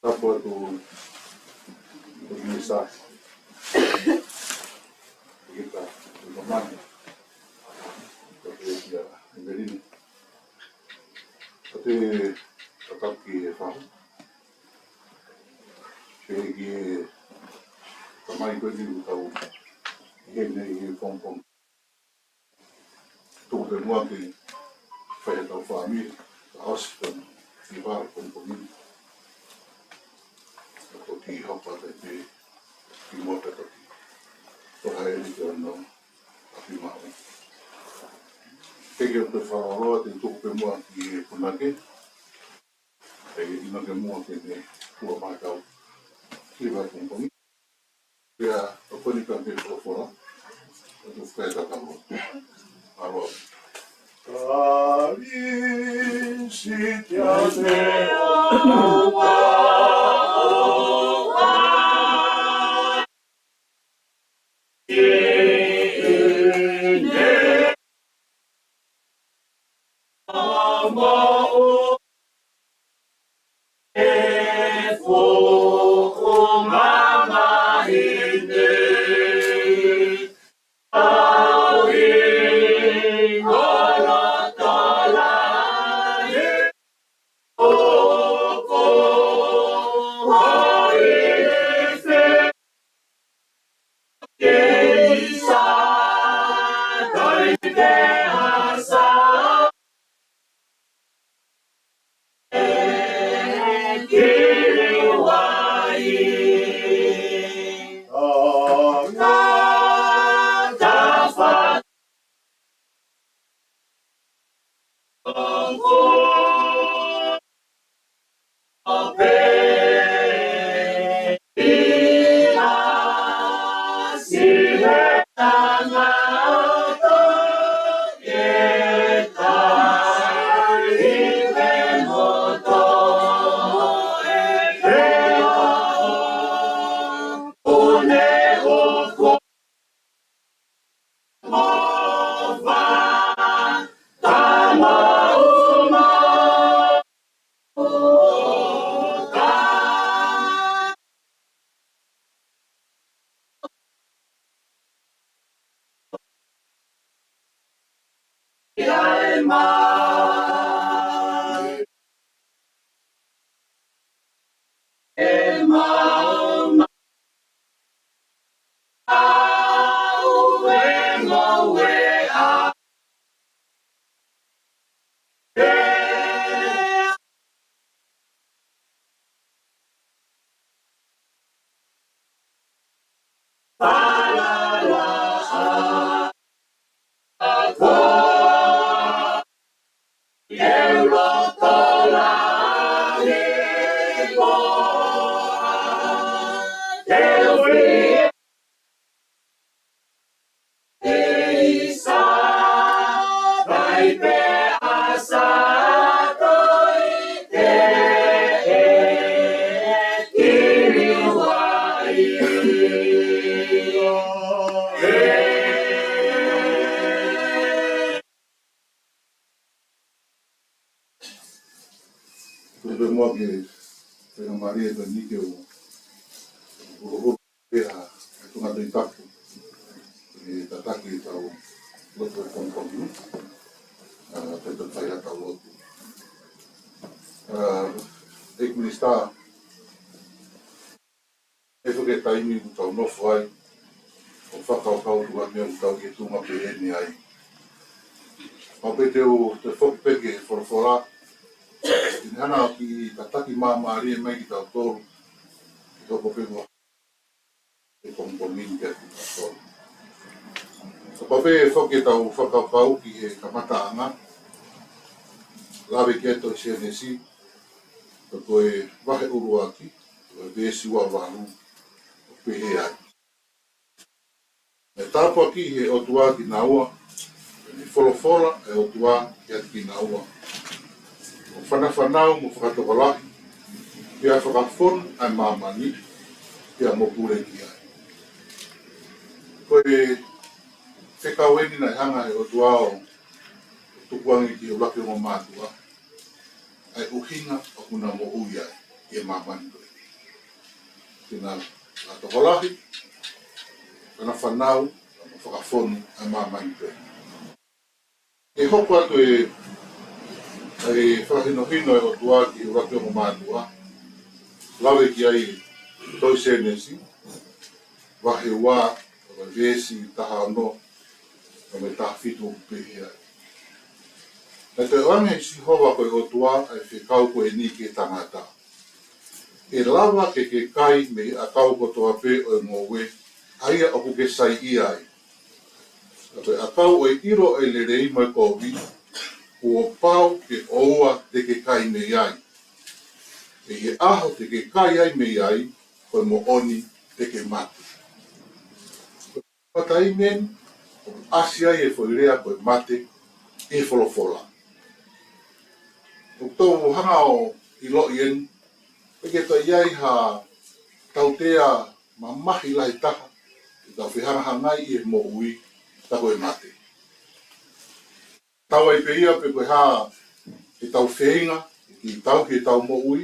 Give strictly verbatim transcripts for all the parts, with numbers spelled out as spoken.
Tapu atu ki he Minisitā, ki he Toketā Mamani, ko e kia Emeline. Ko e tapu ki he fale, pehē ki he tamai ko eni ʻoku tau ʻi heni he pongipongi. Tuku pē muʻa ke fai ʻetau fāmili, ka ʻosi pē ki vale pongipongi ni. Ka ko e kiʻi hapa pē ki muʻa pē toki toka heni ki hono ʻapi maʻu. Ke ke ʻoatu e fakalōloa, te u tuku pē muʻa ki he punake, ʻe ʻi heni ke muʻa ke ne kua mai kau ki vale pongipongi. Pea ʻoku ne ka ke folofola, ʻo tu fai ʻetau lotu. Mālō. Kalisi kia te oua, oua. Tuku pē muʻa ke faingamālie ʻeni ke u, u, u, pea, ʻe Tonga Tohi Tapu, ʻe tataki ʻetau lotu ʻi he pongipongi ni, ā, pea tau fai ʻetau lotu. Ā, ʻEiki Minisitā, ʻe fake taimi ʻoku tau nofo ai, ʻo fakakaukau ki he meʻa ʻoku tau ʻi he tuʻunga pehē ni ai. Mau pē te u toe foki pē ki he folofola, ʻi heʻene hanga ʻo kiʻi tataki māmālie mai kitautolu, ke tau pehē muʻa. e pongipongi ni kiate kitautolu. Kapau pē foki ʻetau fakakaukau ki he kamataʻanga, lave ki he tohi Sēnesi, ko e vahe ʻuluaki, ko e veesi ua valu, ʻoku pehē ai: Naʻe tāpuakiʻi ʻe he ʻOtua kinaua, pea ne folofola ʻa e ʻOtua kiate kinaua, Mo fanafanau mo fakatokolahi, pea fakafonu ʻa e māmani, pea mo pule ki ai. Ko e fekau eni naʻe hanga ʻe he ʻOtua ʻo tukuange ki he ʻuluaki ongo mātuʻa ʻa e ʻuhinga ʻoku na moʻui ai ʻi he māmani ko eni. Ke na, na tokolahi, ke na fanau, mo fakafonu ʻa e māmani ko eni. ʻE hoko atu e, e fakahinohino ʻa e ʻOtua ki he ʻuluaki ongo mātuʻa, lave ki ai e tohi Sēnesi, vahe ua, veesi taha ono, mo e taha fitu, ʻoku pehē ai: Naʻe toe ʻoange ʻe Sihova ko e ʻOtua ʻa e fekau ko eni ki he tangata: ʻE lava ke ke kai mei he ʻakau kotoa pē ʻo e ngoue, ʻa ia ʻoku ke saiʻia ai. Ka ko e ʻakau ʻo e ʻilo ʻo e lelei mo e kovi, kuo pau ke ʻoua te ke kai mei ai. He ʻi he ʻaho te ke kai ai mei ai, ko e moʻoni te ke mate. Ko e taimi eni ʻoku ʻasi ai e foʻi lea ko e mate ʻi he folofola. ʻOku tau hanga ʻo ʻiloʻi eni, ʻikai ke toe ʻi ai ha tautea mamahi lahi taha ʻi heʻetau fehangahangai ʻi he moʻui, ka ko e mate. Tau ai pē ia pe ko e hā ʻetau feinga ke tauhi ʻetau moʻui,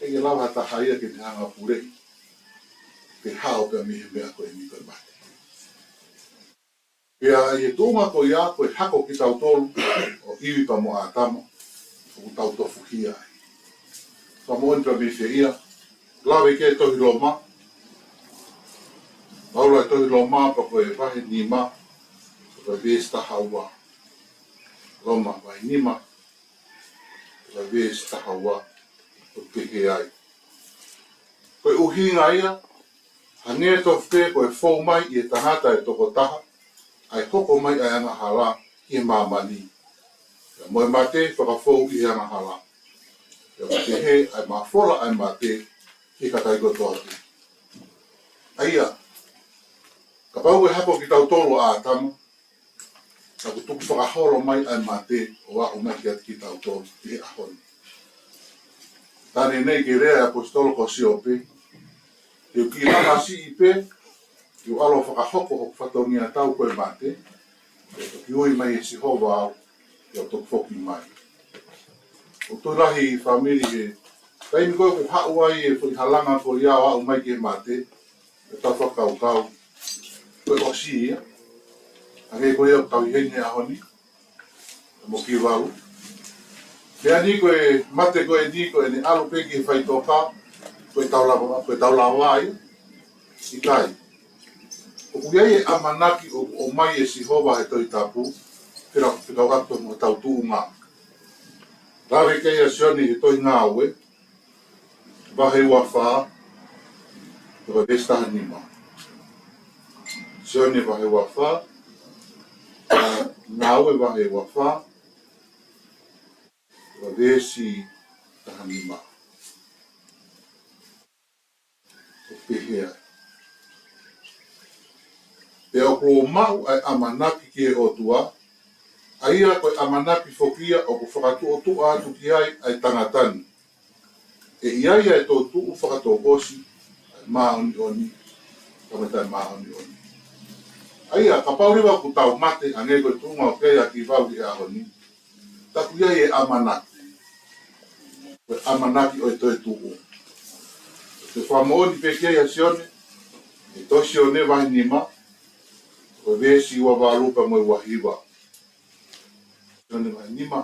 ʻikai ke lava ha taha ia ke ne hanga ʻo puleʻi pe hao pē mei he meʻa ko eni ko e mate. Pea ʻi he tuʻunga ko ia, ko e hako kitautolu ʻo ʻIvi pea mo ʻĀtama, ʻoku tau tofuhia ai. Ka moʻoni pē mei fē ia, lave ki he tohi Loma, Paula, e tohi Loma, pea ko e vahe nima, pea ko e veesi taha ua. Loma vahe nima, pea ko e veesi taha ua, ʻoku pehē ai: Ko e ʻuhinga ia, hangē tofu pē ko e fou mai ʻi he tangata ʻe toko taha ʻa e hoko mai ʻa e angahala ki he māmani, pea mo e mate fakafou ʻi he angahala, pea ʻoku pehē ʻa e mafola ʻa e mate ki he kakai kotoa pē. ʻA ia, kapau ʻe hako kitautolu ʻa ʻĀtama, ka kuo tukufakaholo mai ʻa e mate ʻo aʻu mai kiate kitautolu ʻi he ʻaho ni. Taʻane nei ke lea e ʻaposetolo ko Siope, te u kiʻi laka siʻi pē, te u ʻalu ʻo fakahoko hoku fatongia tau ko e mate, pea toki ui mai ʻe Sihova au, pea u toki foki mai. ʻOku tui lahi fāmili, he taimi ko ē ʻoku haʻu ai e foʻi halanga ko ia ʻo aʻu mai ki he mate, ʻe tau fakakaukau ko e ʻosi ia. Hangē ko ia ʻoku tau ʻi heni he ʻaho ni, mo Kivalu. Meʻa ni ko e mate ko eni ko ʻene ʻalu pē ki he faʻitoka, ko e tau lava, ko e tau lava ia. ʻIkai. ʻOku ʻi ai e ʻamanaki ʻoku ʻomai ʻe Sihova he Tohi Tapu, pea ʻoku fekauʻaki mo hotau tuʻunga. Lave ki ai ʻa Sione he tohi Ngāue, vahe ua fā, ko e veesi taha nima. Sione vahe ua fā, Ngāue vahe ua fā, ko e veesi taha nima. ʻOku pehē ai: Pea ʻoku ou maʻu ʻa e ʻamanaki ki he ʻOtua, ʻa ia ko e ʻamanaki foki ia ʻoku fakatuʻotuʻa atu ki ai ʻa e tangata ni. ʻE ʻi ai ʻa e toetuʻu fakatouʻosi, ʻa e māʻoniʻoni, pea mo e taʻemāʻoniʻoni. ʻA ia, kapau leva ʻoku tau mate, hangē ko e tuʻunga ʻoku ʻi ai ʻa Kivalu he ʻaho ni, ka ʻoku ʻi ai e ʻamanaki. Ko e ʻamanaki ʻo e toetuʻu. Ko e fakamoʻoni pē ki ai ʻa Sione, he tohi Sione vahe nima, ko e veesi ua valu pea mo e ua hiva. Sione vahe nima,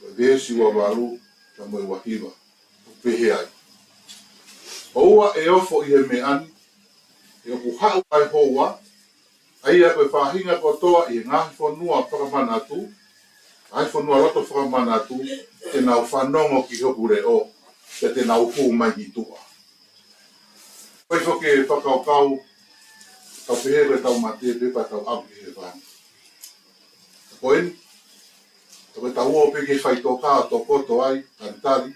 ko e veesi ua valu pea mo e ua hiva. ʻOku pehē ai: ʻOua ʻe ofo ʻi he meʻa ni, he ʻoku haʻu ʻa e houa, ʻa ia ko e faʻahinga kotoa ʻi he ngaahi fonua fakamanatu, ngaahi fonua loto fakamanatu, te nau fanongo ki hoku leʻo, pea te nau hū mai ki tuʻa. Ko e foki e fakakaukau, tau pehē ko e tau mate pē pea tau ʻalu ki hēvani. Ko eni, ko e tau ō pē ki he faʻitoka ʻo tokoto ai, talitali.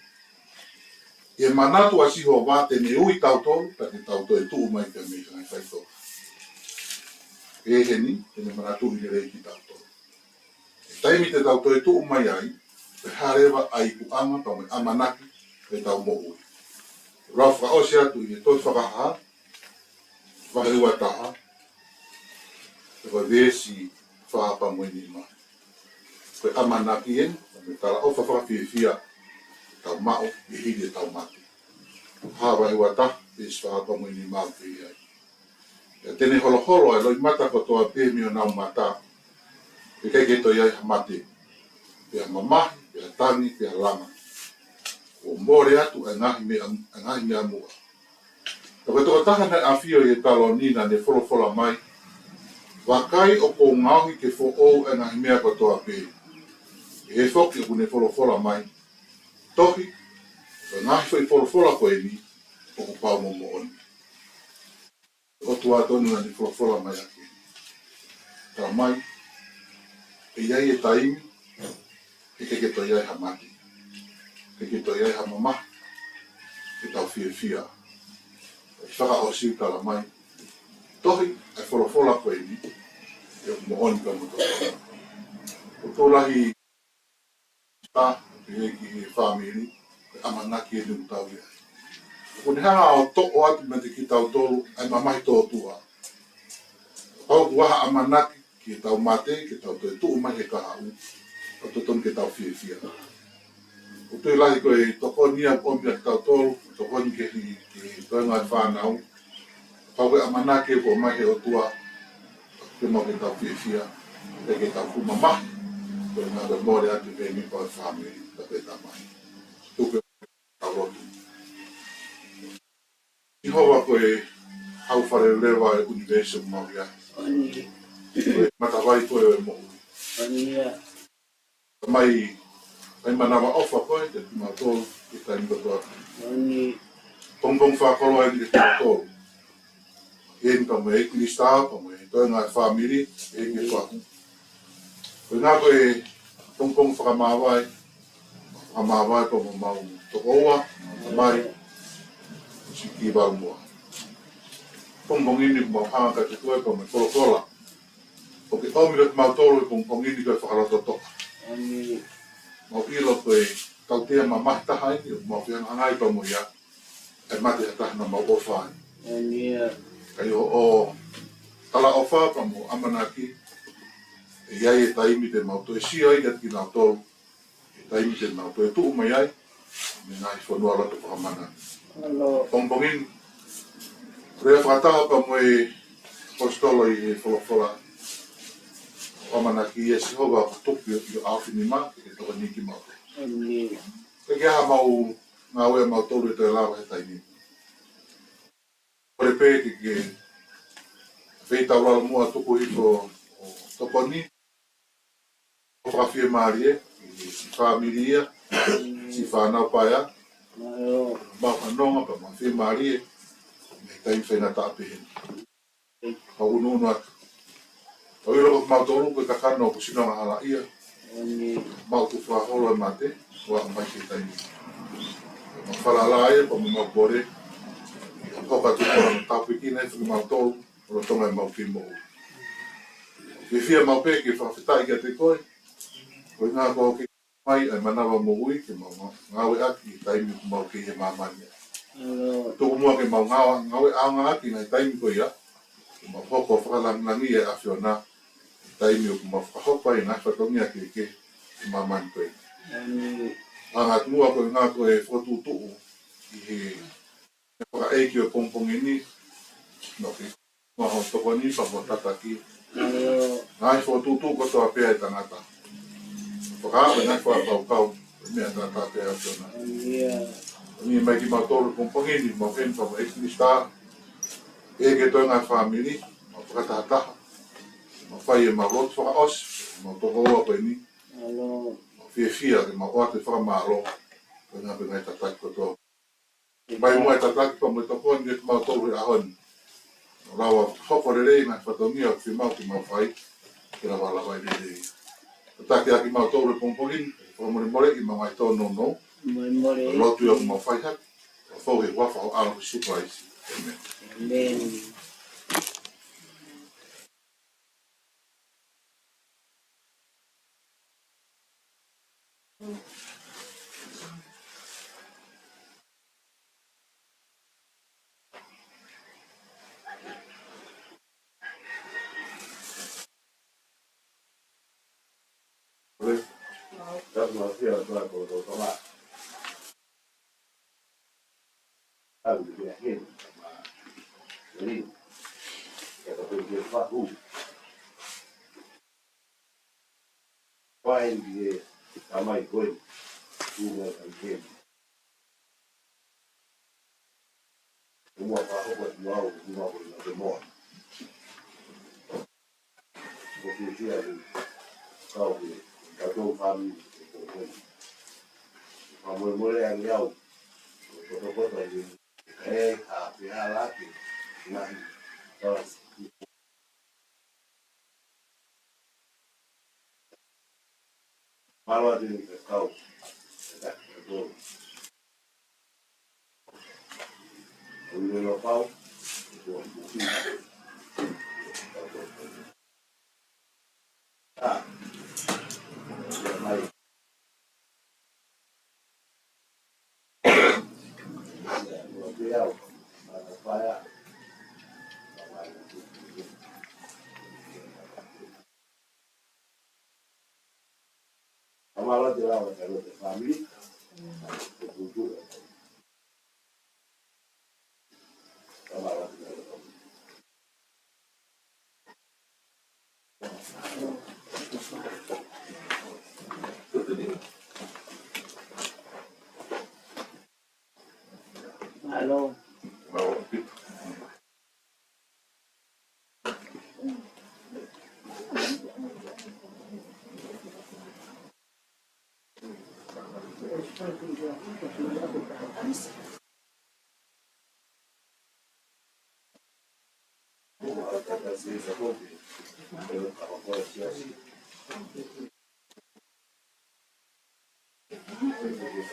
ʻI he manatu ʻa Sihova te ne ui tautolu, pea te tau toe tuʻu mai pē mei he faʻitoka. Pehē ni, te ne manatuʻi lelei kitautolu. He taimi te tau toe tuʻu mai ai, pe hā leva ʻa e ikuʻanga pea mo e ʻamanaki ʻo e tau moʻui. Lau fakaʻosi atu ʻi he tohi Fakahā, vahe ua taha, pea ko e veesi fā pea mo e nima. Ko e ʻamanaki eni, mo e talaʻofa fakafiefia, tau maʻu ʻi he hili e tau mate. Fakahā vahe ua taha, veesi fā pea mo e nima ʻoku pehē ai. Pea te ne holoholo ʻa e loʻimata kotoa pē mei honau mata, pea ʻikai ke toe ʻi ai ha mate, pe ha mamahi, pe ha tangi, pe ha langa. Kuo mole atu ʻa e ngaahi meʻa, ʻa e ngaahi meʻa muʻa. Pea ko e tokotaha naʻe ʻafio ʻi he taloni naʻa ne folofola mai, Vakai ʻoku ou ngaohi ke foʻou ʻa e ngaahi meʻa kotoa pē. Pehē foki ʻoku ne folofola mai, Tohi, ko e ngaahi foʻi folofola ko eni, ʻoku pau mo moʻoni. ʻOtua tonu naʻa ne folofola mai ʻaki. Tala mai, ʻe ʻi ai e taimi, ʻe ʻikai ke toe ʻi ai ha mate, ʻikai ke toe ʻi ai ha mamahi, ke tau fiefia. ʻE fakaʻosi tala mai, Tohi, ʻa e folofola ko eni, ʻoku moʻoni pea mo totonu. ʻOku tō lahi ʻa e ki he fāmili, ko e ʻamanaki eni ʻoku tau ʻi ai. ʻOku ne hanga ʻo toʻo atu meiate kitautolu ʻa e mamahi tōtuʻa. Pau ʻoku ʻi ai ha ʻamanaki ki he tau mate, ke tau toe tuʻu mai he kahaʻu, ʻoku totonu ke tau fiefia. ʻOku tō lahi ko e tokoni ia ʻoku ʻomi ʻa kitautolu, tokoni ki he, ki he toenga e fānau, Pau ko e ʻamanaki ʻoku ʻomai he ʻOtua, ke mau ke tau fiefia, pea ke tau fuʻu mamahi, ko e ngaahi mole atu pē mei he fāmili, pea pē tamai. Tuku ke tau lotu. Sihova ko e hau fale leva e ʻunivēsi ʻoku mau ʻi ai. Ko e matavai ko e moʻui. Mai, mai manavaʻofa koe kiate kimautolu, ʻi he taimi kotoa. Pongipongi fakakoloa eni kiate kimautolu. Heni pea mo e ʻEikilisi, pea mo e toenga e fāmili, ʻi he fahu. Ko e ngaahi ko e pongipongi fakamāvae, fakamāvae pea mo homau tokoua, mai, Siki Valumua. Pongipongi ni mau hanga kiate koe pea mo e folofola. ʻOku ke ʻomi kiate kimautolu he pongipongi ni ko e fakalototoʻa. Mau ʻilo ko e tautea mamahi taha eni, ʻoku mau fehangahangai pea mo ia, ʻe mate ha taha naʻa mau ʻofa ai. Ka ʻi hoʻo talaʻofa pea mo ʻamanaki, ʻe ʻi ai e taimi te mau toe sio ai kiate kinautolu, he taimi te mau toe tuʻu mai ai, mei he ngaahi fonua loto fakamana. Pongipongi ni, lea fakataha pea mo e ʻaposetolo ʻi he folofola. ʻOku ʻamanaki ʻe Sihova ʻoku tuku ʻi ho ʻaofinima, ke ke tokoni kimautolu. Ke ke ʻai ha mau ngāue ʻamautolu ʻe toe lava he taimi ni. Kole pē ke ke feitaulalo muʻa tuku hifo ʻo tokoni. ʻO fakafiemālie, ʻi he fāmili ia, siʻi fānau paea, mau fanongo pea mau fiemālie, mei he taimi faingataʻa pehē ni. Mau ʻunuʻunu atu. ʻOku ʻilo ko kimautolu ko e kakano ʻoku sino angahala ia. Mau tuʻu fakaholo e mate, ʻo aʻu mai ki he taimi ni. Mau falala ia, pea mo mau kole. Hoko atu ko e tāpuekina ʻe kimautolu, ʻo lolotonga ʻemau kei moʻui. Fiefia mau pē ke fakafetaʻi kiate koe. Ko e ngaahi ko ke mai ʻa e manava moʻui ke mau ngā-, ngāueʻaki he taimi ʻoku mau kei ʻi he māmani. Tuku muʻa ke mau ngāue, ngāue ʻaonga ʻaki ngaahi taimi ko ia. Ke mau hoko ʻo fakalangilangiʻi ʻa e ʻAfiona. He taimi ʻoku mau fakahoko ai ngaahi fatongia kehekehe he māmani ko ia. Hanga atu muʻa ko e ngaahi ko e fokotuʻutuʻu ʻi he fakaʻeiki ʻo e pongipongi ni, ʻoku ke maʻu hoʻo tokoni pea mo e tataki. Ngaahi fokotuʻutuʻu kotoa pē ʻa e tangata. Fakaafe ngaahi fakakaukau, meʻa tatau pē ʻa e ʻAfiona. Ni mai kimautolu pongipongi ni, mau heni pea mo e ʻEikilisi, ʻi he toenga e fāmili, mau fakatahataha. Mau fai ʻemau lotu fakaʻosi, mau tokoua ko eni. Mau fiefia, ke mau ʻoatu e fakamālō, ko e ngaahi pē ngaahi tataki kotoa. Mai muʻa e tataki pea mo e tokoni kiate kimautolu he ʻaho ni. ʻO lava hoko lelei mai e fatongia ʻoku mau ke mau fai, ke lava lava ʻi he lelei. Tataki ʻa kimautolu he pongipongi ni, fakamolemoleʻi ʻemau ngaahi tōnounou. Molemole. Lotu ia ʻoku mau fai hake, ʻo fou he huafa ho ʻAlo ko Sīsū Kalaisi. ʻĒmeni. ʻĒmeni. Ko e moa fakahoko atu au, ko e moa ko e moa. Ko e fiefia ʻeku kau ki he kakai fāmili ʻo e pongipongi ni. Fakamolemole ange au, ko e potopoto ʻi he, ʻe, ha pehē ʻa e lahi, ngaahi, talasi. Mālō atu ʻi he kau, e taki, e tolu. ʻOku ʻilo pau, ʻoku ʻi ai. ʻA, mai. Mālō.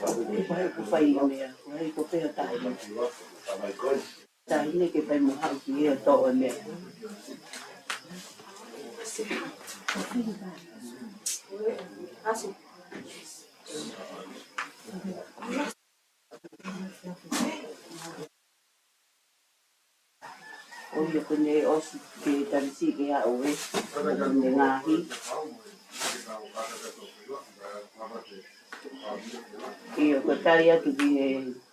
Ko e fai ko e meʻa, ko e ko pea tahi. Tahi ne ke fai mo haʻu ki he toʻo e meʻa. ʻO ia ko ʻene ʻosi ke tali siʻi ke aʻu ē, ʻo ne ngaahi. ʻIo, ko e tali atu ki he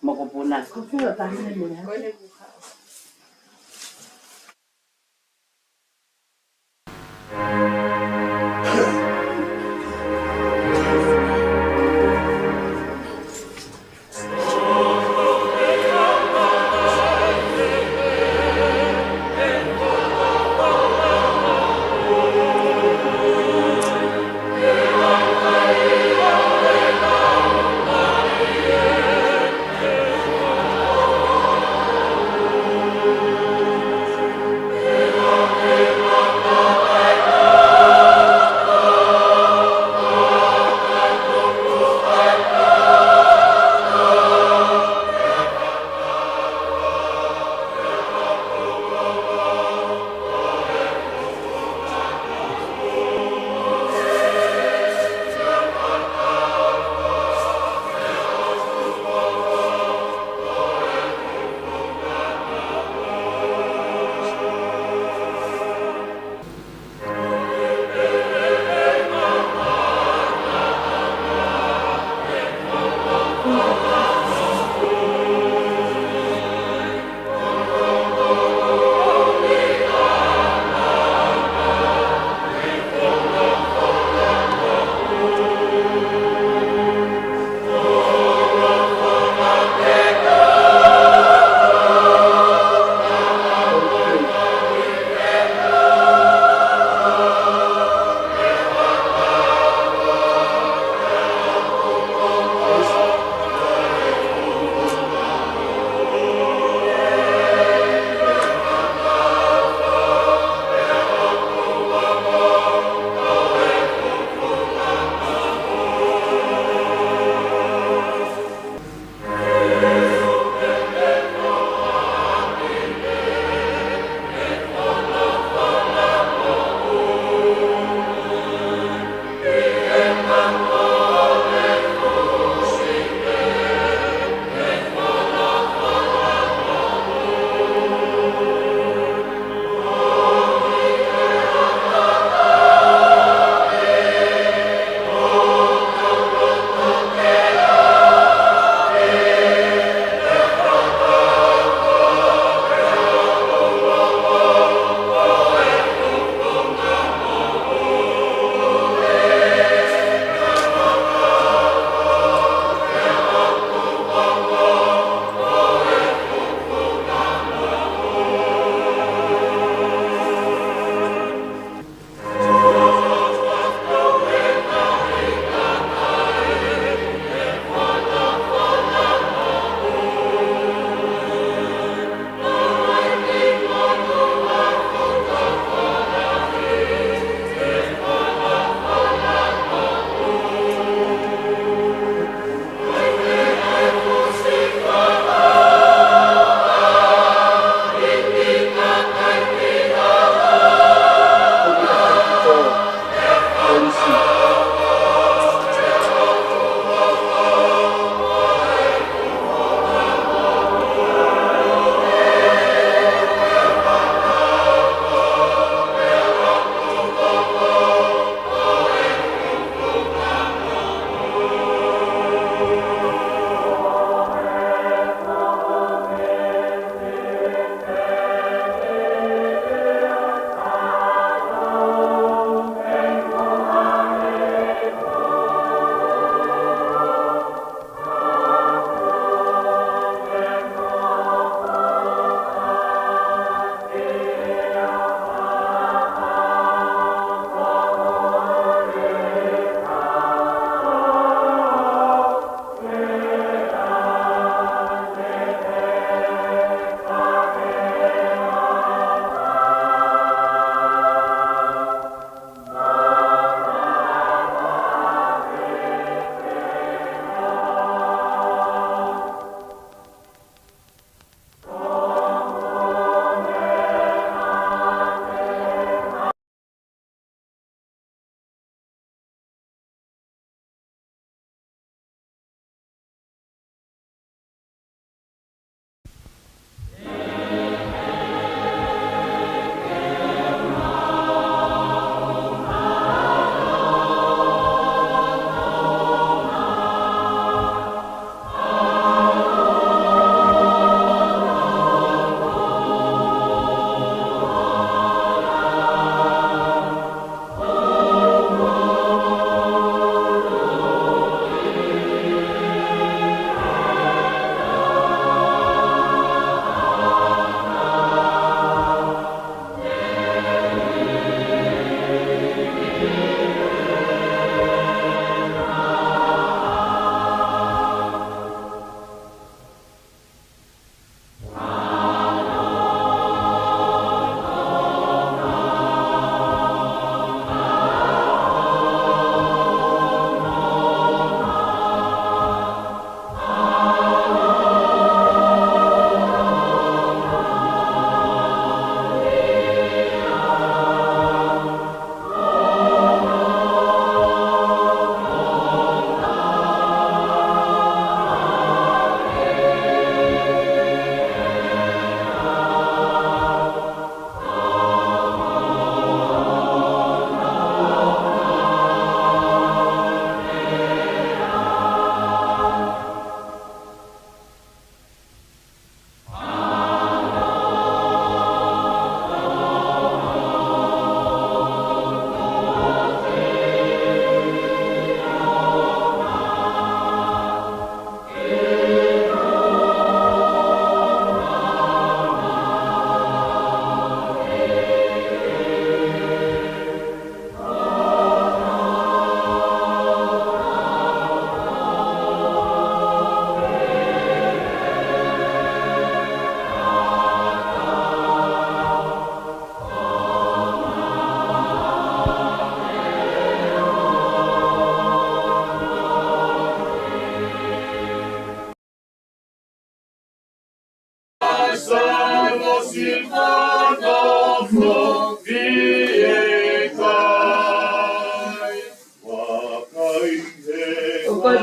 mokopuna. Ko e fio tahi ne mea.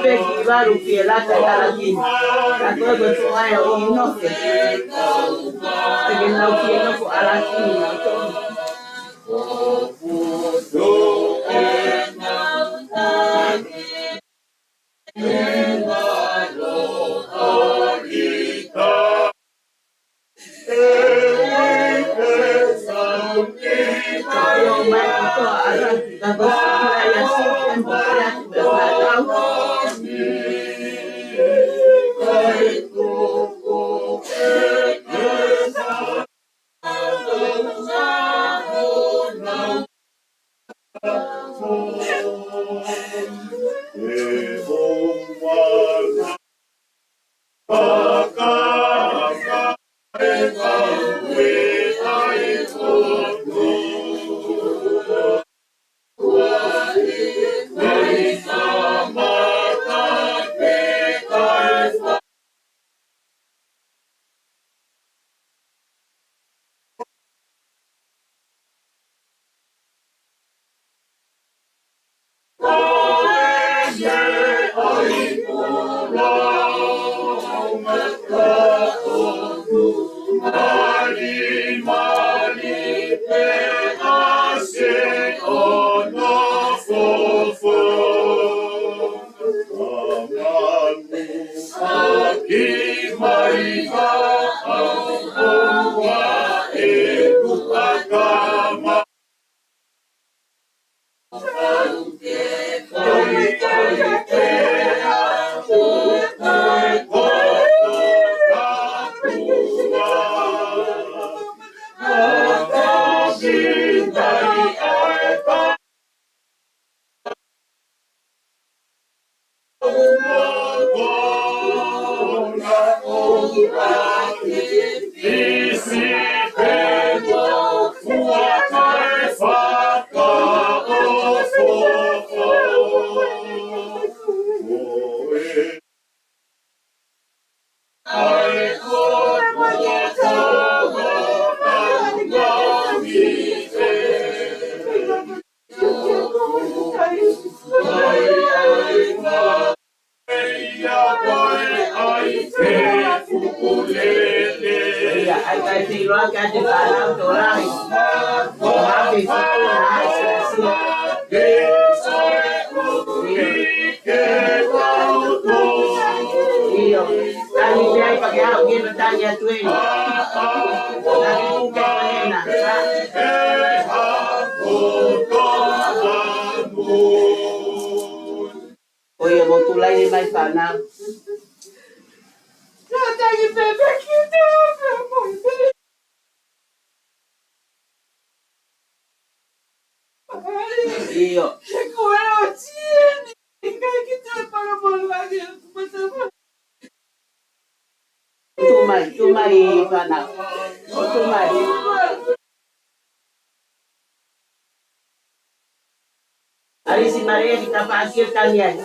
Peki valu pie lata ʻi ʻAlakini. Ka ko e ko e foʻi ʻa e ʻi Nofe. Te ke nau pie nofo ʻAlakini na to. Ia, ʻai kai te iloa kia te fānau tokolahi. Ko hape fuku na ai siasi. ʻIo. Tangi pē ai pea ke haʻu ki he tangi atu eni. Tangi kuke ko ena. ʻO ia mo tulaʻi mai fānau. Tangi pē pea ki te o pea mo i pē. ʻIo. Ko e ʻo tieni. Kai ki te pala pala ake. Tuʻu mai, tuʻu mai fānau. ʻO tuʻu mai. ʻAlisi Male ki ka paʻaki e tangi ai.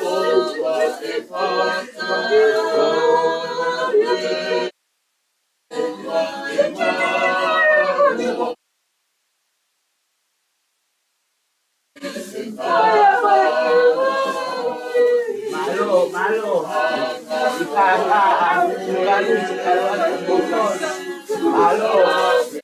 Mālō, mālō. I ka ka a, ka lusi ka loa. Mālō.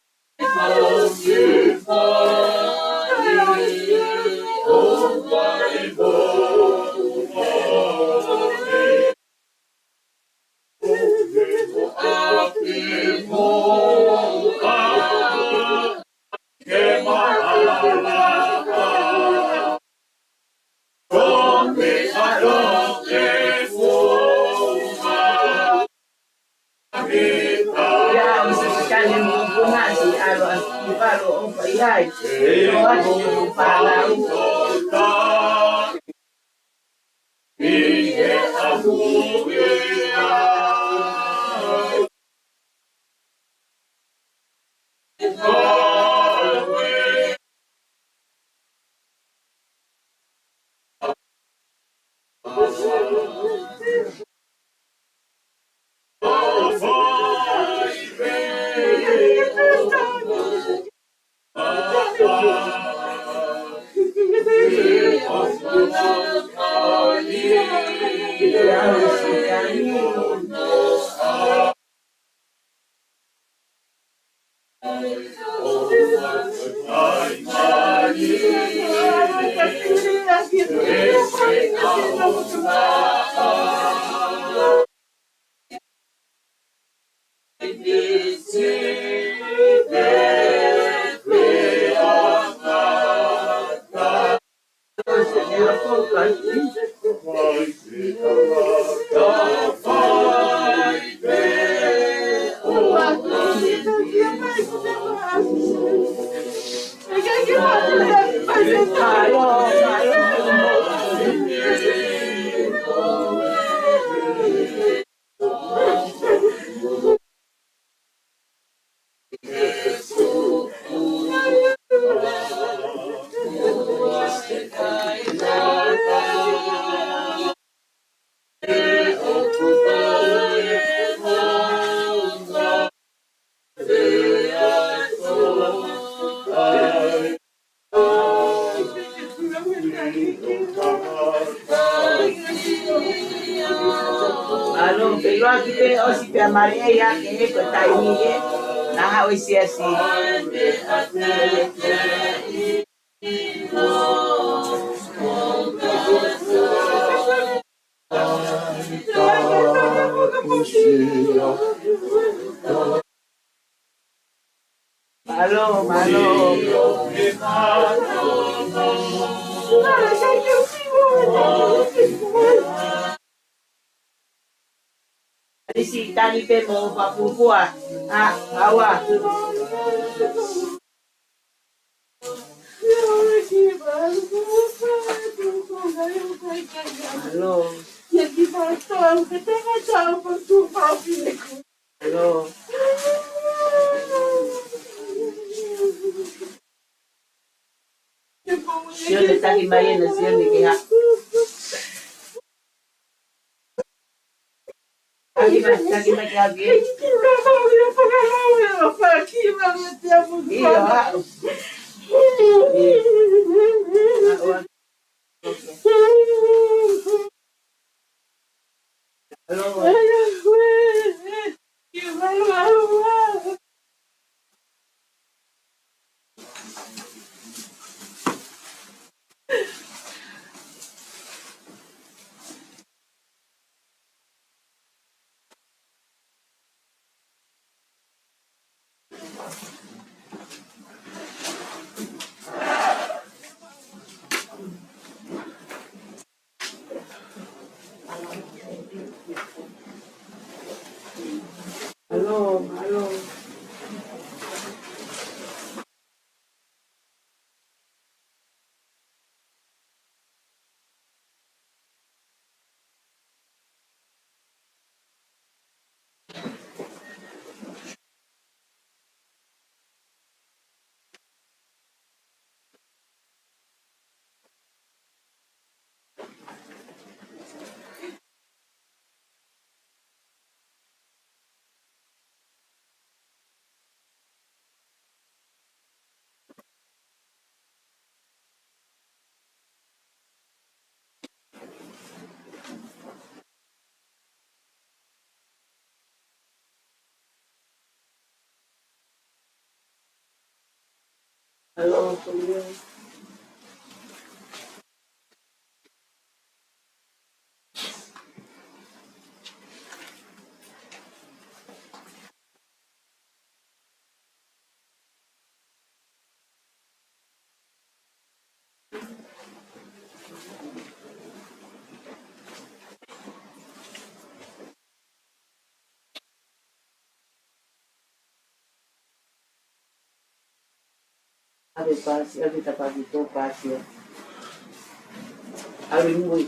Ia, ʻo se kane mo punasi, ʻalo, ʻi palo ʻo fai ai. ʻO atu mo fānau. ʻAlo, pea ʻoku pē ʻosi pē ʻa Maria ia ke he ko e taimi ē, naʻa haʻu e siasi. Mālō, mālō. Isi tali pē mo Papukua. ʻA, ʻaua. Mālō. Mālō. Sione, taki mai ena, Sione, ke ha. Taki mai, taki mai ke ha ke. ʻIo, ha. ʻIo. Mālō, mālō. ʻAve pasi, ʻave tapaki tō pasi. ʻAve mui.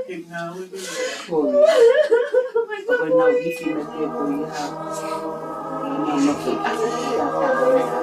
Ko ia. Ko e nau hiki mei he ko ia. Ana no ke aka ki a ka ia.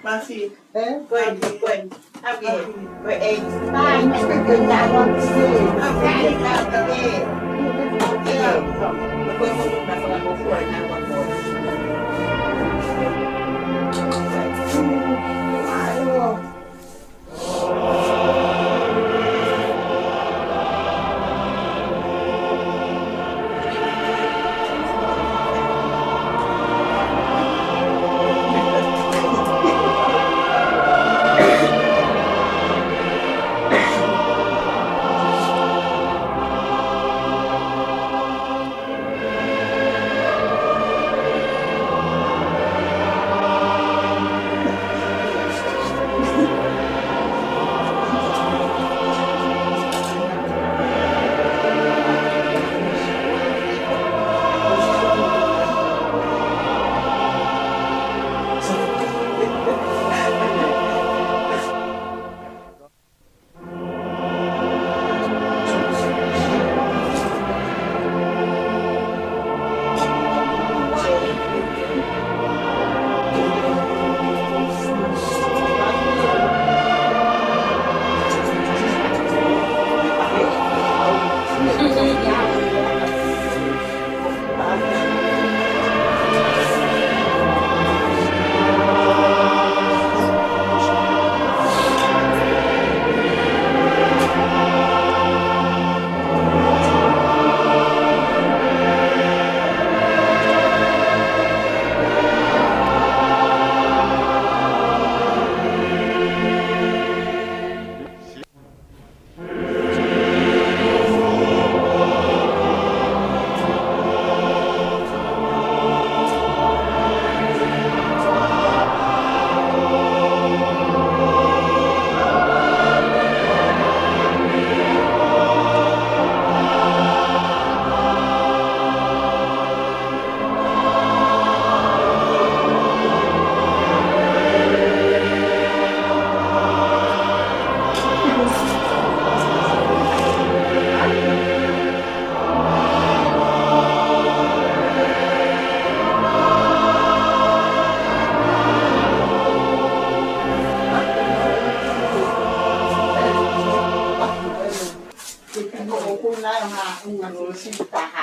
Afi. Eh? Ko eni, ko eni. Afi. Ko e eight. Fine. That's good. That one's good. Okay, that's good. Yeah. Ko e eight.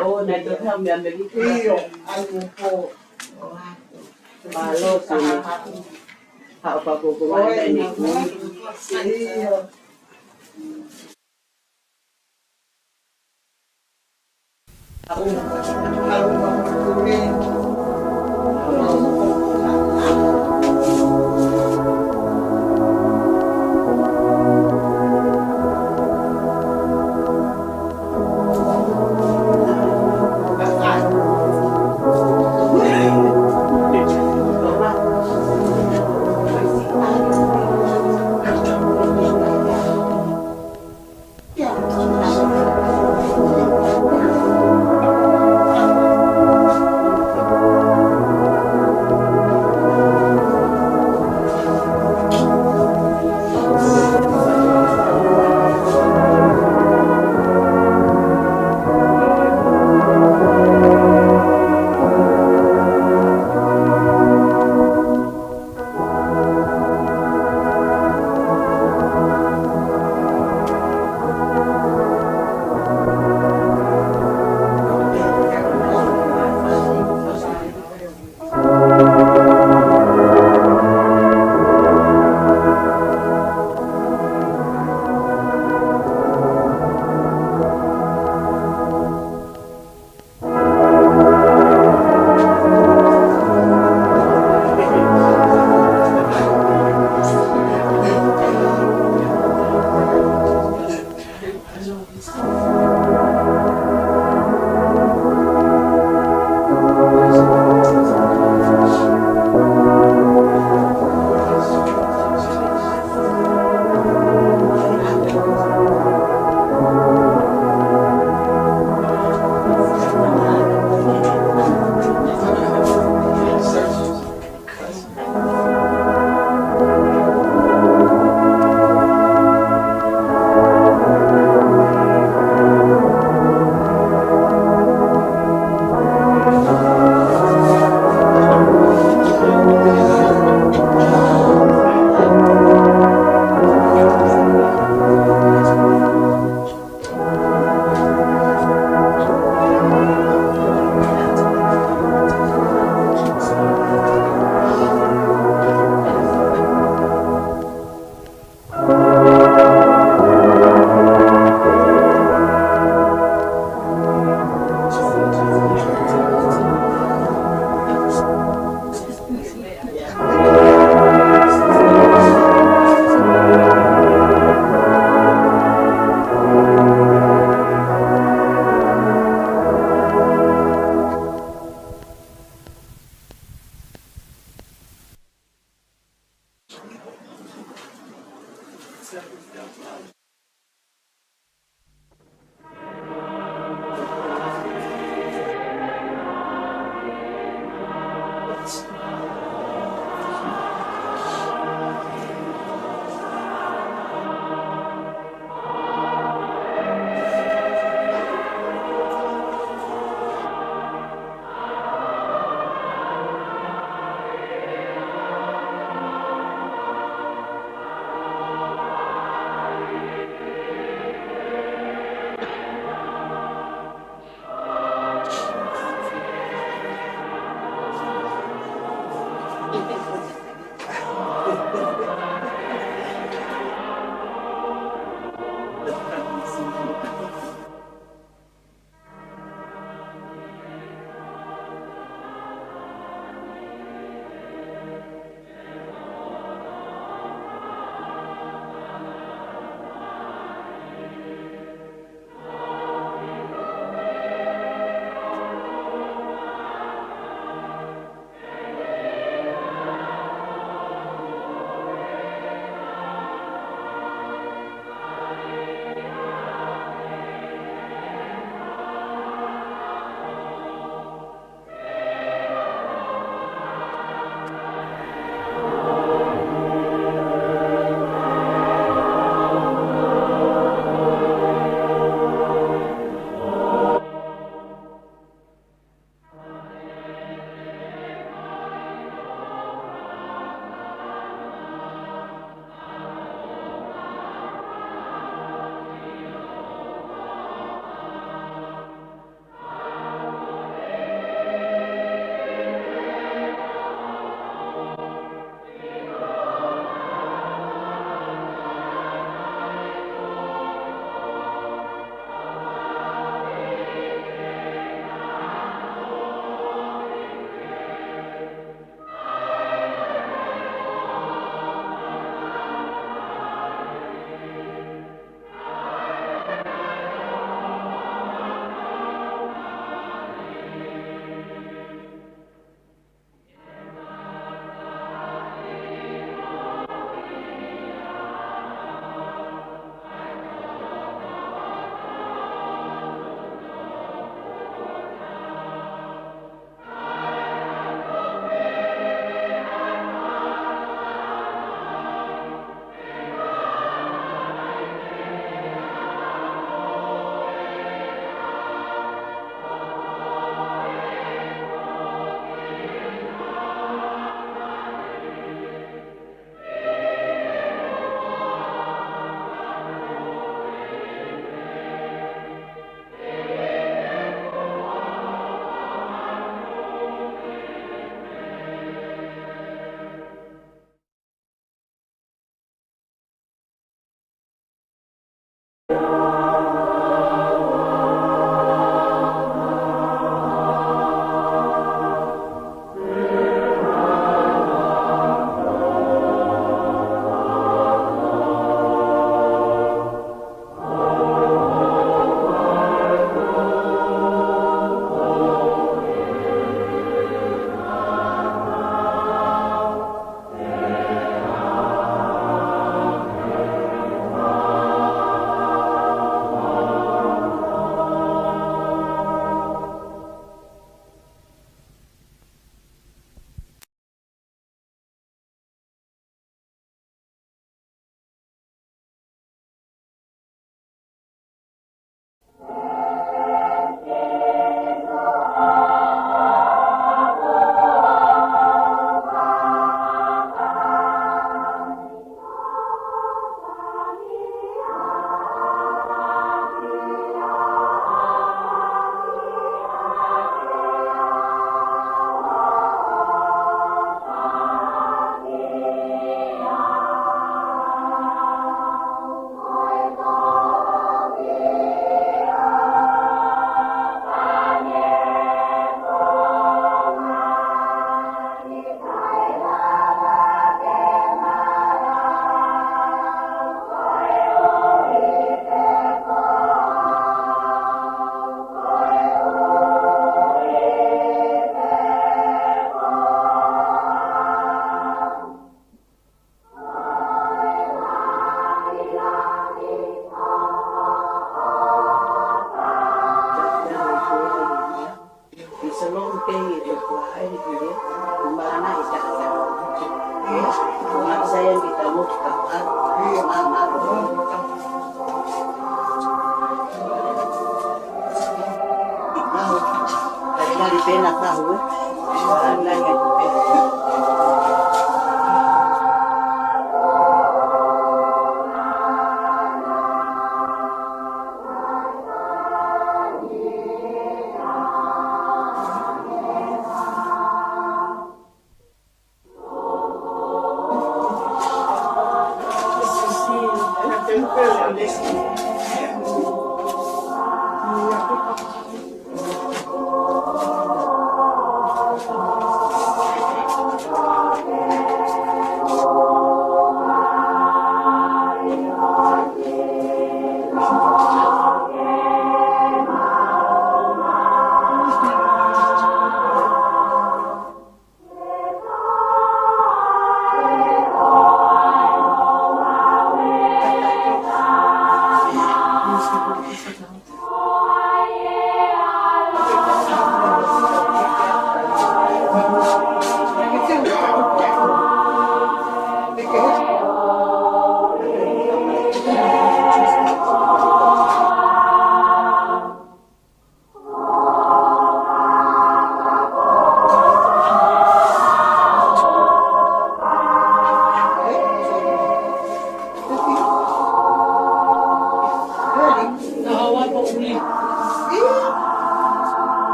ʻO, naʻe toki hau mei ʻAmelika. ʻIo, ʻa ia ko. Mālō, Sona. Haʻu pea ko ko mai eni. ʻIo.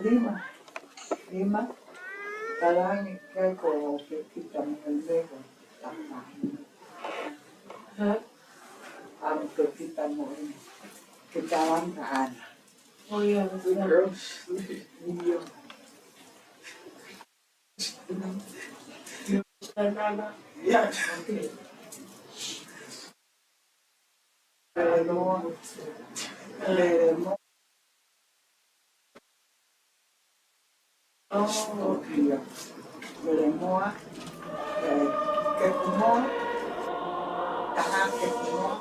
Lima. Lima. Talange ke ko Pepita mo e meko. Tama. Ha? Am Pepita mo e. Ke talange ana. Oh, yeah, that's the girl. Io. Yeah. Lelemo. Lelemo. Oh, yeah. Lelemo. Eh, Kekumoa. Taha Kekumoa.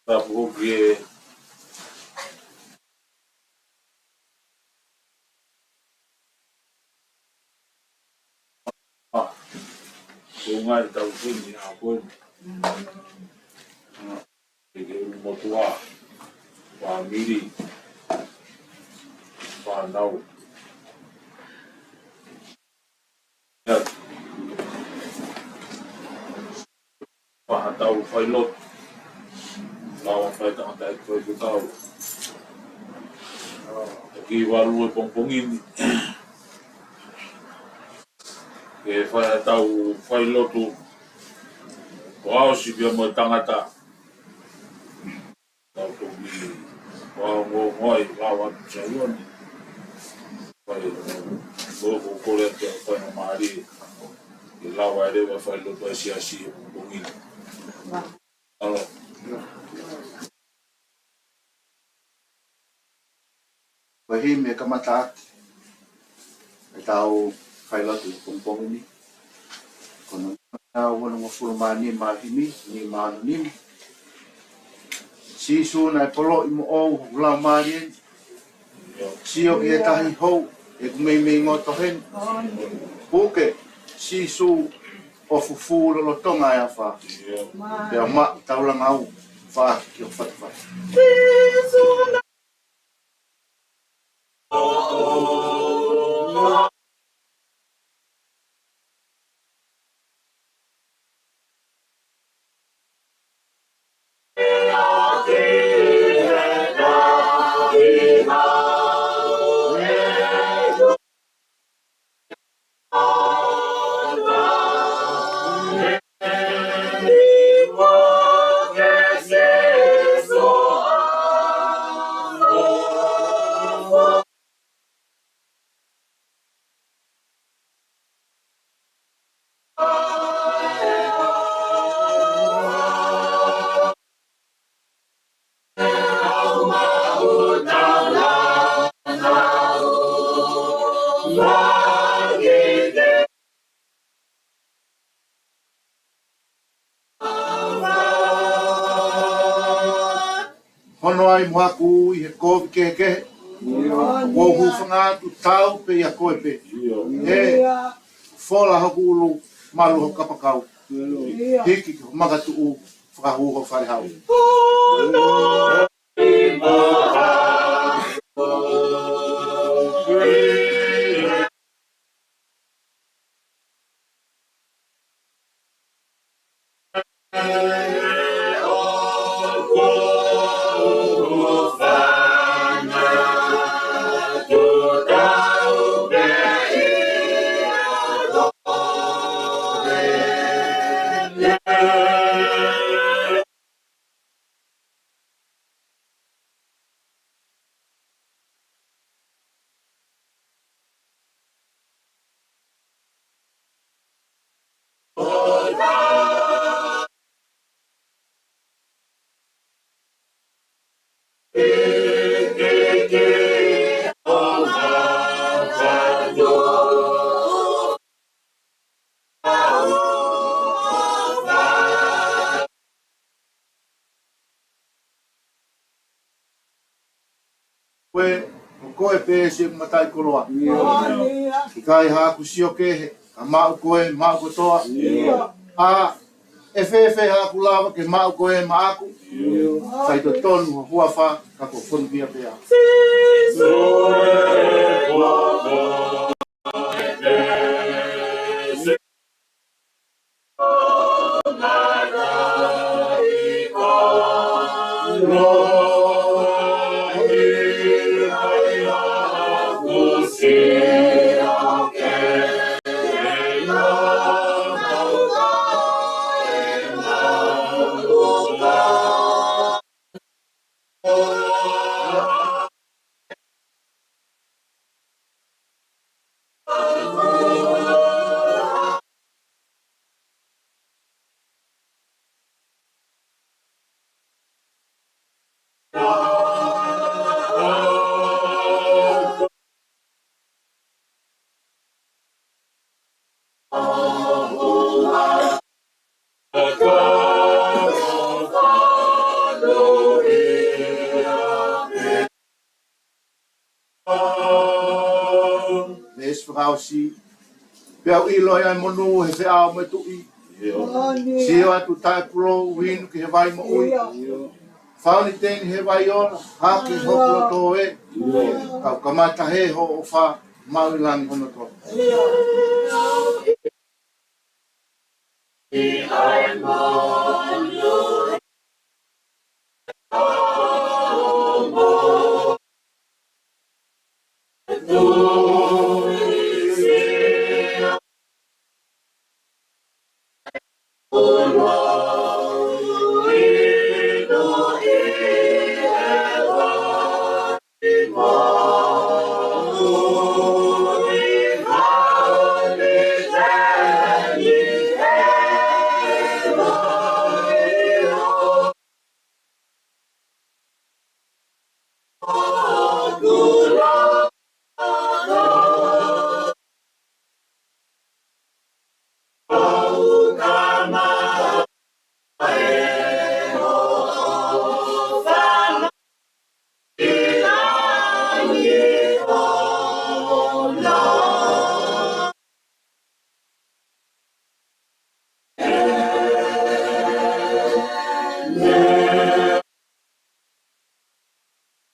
Tapu hoki e. Ko e ngaahi tau kini a koe. Ke ke ulu motuʻa, fāmili, fānau. Ia. Faʻa tau failotu. Lau fai tangata e fai ke tau. Ki valu e pongipongi ni. Ke fai tau failotu. Ko au si pia mo e tangata. Tau toki, ʻo, ʻo, ʻo, ʻo, lau atu Saione. Fai, ʻo, ʻo, kole atu, fai no mali. Ke lau ai leva failotu ʻa e siasi he pongipongi ni. ʻAlo. Ko e himi e kamata ʻaki e tau failotu pongipongi ni. Ko hono nima uongofulu mā nima himi, nima ono nima. Sīsū naʻe poloʻi moʻou hoku laumālie ni. Sio ki he tahi hou, ʻeku meimei ngoto heni. Puke, Sīsū ʻo fufū lolotonga e afā. Pea maʻu taulanga ʻo fā ki ho fatafata. Hono ai mo haku ʻi he kovi kehekehe. Kuo u hūfanga atu tau pē ʻia koe pē. ʻE fola hoku ʻulu malu ho kapakau. Hiki ki ho makatuʻu fakahū ho fale hau. Koe, ko koe pē siʻeku mataʻikoloa. ʻIkai haʻaku sio kehe, ka maʻu koe, maʻu kotoa. ʻA, ʻe fēfē haʻaku lava ke maʻu koe maʻaku. Kae totonu ho huafa, ka ko e fonu pia pea. Fakaʻosi. Pea u ʻilo ai ʻa e monū he feʻao mo e tuʻi. Sio atu taʻepulou inu ki he vai moʻui. Fāuni teni he vai ola, hake hoku loto ē. Kau kamata he hoʻo ʻofa, maʻu ʻi langi hono toa.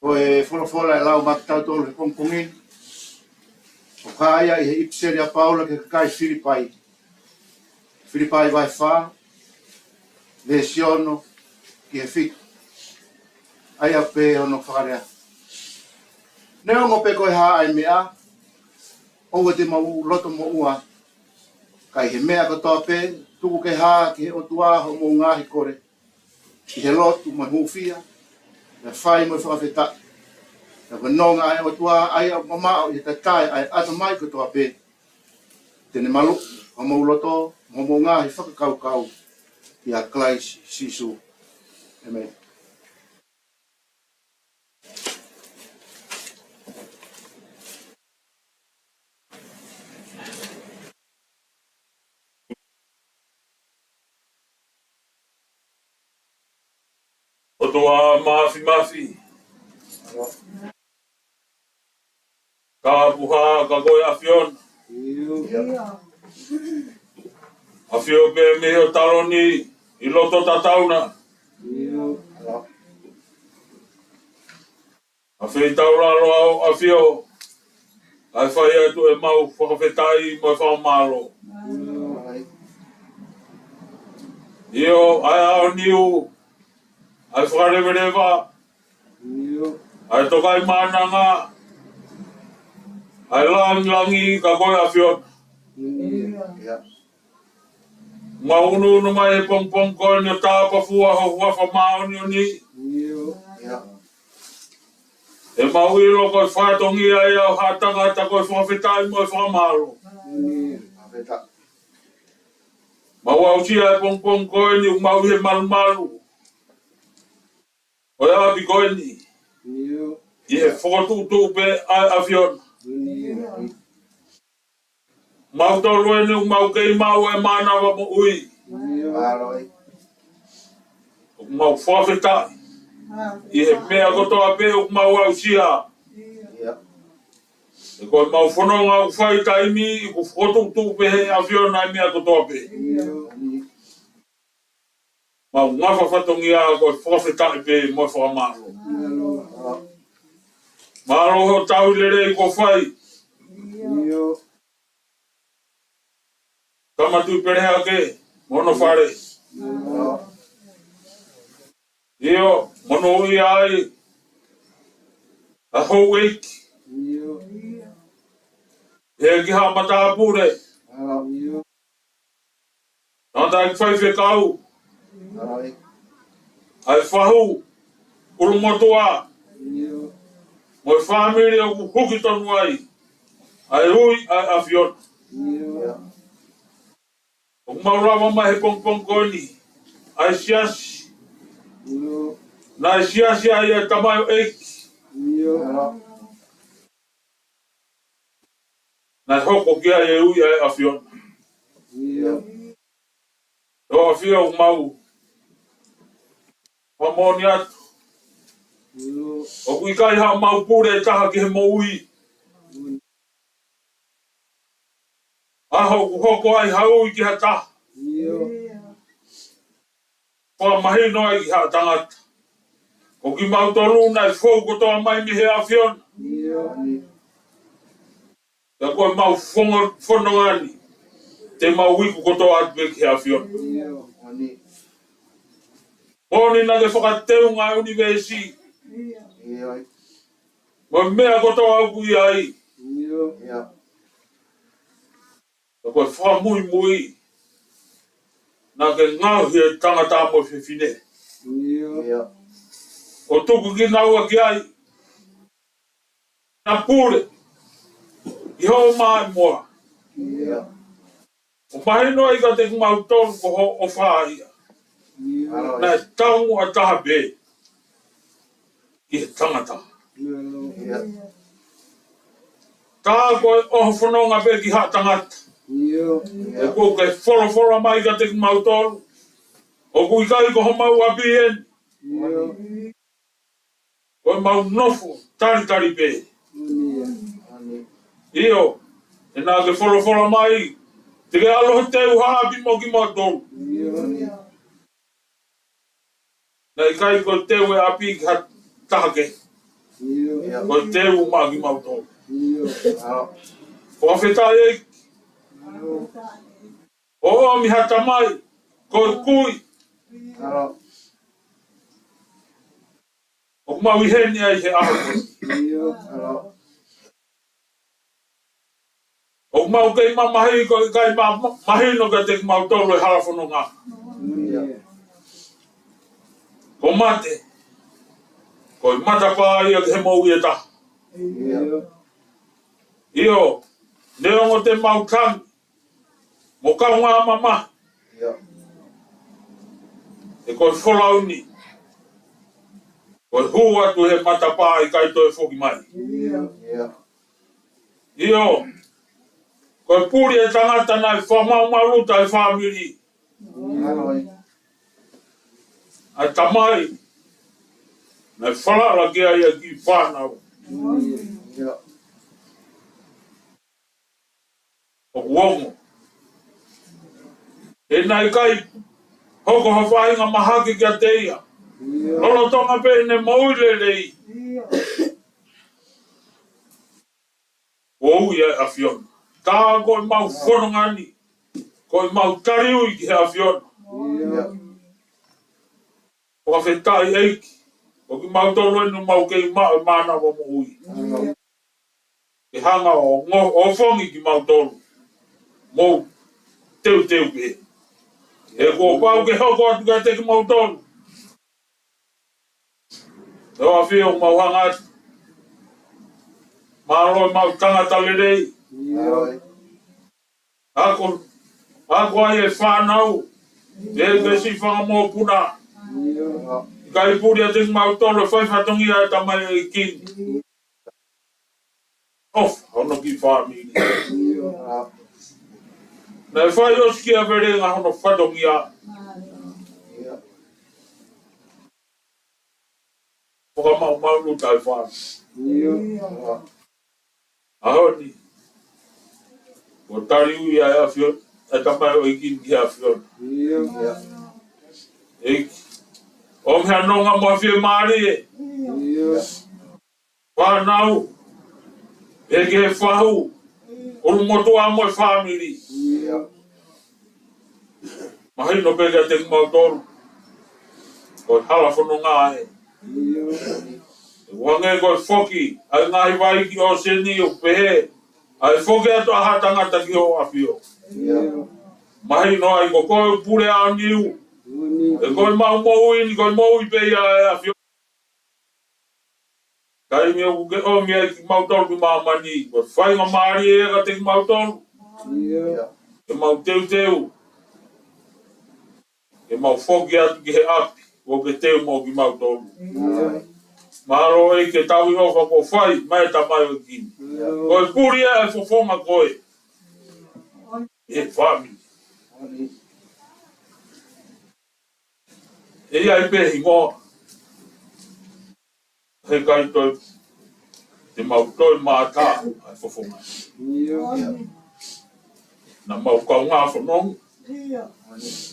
Ko e folofola ʻe lau maʻatautolu he pongipongi ni, ʻoku hā ia ʻi he ʻipiseli ʻa Paula ki he kakai Filipai. Filipai vahe fā, veesi ono ki he fitu. ʻA ia ʻoku pehē hono fakalea: Neongo pe ko e hā ʻa e meʻa, ʻoua te mou loto moʻua. Ka ʻi he meʻa kotoa pē, tuku ke hā ki he ʻOtua hoʻomou ngaahi kole ʻi he lotu mo e hūfia, pea fai mo e fakafetaʻi. Pea ko e nonga ʻa e ʻOtua, ʻa ia ʻoku mamaʻo ʻi he tatae ʻa e ʻatamai kotoa pē, te ne maluʻi homou loto mo hoʻomou ngaahi fakakaukau ʻia Kalaisi Sīsū. ʻĒmeni. ʻOtua Māfimafi, ka puha ka ko e ʻAfiona. ʻAfio pē mei ho taloni ʻi loto tatau na. ʻA fei taulalo ʻa ho ʻAfio, ʻa e fai atu ʻemau fakafetaʻi mo e fakamālō. ʻIo, ʻa e aoniu, ʻa e fakaleveleva, ʻa e tokaimaʻananga, ʻa e langilangi ka ko e ʻAfiona. ʻOku mau ʻunuʻunu mai he pongipongi ko eni ʻo tāpafua ho huafa māʻoniʻoni. ʻOku mau ʻilo ko e fatongia ia ʻo ha tangata ko e fakafetaʻi mo e fakamālō. Mau aʻusia he pongipongi ko eni ʻoku mau ʻi he malumalu ʻo e ʻapi ko eni ʻi he fokotuʻutuʻu pē ʻa e ʻAfiona. Mau tolu eni ʻoku mau kei maʻu e mānava moʻui. ʻOku mau fakafetaʻi ʻi he meʻa kotoa pē ʻoku mau aʻusia. He ko ʻemau fononga ʻoku fai taimi ʻoku fokotuʻutuʻu pē he ʻAfiona e meʻa kotoa pē. Mau ngafa fatongia ko e fakafetaʻi pē mo e fakamālō. Mālō hoʻo tauhi lelei kuo fai. Tama Tuʻipelehake mo hono fale. ʻIo, monūʻia ai ʻa houʻeiki, ʻEiki Haʻa Matāpule, tangataʻeiki faifekau, ʻa e fahu, ʻulumotuʻa, mo e fāmili ʻoku huki tonu ai ʻa e ui ʻa e ʻAfiona. ʻOku mau lava mai he pongipongi ko eni ʻa e siasi naʻe siasi ai ʻa e tamaioʻeiki naʻe hoko ki ai e ui ʻa e ʻAfiona. ʻE ho ʻAfio, ʻoku mau fakamoʻoni atu ʻoku ʻikai haʻamau pule ʻe taha ki he moʻui. ʻAho ʻoku hoko ai ha ui ki ha taha, fakamahino ai ki ha tangata, ko kimautolu naʻe fou kotoa mai mei he ʻAfiona. Ka ko ʻemau fongo-, fononga ni, te mau iku kotoa atu pē ki he ʻAfiona. Moʻoni naʻa ke fakateunga e ʻunivēsi mo e meʻa kotoa ʻoku ʻi ai. Ka ko e fakamuimui, naʻa ke ngaohi e tangata mo e fefine ʻo tuku kinaua ki ai, na pule ʻi hoʻo maʻimoa, ʻo mahino ai kiate kimautolu ko hoʻo ʻofa ia. Naʻe taumuʻa taha pē ki he tangata. Tā ko e ʻoho fononga pē ki ha tangata. ʻOku ke folofola mai kiate kimautolu, ʻoku ʻikai ko homau ʻapi eni. Ko ʻemau nofo talitali pē. ʻIo, he naʻa ke folofola mai, te ke ʻalu ʻo teu ha ʻapi mo kimautolu. Naʻe ʻikai ko e teu e ʻapi ki ha taha kehe. Ko e teu maʻa kimautolu. Fakafetaʻi ʻEiki. ʻO ʻomi ha tamai, ko e kui, ʻoku mau ʻi heni ai he ʻaho ko eni. ʻOku mau kei mamahi, ko e ʻikai ma-, ma-, mahino kiate kimautolu e hala fononga. Ko mate, ko e matapā ia ki he moʻui ʻe taha. ʻIo, neongo te mau tangi mo kaungā mamahi, he ko e folau ni, ko e hū atu he matapā ʻikai toe foki mai. ʻIo, ko e puli e tangata naʻe fakamaʻumaʻuluta e fāmili. ʻA e tamai naʻe falala ki ai ʻa e kiʻi fānau. ʻOku ongo, he naʻe ʻikai hoko ha faʻahinga mahaki kiate ia lolotonga pē ʻene moʻui lelei. Ko e ui ʻa e ʻAfiona. Tā ko ʻemau fononga ni, ko ʻemau tali ui ki he ʻAfiona. Fakafetaʻi ʻEiki, ko kimautolu eni ʻoku mau kei maʻu e mānava moʻui. Ke hanga ʻo ngo-, ʻo fongi kimautolu, mou teuteu pē. He kuo pau ke hoko atu kiate kimautolu. ʻE ʻAfio, mau hanga atu. Mālō ʻemau tangata lelei. Ako, ako ai e fānau. Te ke si fanga mokopuna. ʻIkai puli ʻiate kimautolu e fai fatongia e tamaioʻeiki ni. ʻOfa hono kiʻi fāmili. Naʻe fai ʻosikiavelenga hono fatongia. Fakamaʻumaʻuluta e fāmili. ʻAho ni, kuo tali ui ʻa e ʻAfio-, ʻa e tamaioʻeiki ni ki he ʻAfiona. ʻEiki, ʻomi ha nonga mo ha fiemālie. Fānau, pehē ki he fahu, ʻulumotuʻa mo e fāmili. Mahino pē kiate kimautolu, ko e hala fononga ē. ʻOku hangē ko e foki ʻa e ngaahi vai ki ʻōseni, ʻo pehē ʻa e foki atu ʻa ha tangata ki hoʻo ʻAfio. Mahino ai ko koe ʻoku pule aoniu. He ko ʻemau moʻui ni, ko e moʻui pē ia ʻa e ʻAfio. Taimi ʻoku ke ʻomi ai kimautolu ki māmani, ko e faingamālie ia kiate kimautolu. Ke mau teuteu, ke mau foki atu ki he ʻapi kuo ke teu mo kimautolu. Mālō ʻEiki e tauhi ʻofa kuo fai mai e tamaioʻeiki ni. Ko e puli ʻa e fofonga ko ē ʻi he fāmili. ʻE ʻi ai pē hingoa, he ʻikai toe, te mau toe mātā ʻa e fofonga. Naʻa mau kaungā fononga.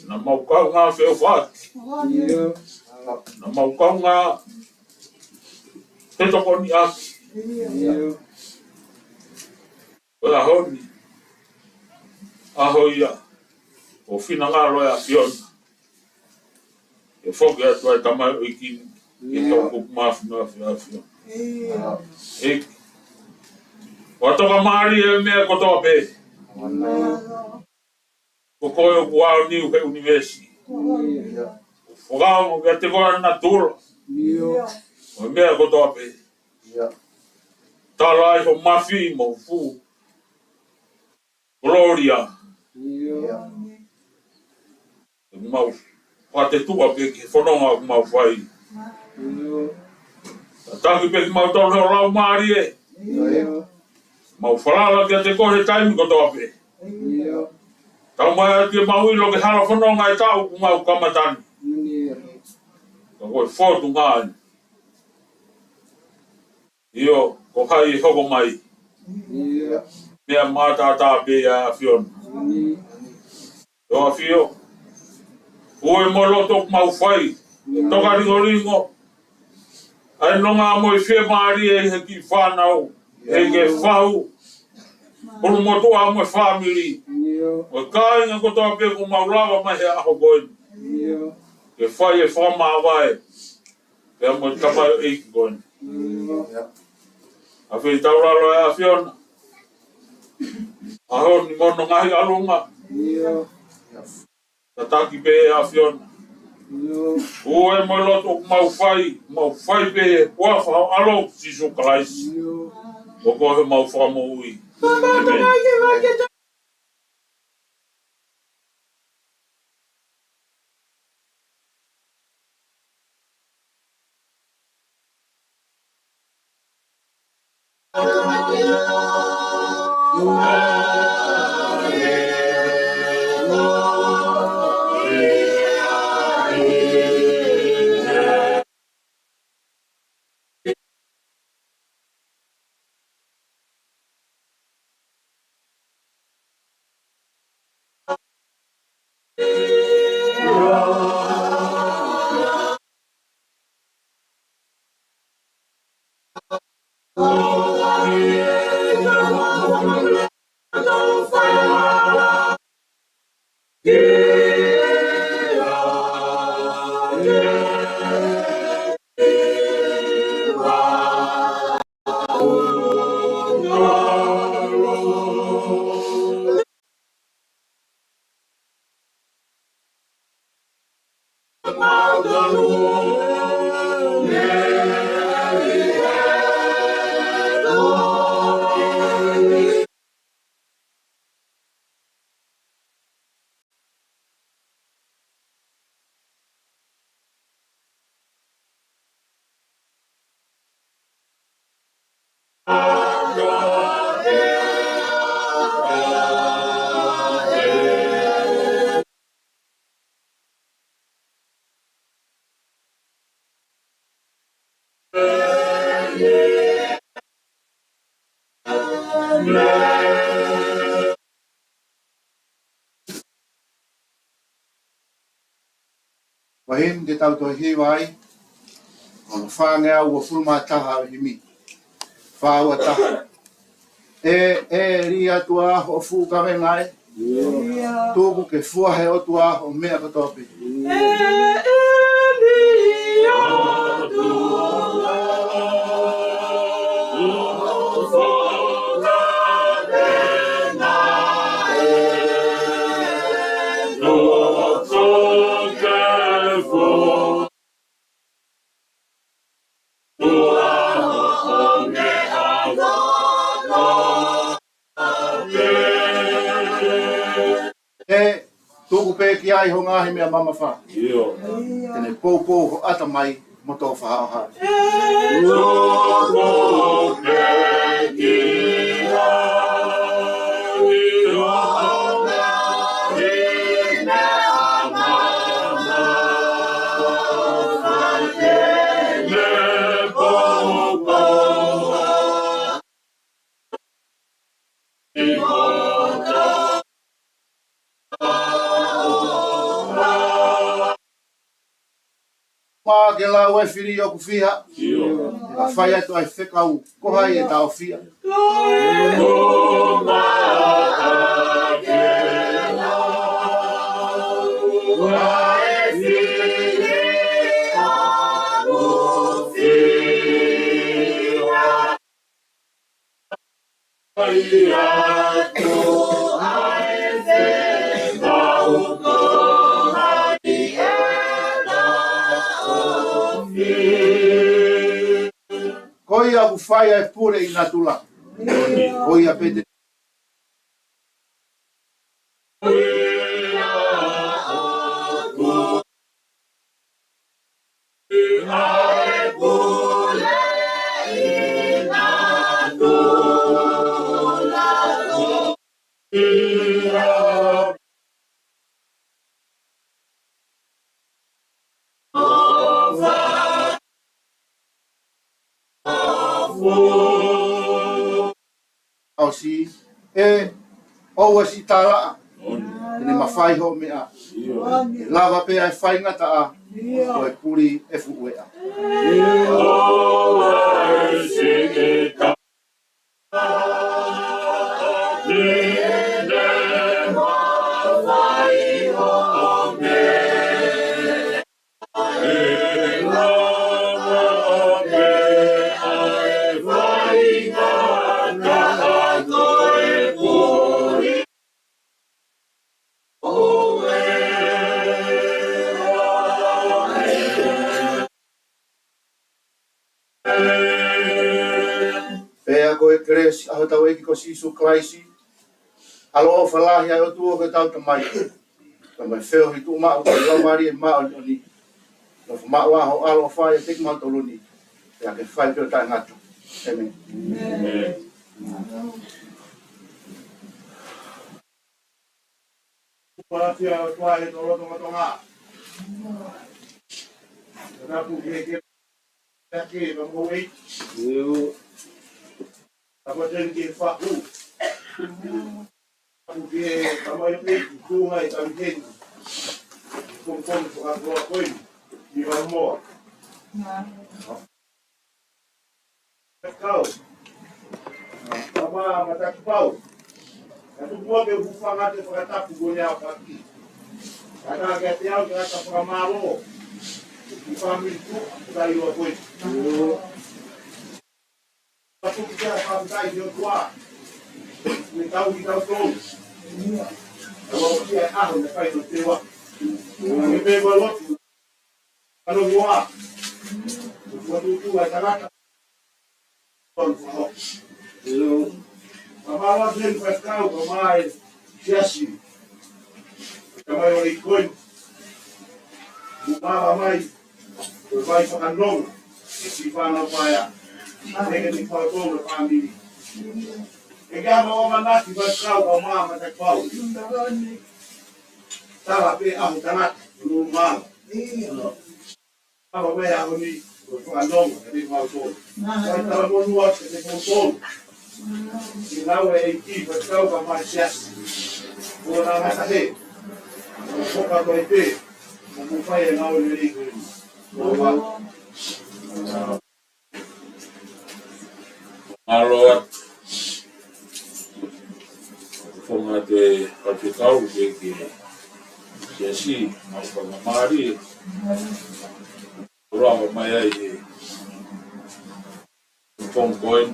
Naʻa mau kaungā feʻofaʻaki. Naʻa mau kaungā fetokoniʻaki. Ko e ʻaho ni, ʻaho ia ʻoku finangalo e ʻAfiona ke foki atu ai e tamaioʻeiki ni ke toku mafimafi ʻAfiona. ʻEiki, ʻoua toka mālie e meʻa kotoa pē. Ko koe ʻoku aoniu he ʻunivēsi. Fakaongo kiate koe ʻa natula mo e meʻa kotoa pē. Tala ai ho mafi mo ho fuʻu kolōlia. ʻOku mau fakatetuʻa pē ki he fononga ʻoku mau fai. Tataki pē kimautolu ʻe ho Laumālie. Mau falala kiate koe he taimi kotoa pē. Taumaiā ke mau ʻilo ki he hala fononga e taʻu ʻoku mau kamata ni. Ka ko e fotu ngai. ʻIo, ko hai ʻe hoko mai? Meʻa matātā pē ʻa e ʻAfiona. ʻE ʻAfio, ʻoua ʻe mo loto ʻoku mau fai, toka lingolingo ʻa e nonga mo e fiemālie ʻi he kiʻi fānau, ʻi he fahu, ʻulumotuʻa mo e fāmili, mo e kāinga kotoa pē ʻoku mau lava mai he ʻaho ko eni ke fai e fakamāvae pea mo e tamaioʻeiki ko eni. ʻAfio ʻi taulalo ʻa e ʻAfiona, ʻaho ni mo hono ngaahi ʻalunga. Tataki pē ʻe ʻAfiona. ʻOua ʻe mo loto ʻoku mau fai, mau fai pē ʻi he huafa ho ʻAlo ko Sīsū Kalaisi, ko homau Fakamoʻui. ʻĒmeni. Ko e himi te tau toe hiva ai, ko hono fāngeau uofulu mā taha ʻo e himi. Fā ua taha. ʻE, ʻe lī atu ā hoʻo fuʻu kavenga ē. Tuku ke fua ʻe he ʻOtua hoʻo meʻa kotoa pē. ʻE tuku pē ki ai ho ngaahi meʻa mamafa. ʻIo. Te ne poupou ho ʻatamai mo tō fahaoha. ʻA ke lau e fili ʻoku fiha. Ka fai atu ai fekau, ko hai ʻe taʻofia? Ko ia ʻoku fai ʻa e pule ʻi natula. Ko ia pē te ʻAusi, ʻe, ʻoua siʻi tālaʻa. ʻEne mafai hoʻo meʻa. ʻE lava pē ʻa e faingataʻa. Ko e puli ʻe fuʻu eʻa. Pea ko e kelesi ʻa hotau ʻEiki ko Sīsū Kalaisi, ʻaloʻofa lahi ʻa e ʻOtua ko hotau Tamai, pea mo e feohi tuʻumaʻu ʻa e Laumālie Māʻoniʻoni, nofomaʻu ʻa hoʻo ʻaloʻofa ʻiate kimautolu ni, pea ke fai pē ʻo taʻengata. ʻĒmeni. Pātia ʻo tuai he tolo tonga tonga. Tapu ke ke ke ka mo wei. Tapu ten ke faku. Tapu ke ka mai pe ku mai ka mi ken. Kong kong ko ka ko ko ni. Ni wa mo. Kau. Kama Matakipau. Ka tuku ake hūfanga te fakatapu ko ni a paki. Ka na ke te au ke ata fakamālō. Ki fāmili tu, ka i wa koe. Ka tuku ke a fāmili ki o tua. Me tau ki tau tō. Ka wa ki a aho me kai no te wa. Me me wa lotu. Kano mua. Kua tutu ai tangata. Kua tutu ai tangata. Ka mala ven ka kau ka mai siasi. Ka mai o i koi. Mua ka mai. Ko mai fakanonga. E si fana paia. Eke ni kua tō na famili. E ka ma o manaki ka kau ka mama ka kau. Tala pe ahu tangata. Nuru mama. Ava mai aho ni, ko e fakanonga, ka te mau tō. Ka te mau tō. Ki lau e ʻEiki, ko e kau ka mai siasi. Ko na ngata he. Ko ka ko e pē. Ko mu fai e ngau e meri ko e. Ko wa. Mālō atu. Fonga te Patrick au ke ke siasi, mau fakamālō. Roa mai ai e Fong Koen,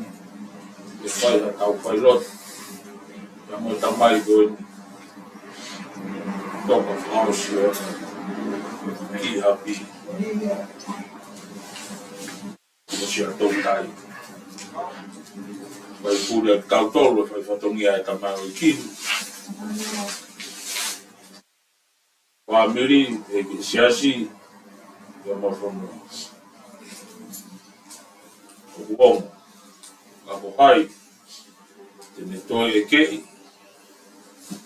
e fai ha kau fai lot. Ia mo tamai Koen. Toka fakaosi o ki hapi. Osi a tau tai. Fai pule a kau tolo, fai fatongia e tamai o i kini. Fāmili, e ki siasi, ia mo fono. ʻOku ongo, ka ko hai, te ne toe e keʻi,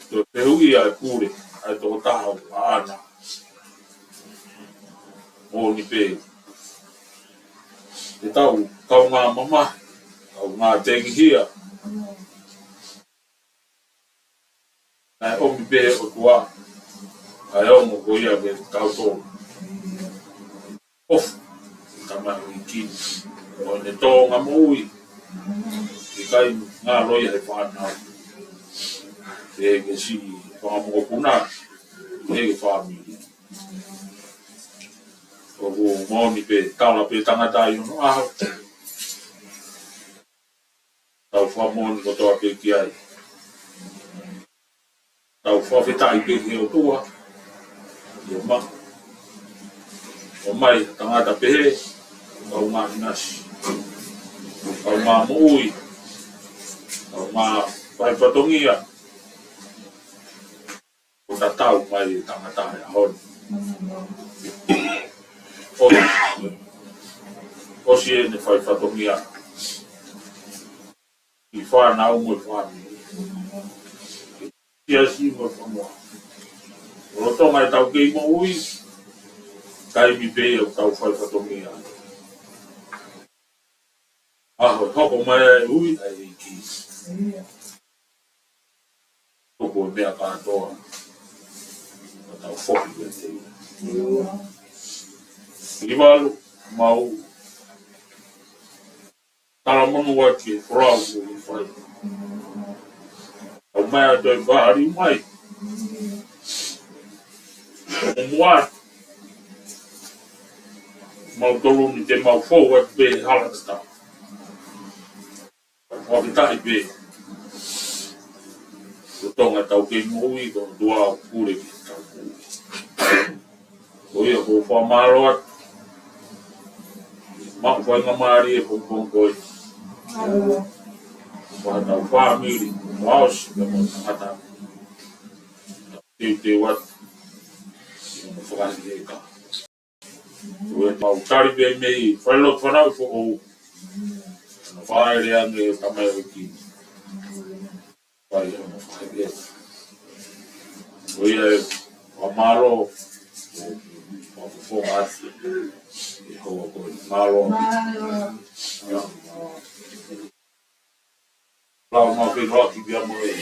toe pehuʻi ʻa e pule, ʻa e tokotaha ʻo ʻana. Moʻoni pē, te tau, kaungā mamahi, kaungā tengihia, naʻe ʻomi pē ʻOtua, ʻa e ongo ko ia ke kau tō. Of ʻo ʻene tōʻonga moʻui, ʻikai ngalo ia he fānau, pe ki he siʻi fanga mokopuna, pe ki he fāmili. ʻOku moʻoni pē, tala pē tangata ʻi onoʻaho. Tau fakamoʻoni kotoa pē ki ai. Tau fakafetaʻi pē ki he ʻOtua. ʻIo ma. ʻOmai tangata pehē, kaungā ʻinasi, kaungā moʻui, kaungā fai fatongia. ʻO tatau mai e tangata he ʻaho ni. ʻOsi, ʻosi ʻene fai fatongia ʻi he fānau mo e fāmili, siasi mo e fonua. ʻO lolotonga ʻetau kei moʻui, taimi pē ia ʻoku tau fai fatongia. ʻAho ʻe hoko mai ai e ui ʻa e ʻEiki. Tuku e meʻa kātoa, ka tau foki kiate ia. Kivalu, mau talamonū atu ki he folau kuo ke fai. ʻOmai atu e fāʻali mai. Mo mua. Mau tolu ni te mau fou atu pē hala tatau. Fakafetaʻi pē. Ko Tonga tau kei moʻui, ko e ʻOtua ʻoku pule ki heʻetau moʻui. Ko ia ʻoku ou fakamālō atu. Maʻu faingamālie e pongipongi ko eni. Ko hotau fāmili, mo e ʻaosi, mo e tangata. Teuteu atu. Mo fakahi e ka. Ko e mau tali pē mei, fai lotu fanau foʻou. Hono fāʻele ange ʻo e tamaioʻeiki. Fai hono fāʻele. Ko ia e fakamālō, ʻo, ʻo fofonga atu. ʻI he houa ko eni, mālō. Lau mau fenoaki pia mo e.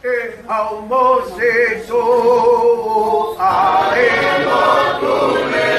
ʻE au mo se so a e motu lele.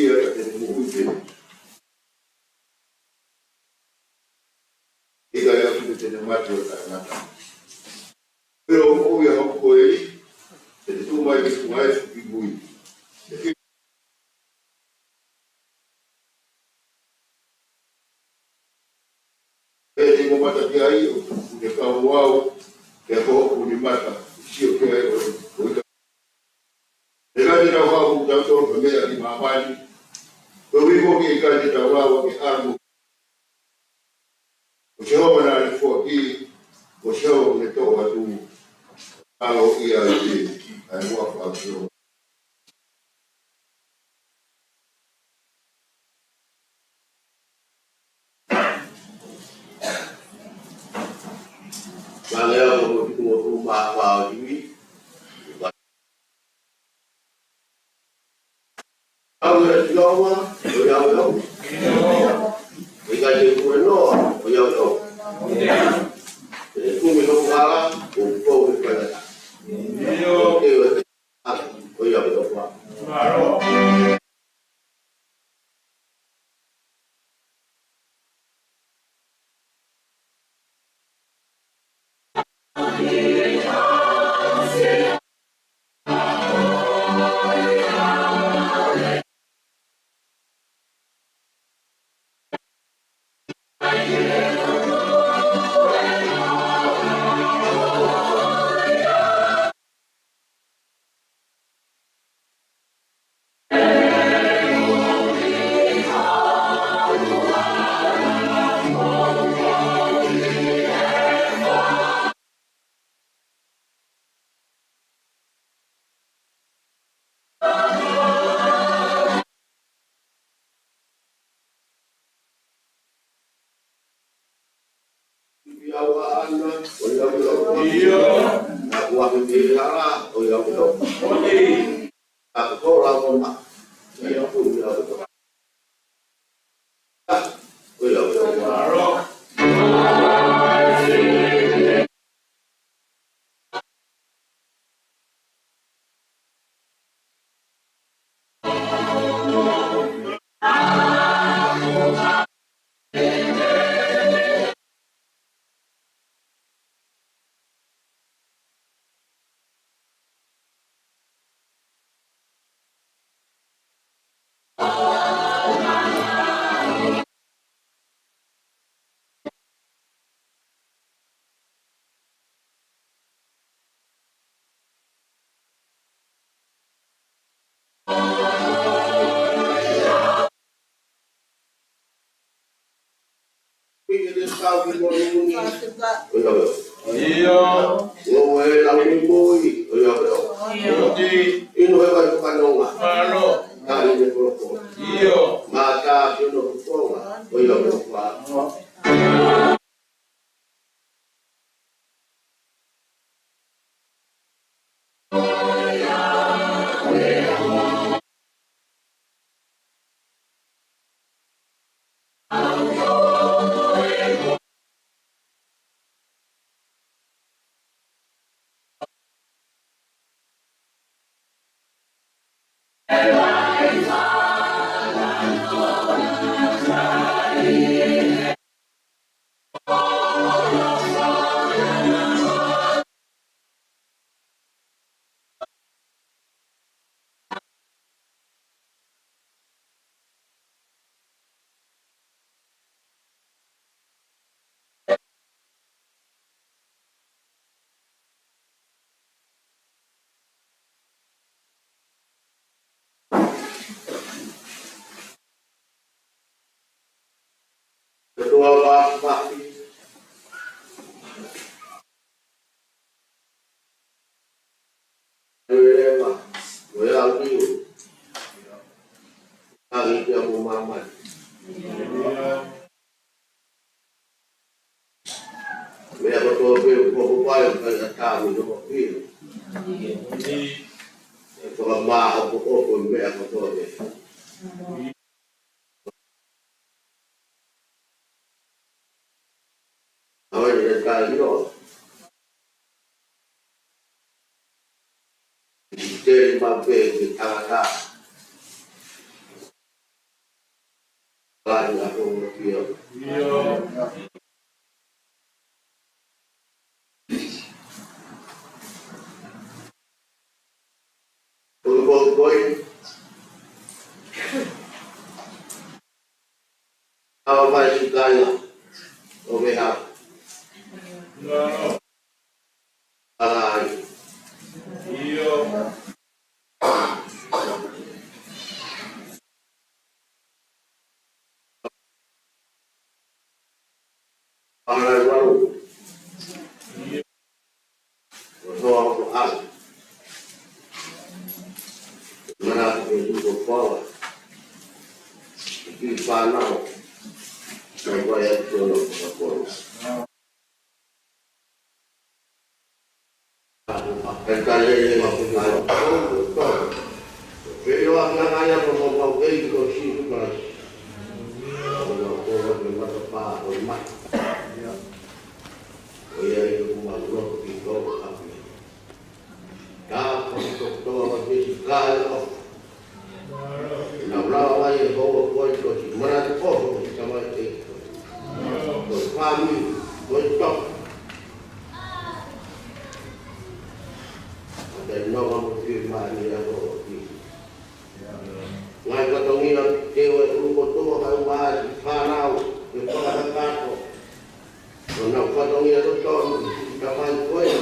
ʻuhinga ka te ne moʻui pē. ʻIkai ʻaupito te ne mate ʻo taʻengata. Pea ʻoku ou ʻi hoku koeli, te te tuʻu mai ki he funga efu ki mui. ʻE te mo mata ki ai, ʻo te kau au, ke ko hoku ni mata, sio ki ai, ʻo, ʻo ʻikai. ʻE ʻikai te tau haʻu ʻo tau tō pe meʻa ki māmani. Ko e ʻuhi ko ē ʻikai te tau lava ke ʻalu. Ko Sihova naʻa ne foaki, ko Sihova ʻoku ne toʻo atu. Alo ia i te, ʻa e huafa ʻo Sihova. Mangea ko ko tuku mo tu ma pa o tui. Au e Sihova, ʻo ia au. ʻIkai te u kule noa, ʻo ia au. ʻE kumi hoku hala, ʻo kou he kainata. ʻIo. ʻE ʻo ia au. ʻIo. ʻIo. ʻIo. ʻIo. Meʻa kotoa pē ʻoku hoko, fai ʻa e taimi ʻoku pia. ʻE fakamāʻopoʻopo meʻa kotoa pē. ʻAve le taimi ʻo tele maʻu pē ki he tangata. Fai ʻa e ʻoku pia. Ulu ko koi. Awa mai si kaila. ʻO meʻa. Ai. Palai walu. ʻO soa ko ala. Mana ke tuko pawa. Ki fānau. Sai ko ia tuno ko pawa. Kai kai le le ma ku kai. Pea ʻoku ʻikai ha ʻai ʻa e mau mau ʻEiki ko Sīsū Kalaisi. ʻOku mau kole ke mata pā ʻo mai. ʻO ia ʻoku mau lotu ki he ʻOtua. Ka ko e tokotoa ma ke si kai ʻo. Naʻa lau ai ʻe he ʻOtua ko Sīsū, manatuʻi ʻoku ʻi ai e Tamai ʻEiki. Ko e fāmili, ko e toka. ʻA e nonga mo e fiemālie ʻa e ʻOtua. Ngaahi fatongia ke ʻoua ʻe ʻulu kotoa kae ʻumaʻā siʻi fānau, ke fakakakato. Ko ʻenau fatongia totonu, ʻi he Tamai ko ē.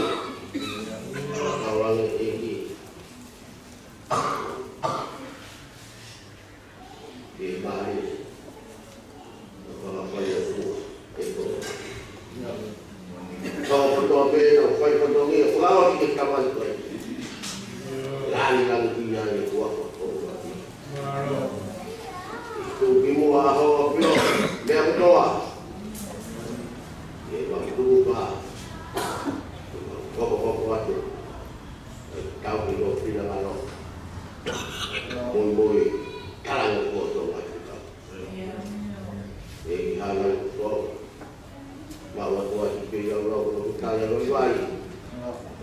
Ka ʻoange ʻEiki. Ke mai. Ko ʻenau fai atu. ʻE ko. Ka ʻoku tō pē ʻenau fai fatongia, ko ʻenau ki he Tamai ko ē. Langilangiʻia ʻi he huafa ʻo e ʻOtua. Tuku ki muʻa ʻa hoʻo ʻafio, meʻa kotoa. ʻE mau tuku pē. ʻE mau hokohoko atu. ʻE tau ki ho finangalo. Muimui, talango kuo tō mai ki tau. ʻE ki hana i kotoa. Mau ʻOtua, ʻi he ʻaho ni ʻoku tau ʻi ai.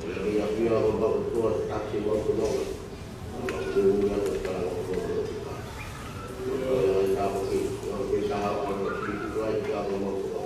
ʻOku ʻi ai pē ʻa e mau ʻOtua, taki mau ʻOtua. Mau ʻOtua, ʻi ai pē ʻa e mau ʻOtua. ʻOku ʻi ai pē ʻa e mau ʻOtua.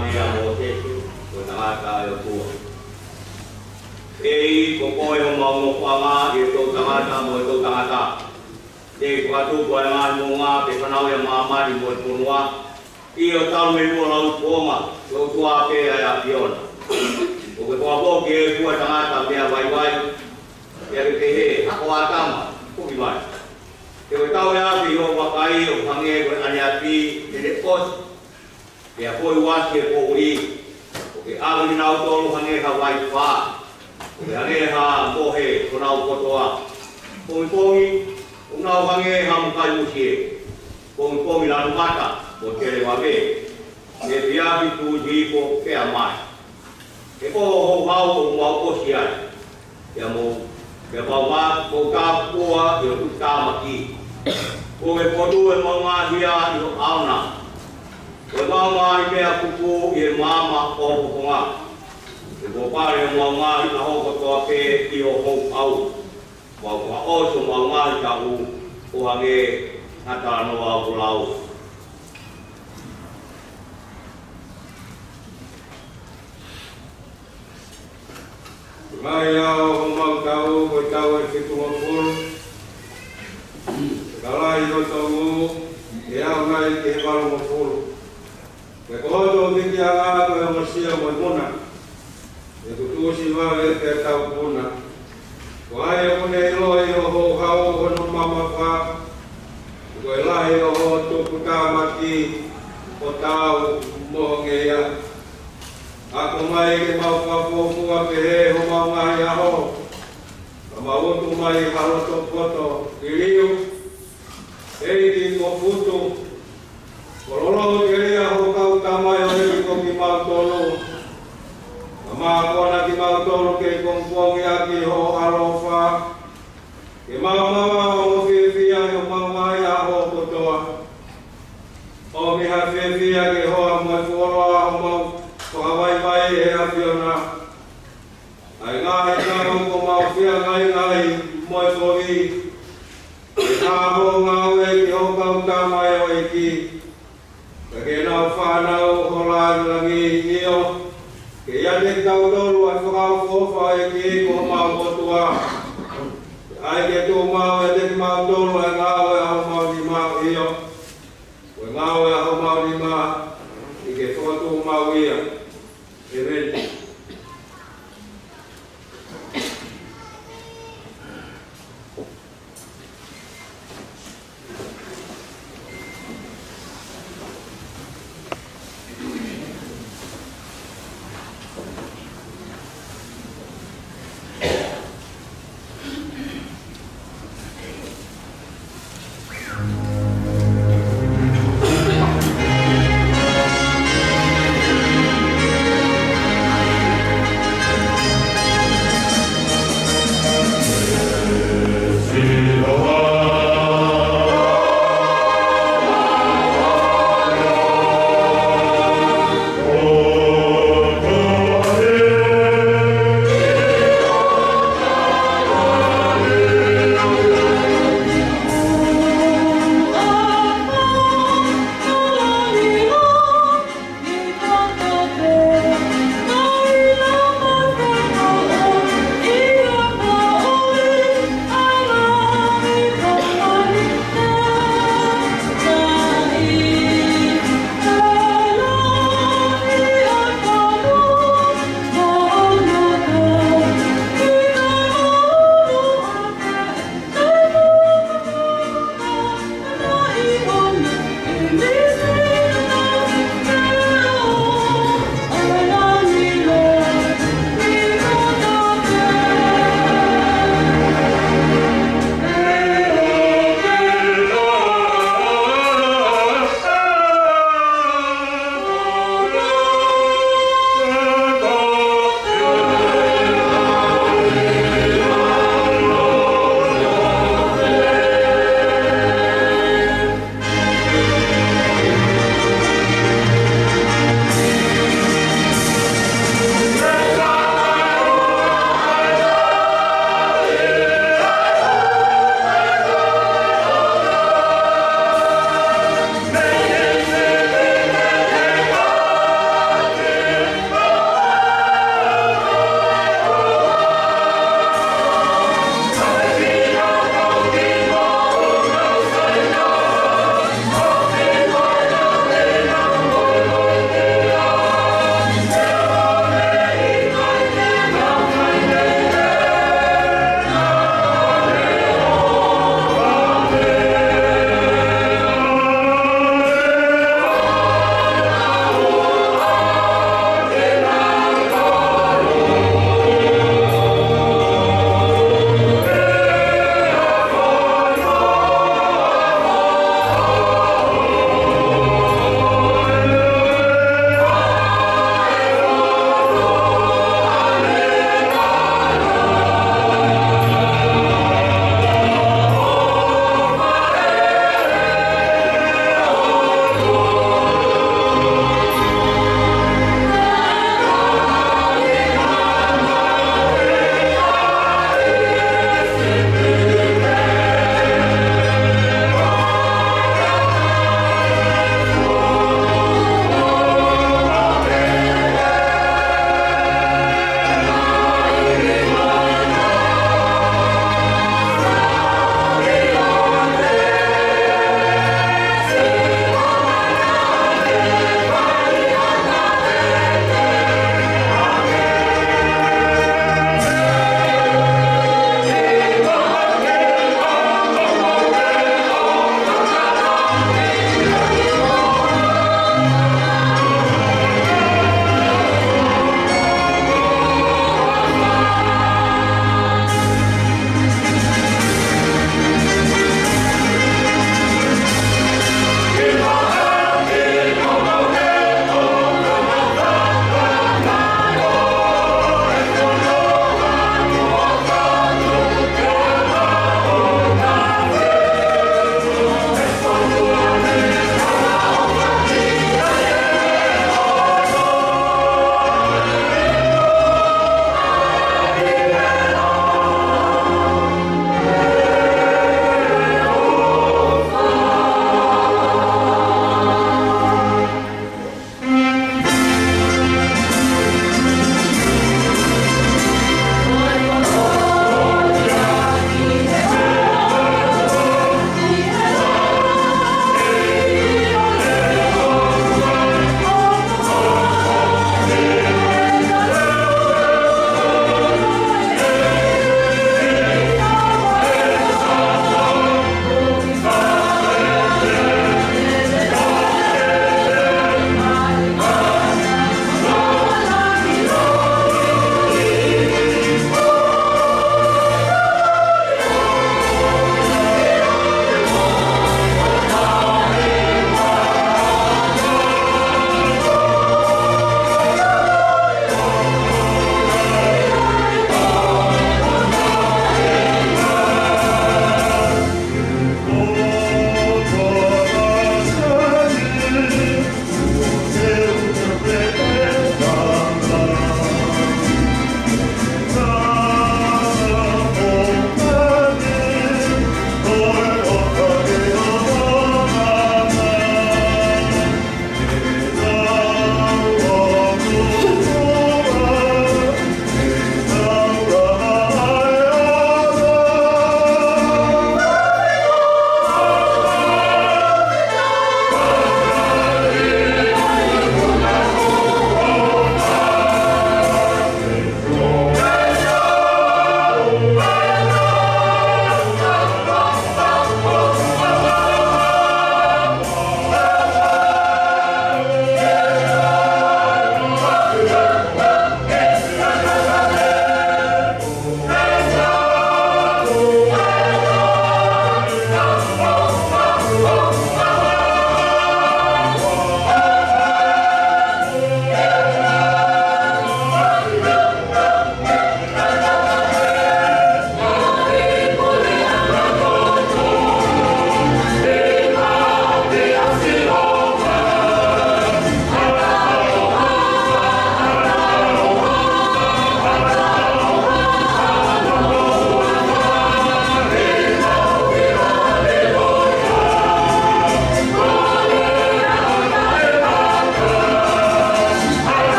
Mei a Mōsese, ko e tangata ʻa e ʻOtua. ʻEiki, ko koe homau nofoʻanga ʻi he toʻutangata mo e toʻutangata. Te u fakatupu ʻa e ngaahi moʻunga ke fanauʻi ʻa māmani mo e fonua. ʻIo, talu mei muʻa lau kuonga, ko e ʻOtua pē ʻa e ʻAfiona. ʻOku ke fakafoki ʻa e fua tangata meʻa vaivai, pea ke pehē, Ako ʻĀtama, foki mai. He ko e tau ʻe afe ʻi hoʻo vakai ʻo hangē ko e ʻaneafi ʻene ʻosi. Pea ko e uasi e poʻuli, ʻoku ke ʻave kinautolu hangē ha vai fā, ʻoku ke hangē ha mohe ʻi honau kotoa. Pongipongi, ʻoku nau hangē ha mukai musie. Pongipongi, lanu mata mo tele vave. Efiafi, tuʻu hifo pea mai. He ko hoʻo houhau ʻoku mau ʻosi ai. Pea mau, pea mau mā, mau tāpuekina ʻi hoʻo tuʻutāmaki. Kuo ke potu ʻemau ngaahi hia ʻi ho ʻao na. Ko ʻemau ngaahi meʻa kupu ʻi he maama ʻo ho fofonga. He kuo pale ʻemau ngaahi ʻaho kotoa pē ʻi ho houhau. Mau fakaʻosi ʻemau ngaahi taʻu ʻo hangē ha talanoa ʻoku lau. Ko e ngaahi ʻaho ʻo homau taʻu, ko e taʻu ʻe fitungofulu. Ka lahi hoto ngū, ʻe aʻu nai ki he valungofulu. Pea ko hoto fitiʻanga ko e ongosia mo e muna. He kuo tuʻusi vave pea tau puna. Ko hai ʻoku ne ʻiloʻi ʻi ho houhau hono mamafa? Ko e lahi ʻo ho tuʻutāmaki, ʻo tau mo ho ngeia. Ako mai ke mau fakafuofua pehē homau ngaahi ʻaho. Ka mau utu mai ha loto poto, liliu, ʻEiki, kuo futu. Kuo lolohia ho kau tamaioʻeiki ko kimautolu. Ka mākona kimautolu ke pongipongi ʻaki ho ʻaloʻofa. Ke mau maʻu ʻa e ongo fiefia ʻi homau ngaahi ʻaho kotoa. ʻOmi ha fiefia ke hoa mo e fuoloa ʻo homau fakavaivai ʻe he ʻAfiona. ʻA e ngaahi taʻu kuo mau feangaingai mo e kovi. Ke hā hoʻo ngāue ki ho kau tamaioʻeiki. Pea ke nau fānau ho lāngilangi, ʻio, ke ʻiate kitautolu ʻa e fakaʻofoʻofa ʻo e ʻEiki ko homau ʻOtua. ʻAi ke tuʻumaʻu ʻiate kimautolu ʻa e ngāue ʻa homau nima, ʻio, ko e ngāue ʻa homau nima, ʻi he fakatuʻumaʻu ia. ʻĒmeni.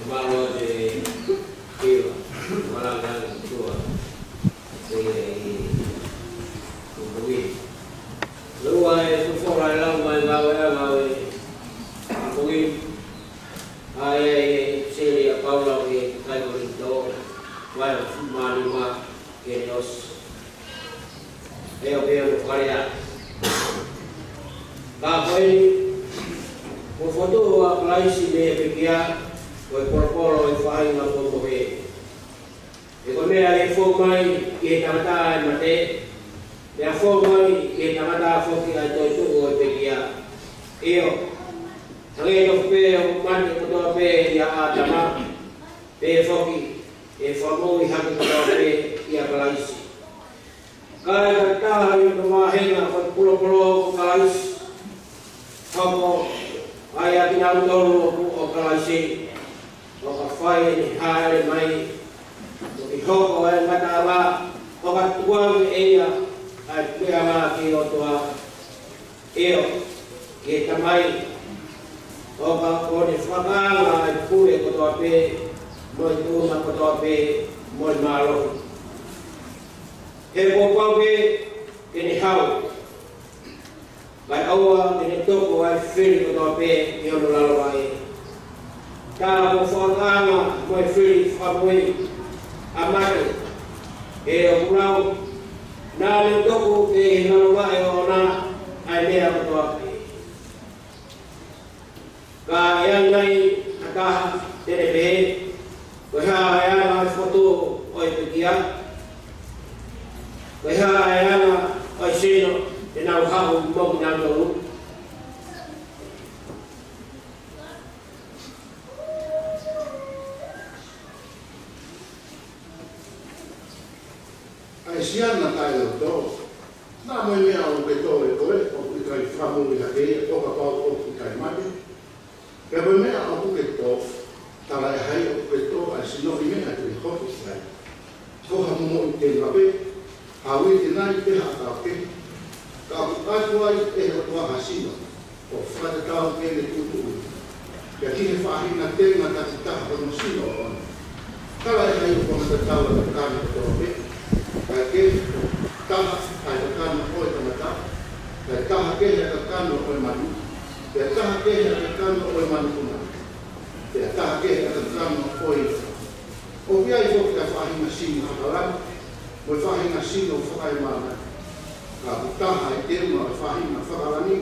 Mālō atu e kiva, malanga atu tua, e, e, ko koe. Lua e tufola e lau mai ngāue a ngāue, ko koe. ʻA e, e, seli a Paula ki he kakai Kolinitō, vahe hongofulu mā nima ke ne ʻosi. ʻE ʻo pea mo kalea. Ka ko eni, kuo fokotuʻu ʻa Kalaisi mei he pekia, ko e polopolo ʻo e faʻahinga kuo mohe. He ko e meʻa ʻe fou mai ki he tangata ʻa e mate, pea fou mai ki he tangata foki ʻa e toetuʻu ʻo e pekia. ʻIo, hangē tofu pē ʻoku mate kotoa pē ʻia ʻĀtama, pehē foki ʻe fakamoʻui hake kotoa pē ʻia Kalaisi. Ka ʻe taki taha ʻi hono vāhenga ko e polopolo ʻo Kalaisi, hoko ai ʻa kinautolu ʻoku ʻo Kalaisi, ʻo ka fai ʻene hāʻele mai, ʻo ke hoko ʻa e ngataʻanga, ʻo ka tukuange ʻe ia ʻa e puleʻanga ki he ʻOtua, ʻio, ki he Tamai, ʻo ka ʻo ne fakaʻaongaʻi ʻa e pule kotoa pē, mo e tuʻunga kotoa pē, mo e mālohi. He kuo pau pē ke ne haʻu, kae ʻoua ke ne toko ʻa e fili kotoa pē ʻi hono lalo vaʻe. Tā ko e fakaʻaonga mo e fili fakamoʻui ʻa mate, ʻe ʻoku lau, naʻa ne toko ʻi he lalo vaʻe ʻoʻona ʻa e meʻa kotoa pē. Ka ʻe ʻi ai nai ha taha te ne pehē, ko e hā ʻa e anga ʻo e fokotuʻu ʻo e pekia? Ko e hā ʻa e anga ʻo e sino te nau haʻu mo kinautolu? ʻA e siana taʻeloto, naʻa mo e meʻa ʻoku ke tō ʻe koe ʻoku ʻikai fakamoʻui hake ia, ʻo kapau ʻoku ʻikai mate. Pea mo e meʻa ʻoku ke tō, talaʻehai ʻoku ke tō ʻa e sinoʻi meʻa te ne hoko ki ai. Ko ha momoʻi tenga pē, ha uite nai pe ha ʻakau kehe, ka ʻoku ʻoatu ai ʻe he ʻOtua ha sino, ʻo fakatatau ki heʻene tuʻutuʻuni, pea ki he faʻahinga tenga takitaha hono sino ʻoʻona. Talaʻehai ʻoku fakatatau ʻa e kakano kotoa pē, kae kehe, taha ʻa e kakano ʻo e tangata, kae taha kehe ʻa e kakano ʻo e manu, pea taha kehe ʻa e kakano ʻo e manupuna, pea taha kehe ʻa e kakano ʻo e ifa. ʻOku ʻi ai foki ʻa e faʻahinga sino fakalangi, mo e faʻahinga sino fakaemāmani. Ka ʻoku taha ʻa e teunga ʻo e faʻahinga fakalangi,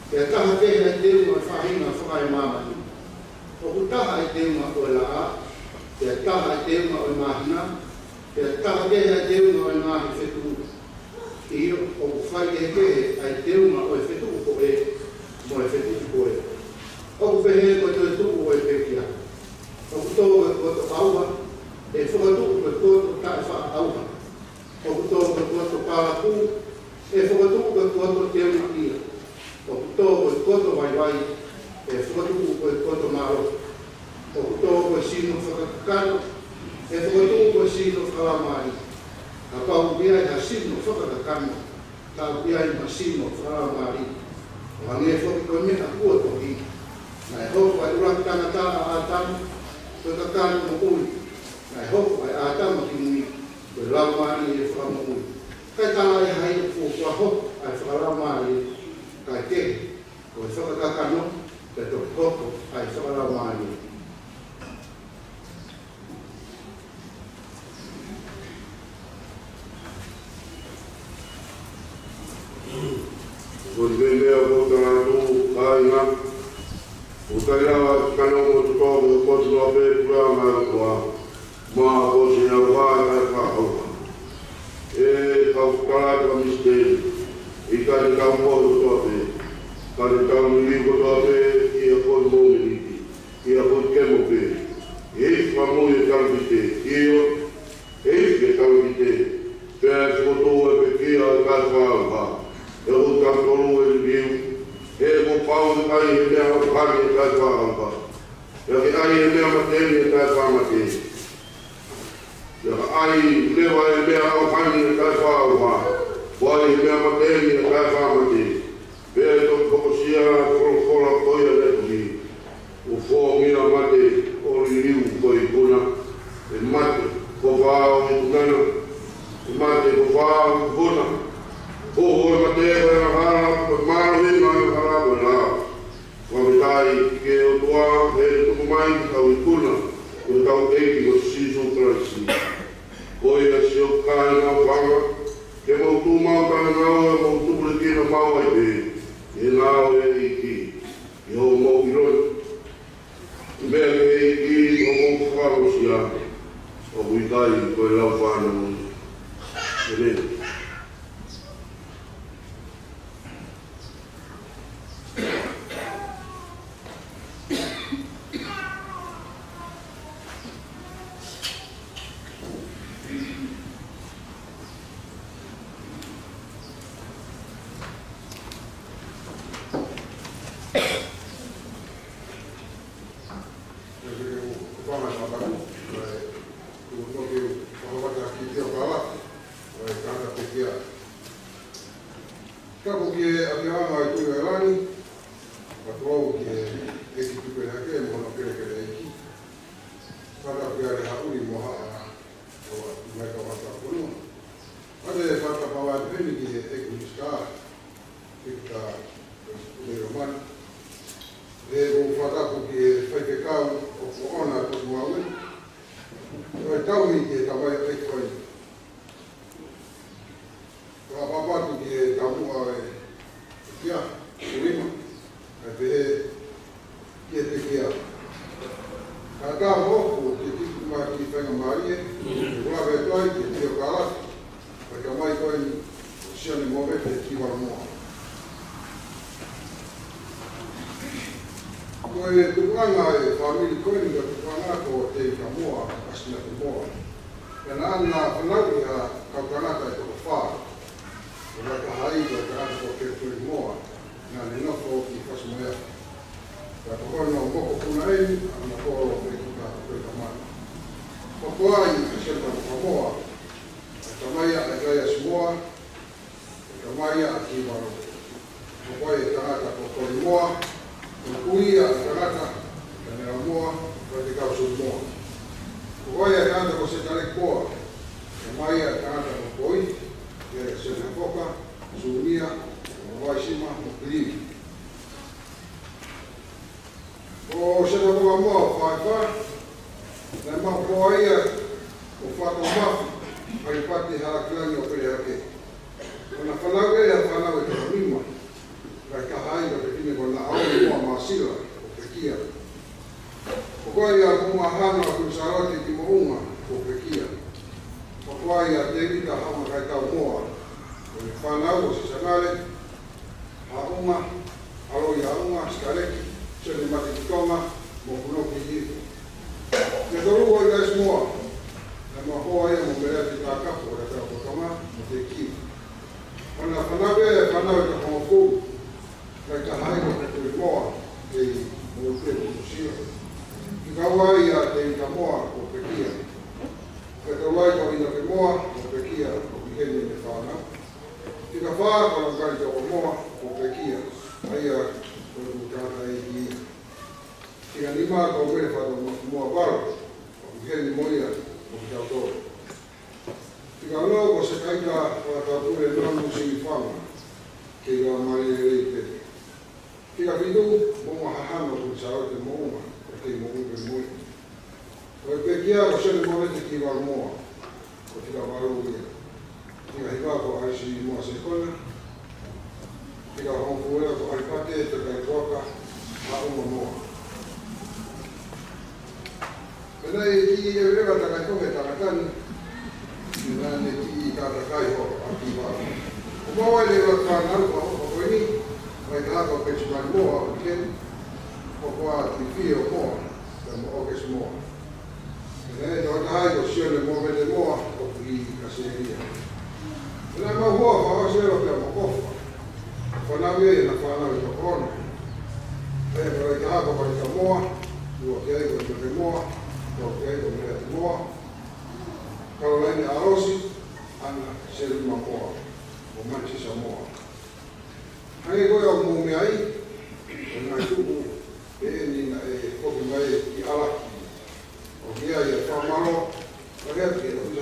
pea taha kehe ʻa e teunga ʻo e faʻahinga fakaemāmani. ʻOku taha ʻa e teunga ʻo e laʻā, pea taha ʻa e teunga ʻo e māhina, pea taha kehe ʻa e teunga ʻo e ngaahi fetuʻu. ʻIo, ʻoku faikehekehe ʻa e teunga ʻo e fetuʻu ko ē mo e fetuʻu ko ē. ʻOku pehē ko e toetuʻu ʻo e pekia. ʻOku tō ko e koto ʻauha, ʻe fokotuʻu ko e koto taʻefaʻaʻauha. ʻOku tō ko e koto palakū, ʻe fokotuʻu ko e koto teungaʻia. ʻOku tō ko e koto vaivai, ʻe fokotuʻu ko e koto mālohi. ʻOku tō ko e sino fakakakano, ʻe fokotuʻu ko e sino fakalaumālie. Kapau ʻoku ʻi ai ha sino fakakakano, ka ʻoku ʻi ai ha sino fakalaumālie, ʻo hangē foki ko e meʻa kuo tohi: Naʻe hoko ʻa e ʻuluaki tangata ʻa ʻĀtama ko e kakano moʻui. Naʻe hoko ʻa ʻĀtama kimui ko e laumālie fakamoʻui. Kae talaʻehai ʻoku fuofua hoko ʻa e fakalaumālie, kae kehe, ko e fakakakano, pea toki hoko ʻa e fakalaumālie. Ko e meʻa ʻoku ou tala atu, kāinga, ʻoku ʻikai lava ke kakano ʻo totonu ʻo e koto noa pē pula mai ʻOtua, mo e koto ʻi he ʻauha ʻe taʻefaʻaʻauha. ʻE kau tala atu ʻa e misiteli, ʻikai te tau mohe kotoa pē, ka te tau liliu kotoa pē ʻi ha foʻi mōmeniti, ʻi ha foʻi kemo pē. ʻE hifo ʻa e moʻui ʻo e talupite, ʻio, ʻe hifo ʻa e talupite, pea ʻe fokotuʻu ʻa e pekia ʻo e taʻefaʻaʻauha. He ko kitautolu ʻe liliu, he kuo pau ke ʻai ʻe he meʻa ʻauha ni ʻa e taʻefaʻaʻauha, pea ke ʻai ʻe he meʻa mate ni ʻa e taʻefaʻamate. Pea ka ʻai leva ʻe he meʻa ʻauha ni ʻa e taʻefaʻaʻauha, pea ʻai ʻe he meʻa mate ni ʻa e taʻefaʻamate, pea ʻe toki hokosia ʻa e folofola ko ia naʻe tohi: Kuo fōngia ʻa e mate ʻo liliu Vao i tunana, e mate ko vao i hona. Ko e mate ko e angahala, ko e mālohi ko e angahala ko e lao. Fakafetaʻi ki he ʻOtua, he tuku mai ʻetau ikuna, ko hotau ʻEiki ko Sīsū Kalaisi. Ko ia siʻoku kāinga ʻofaʻanga, ke mou tuʻu maʻu taʻengata ʻo mou tupulekina maʻu ai pē, ʻi he ngāue ʻa e ʻEiki, ʻi hoʻomou ʻilo. Meʻa ki he ʻEiki ʻo mou fakaʻosi ā, ʻoku ʻikai ko e lau fānau. ʻĒmeni. Tapu ki he ʻAfiona ʻo e Tuʻi ʻo e Langi, pea ʻoku ou ki he ʻEiki Tuʻi Pelehake mo hono kelekele ʻeiki. Fakatapu ki he Haʻuli mo Haʻa, ʻo mai ka wata kunu. Pea fakatapu lelei pē ki he ʻEiki Minisitā, ʻEiki Leilomani. Pea ʻoku ou fakatapu ki he faifekau ʻoku ʻoʻona ʻa e potungāue, ʻo e tauhi ki he tamaioʻeiki ko eni. Fakatapu atu ki he taumuʻa ʻo e pekia, Sulima, kae pehē ki he pekia. Kae ʻatā foki ki he kiʻi tuʻumālie faingamālie, ke u lave atu ai ki he pio kalafi, ʻa e tamai ko eni, ʻo Sione Movete Kivalumoa. Ko e tupuʻanga ʻo e fāmili ko eni, ko e tupuʻanga ko Tēvita Moa, ʻa Sinate Moa. Pea naʻá na fanauʻi ha kau tangata ʻe toko fā. Ko e lahi taha ai ko e tangata ko Kevin Moa, naʻá ne nofo ʻi Fasi Moheafe. Pea ko hono mokopuna eni, ʻa hono kolo ko ʻEiki Tohi Tamana. Hoko ai ʻa Sione Tamuka Moa, ʻa e tamai ʻa ʻIkaiasi Moa, ʻa e tamai ʻa Kivalu. Hoko ai ʻa e tangata ko Koli Moa, ko e kui ʻa e tangata, Tanela Moa, ko e te kau Sulu Moa. Hoko ai ʻa e tangata ko Setaleki Moa, tamai ʻa e tangata ko Koi, ʻa Sione Hapoka, Sunia, Vaisima, mo Pilivi. Ko Sione Hapoka Moa ʻo Faifai, naʻe maʻu pō ia ʻo Fato Mafi, ʻa e pati Halakilangi ʻo Pelehake. ʻO na fanauʻi ʻe ha fānau ʻe toko nima, lahi taha ai ko e fefine ko Naʻauli Moa Māsila, ʻo pekia. Hoko ai ʻa Moʻungahana ʻo Kuini Sālote ki Moʻunga, ʻo pekia. Hoko ai ʻa Tēvita Haʻunga Kaitau Moa, ʻo e fānau ʻo Sisangale, Haʻunga, ʻAloi Haʻunga, Sitaleki, Sione Mate ki Tonga, mo Kunoki Hihifo. Pea tolu ko ʻIkaiasi Moa, naʻe maʻu pō ia mo Meleati Takapo, ʻo e Tau ko Tonga, mo Tēkiu. ʻO na fanauʻi ʻe ha fānau ʻe toko hongofulu, lahi taha ai ko Peteli Moa, kei Moʻuipe mo Sila. Fika ua ai ʻa Tēvita Moa, ʻo pekia. Fika tolu ai ko ʻInoke Moa, ʻo pekia, ʻoku ʻi heni ʻene fānau. Fika fā ko Langali Toko Moa, ʻo pekia, ʻa ia ko e tuʻu tangataʻeiki ia. Fika nima ko Mele Fato Moa Valo, ʻoku ʻi heni mo ia, mo kitautolu. Fika ono ko Sekaika Fakataupule Nonu Sinifanga, kei lava mālie lelei pē. Fika fitu, Moʻungahana ʻo Kuini Sālote Moʻunga, ʻoku kei Moʻuipe mo ia. Ko e pekia ko Sione Movete Kivalumoa, ko e fika valu ia. Fika hiva ko ʻAisi Moa Sekona. Fika hongofulu ko ʻAlipate Tokaipoaka Haʻunga Moa. Pea naʻe kiʻi ʻeveʻeva takai ko e tangata ni, pea naʻe kiʻi kātakai holo ʻa Kivalu. ʻO maʻu ai ʻa e ua fānau ʻa e hoko ko eni, mai ka hako Petimani Moa ʻo Keni, ʻo ko ʻa Tifio Moa, pea mo ʻOkesi Moa. Pea naʻe tokotaha ai ko Sione Movete Moa ʻoku ʻi Kasēlia. Pea naʻe maʻu hoa fakaʻosi ʻa Lopea mo Kofa. Fanauʻi ʻe na fānau ʻe toko ono. Pea ko e lahi taha ko Kalita Moa, ua ki ai ko Tiote Moa, tolu ki ai ko Meleati Moa, Kalolaine ʻAlosi, Ana Selima Moa, mo Manisisa Moa. Hangē ko ia ʻoku mou meaʻi, ko e ngaahi tuʻu ʻeni naʻe foki mai ki ʻAlaki. ʻOku ʻi ai ʻa e fakamālō, ʻo lea ki he ʻofisi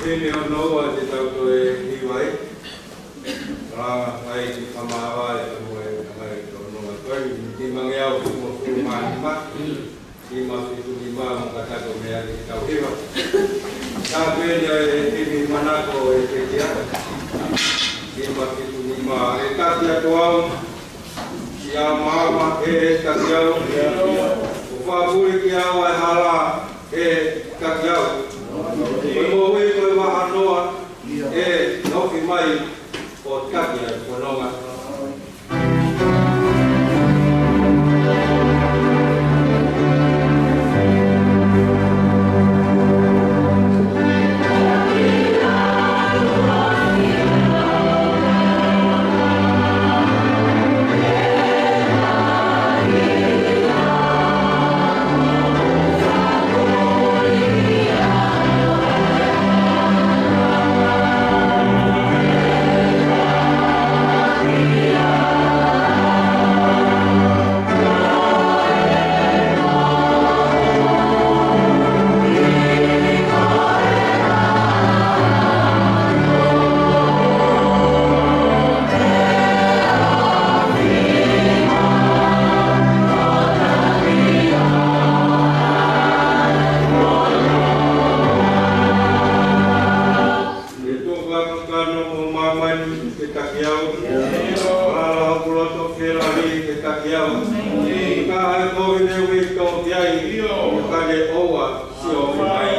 Pehē ʻo noa te tau toe hiva ai. Langa ai ki he fakamāvae, ʻa mo e langa ai ki he ono atu ai, nima ngeau mo e hongofulu mā nima. Nima fitu nima, mo kātaki mei ai ke tau hiva. Ka pehē ʻe he himi manako ʻa e pekia. Nima fitu nima, ʻe taki atu au, siʻa maama ʻe taki au. ʻO fakapuli kiate au ʻa e hala ʻe taki au. Ko e moʻui ko e vahanoa ʻe ofi mai ʻo taki ʻa e fononga. ʻE tuku ʻa e kakano ʻo māmani ke taki au. Lala hoku loto felali ke taki au. Ka ʻi ai ha kovi ne ui tō ki ai, ʻo ka ne ʻoua sio mai.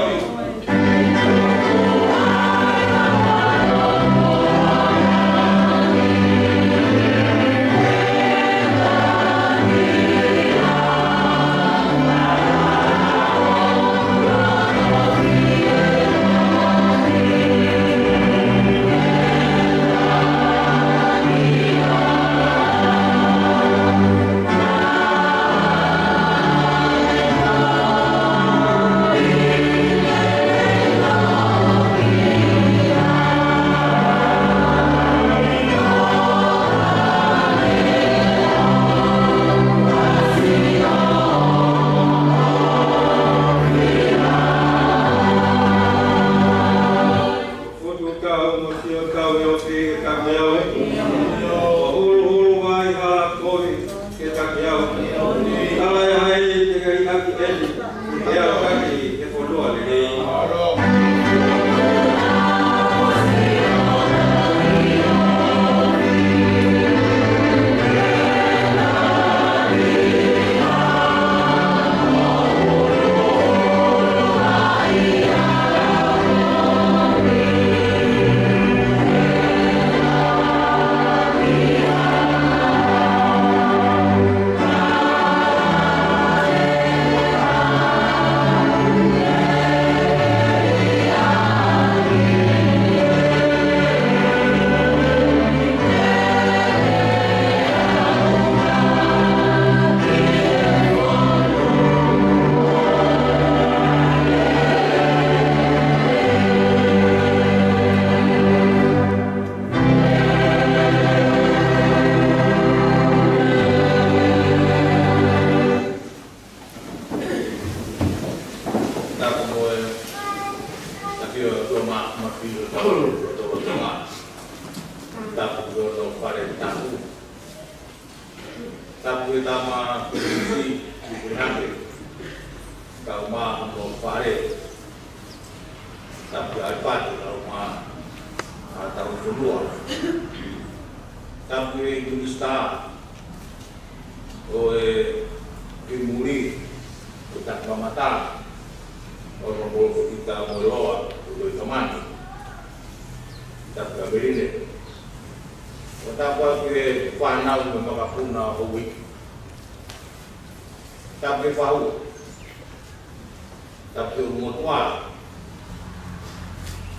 Futu tau mo sio tau ʻi ofi ke taki au. ʻO huluhulu vai hala kovi ke taki au. Tala ʻe hai te kai aki eni ke au taki he fonua lelei. Tapu mo e, tapu ʻo Toma, ma pio, tapu ʻo Toma. Tapu ʻo Toma, fale tapu. Tapu ʻe Tama Kusi, Kusi Hake. Kau ma mo fale. Tapu ai patu kau ma, ʻa tau fonua. Tapu ʻe Kusi ta. ʻO e kimuli, ʻo e taki mamata, ʻo e mapolo ko kita mo e loa, ʻo e tamani. Tapu ʻa Beline. ʻO tapu ʻa e fānau mo e makapuna ʻo Wiki. Tapu ʻe Fau. Tapu ʻe Motuʻa.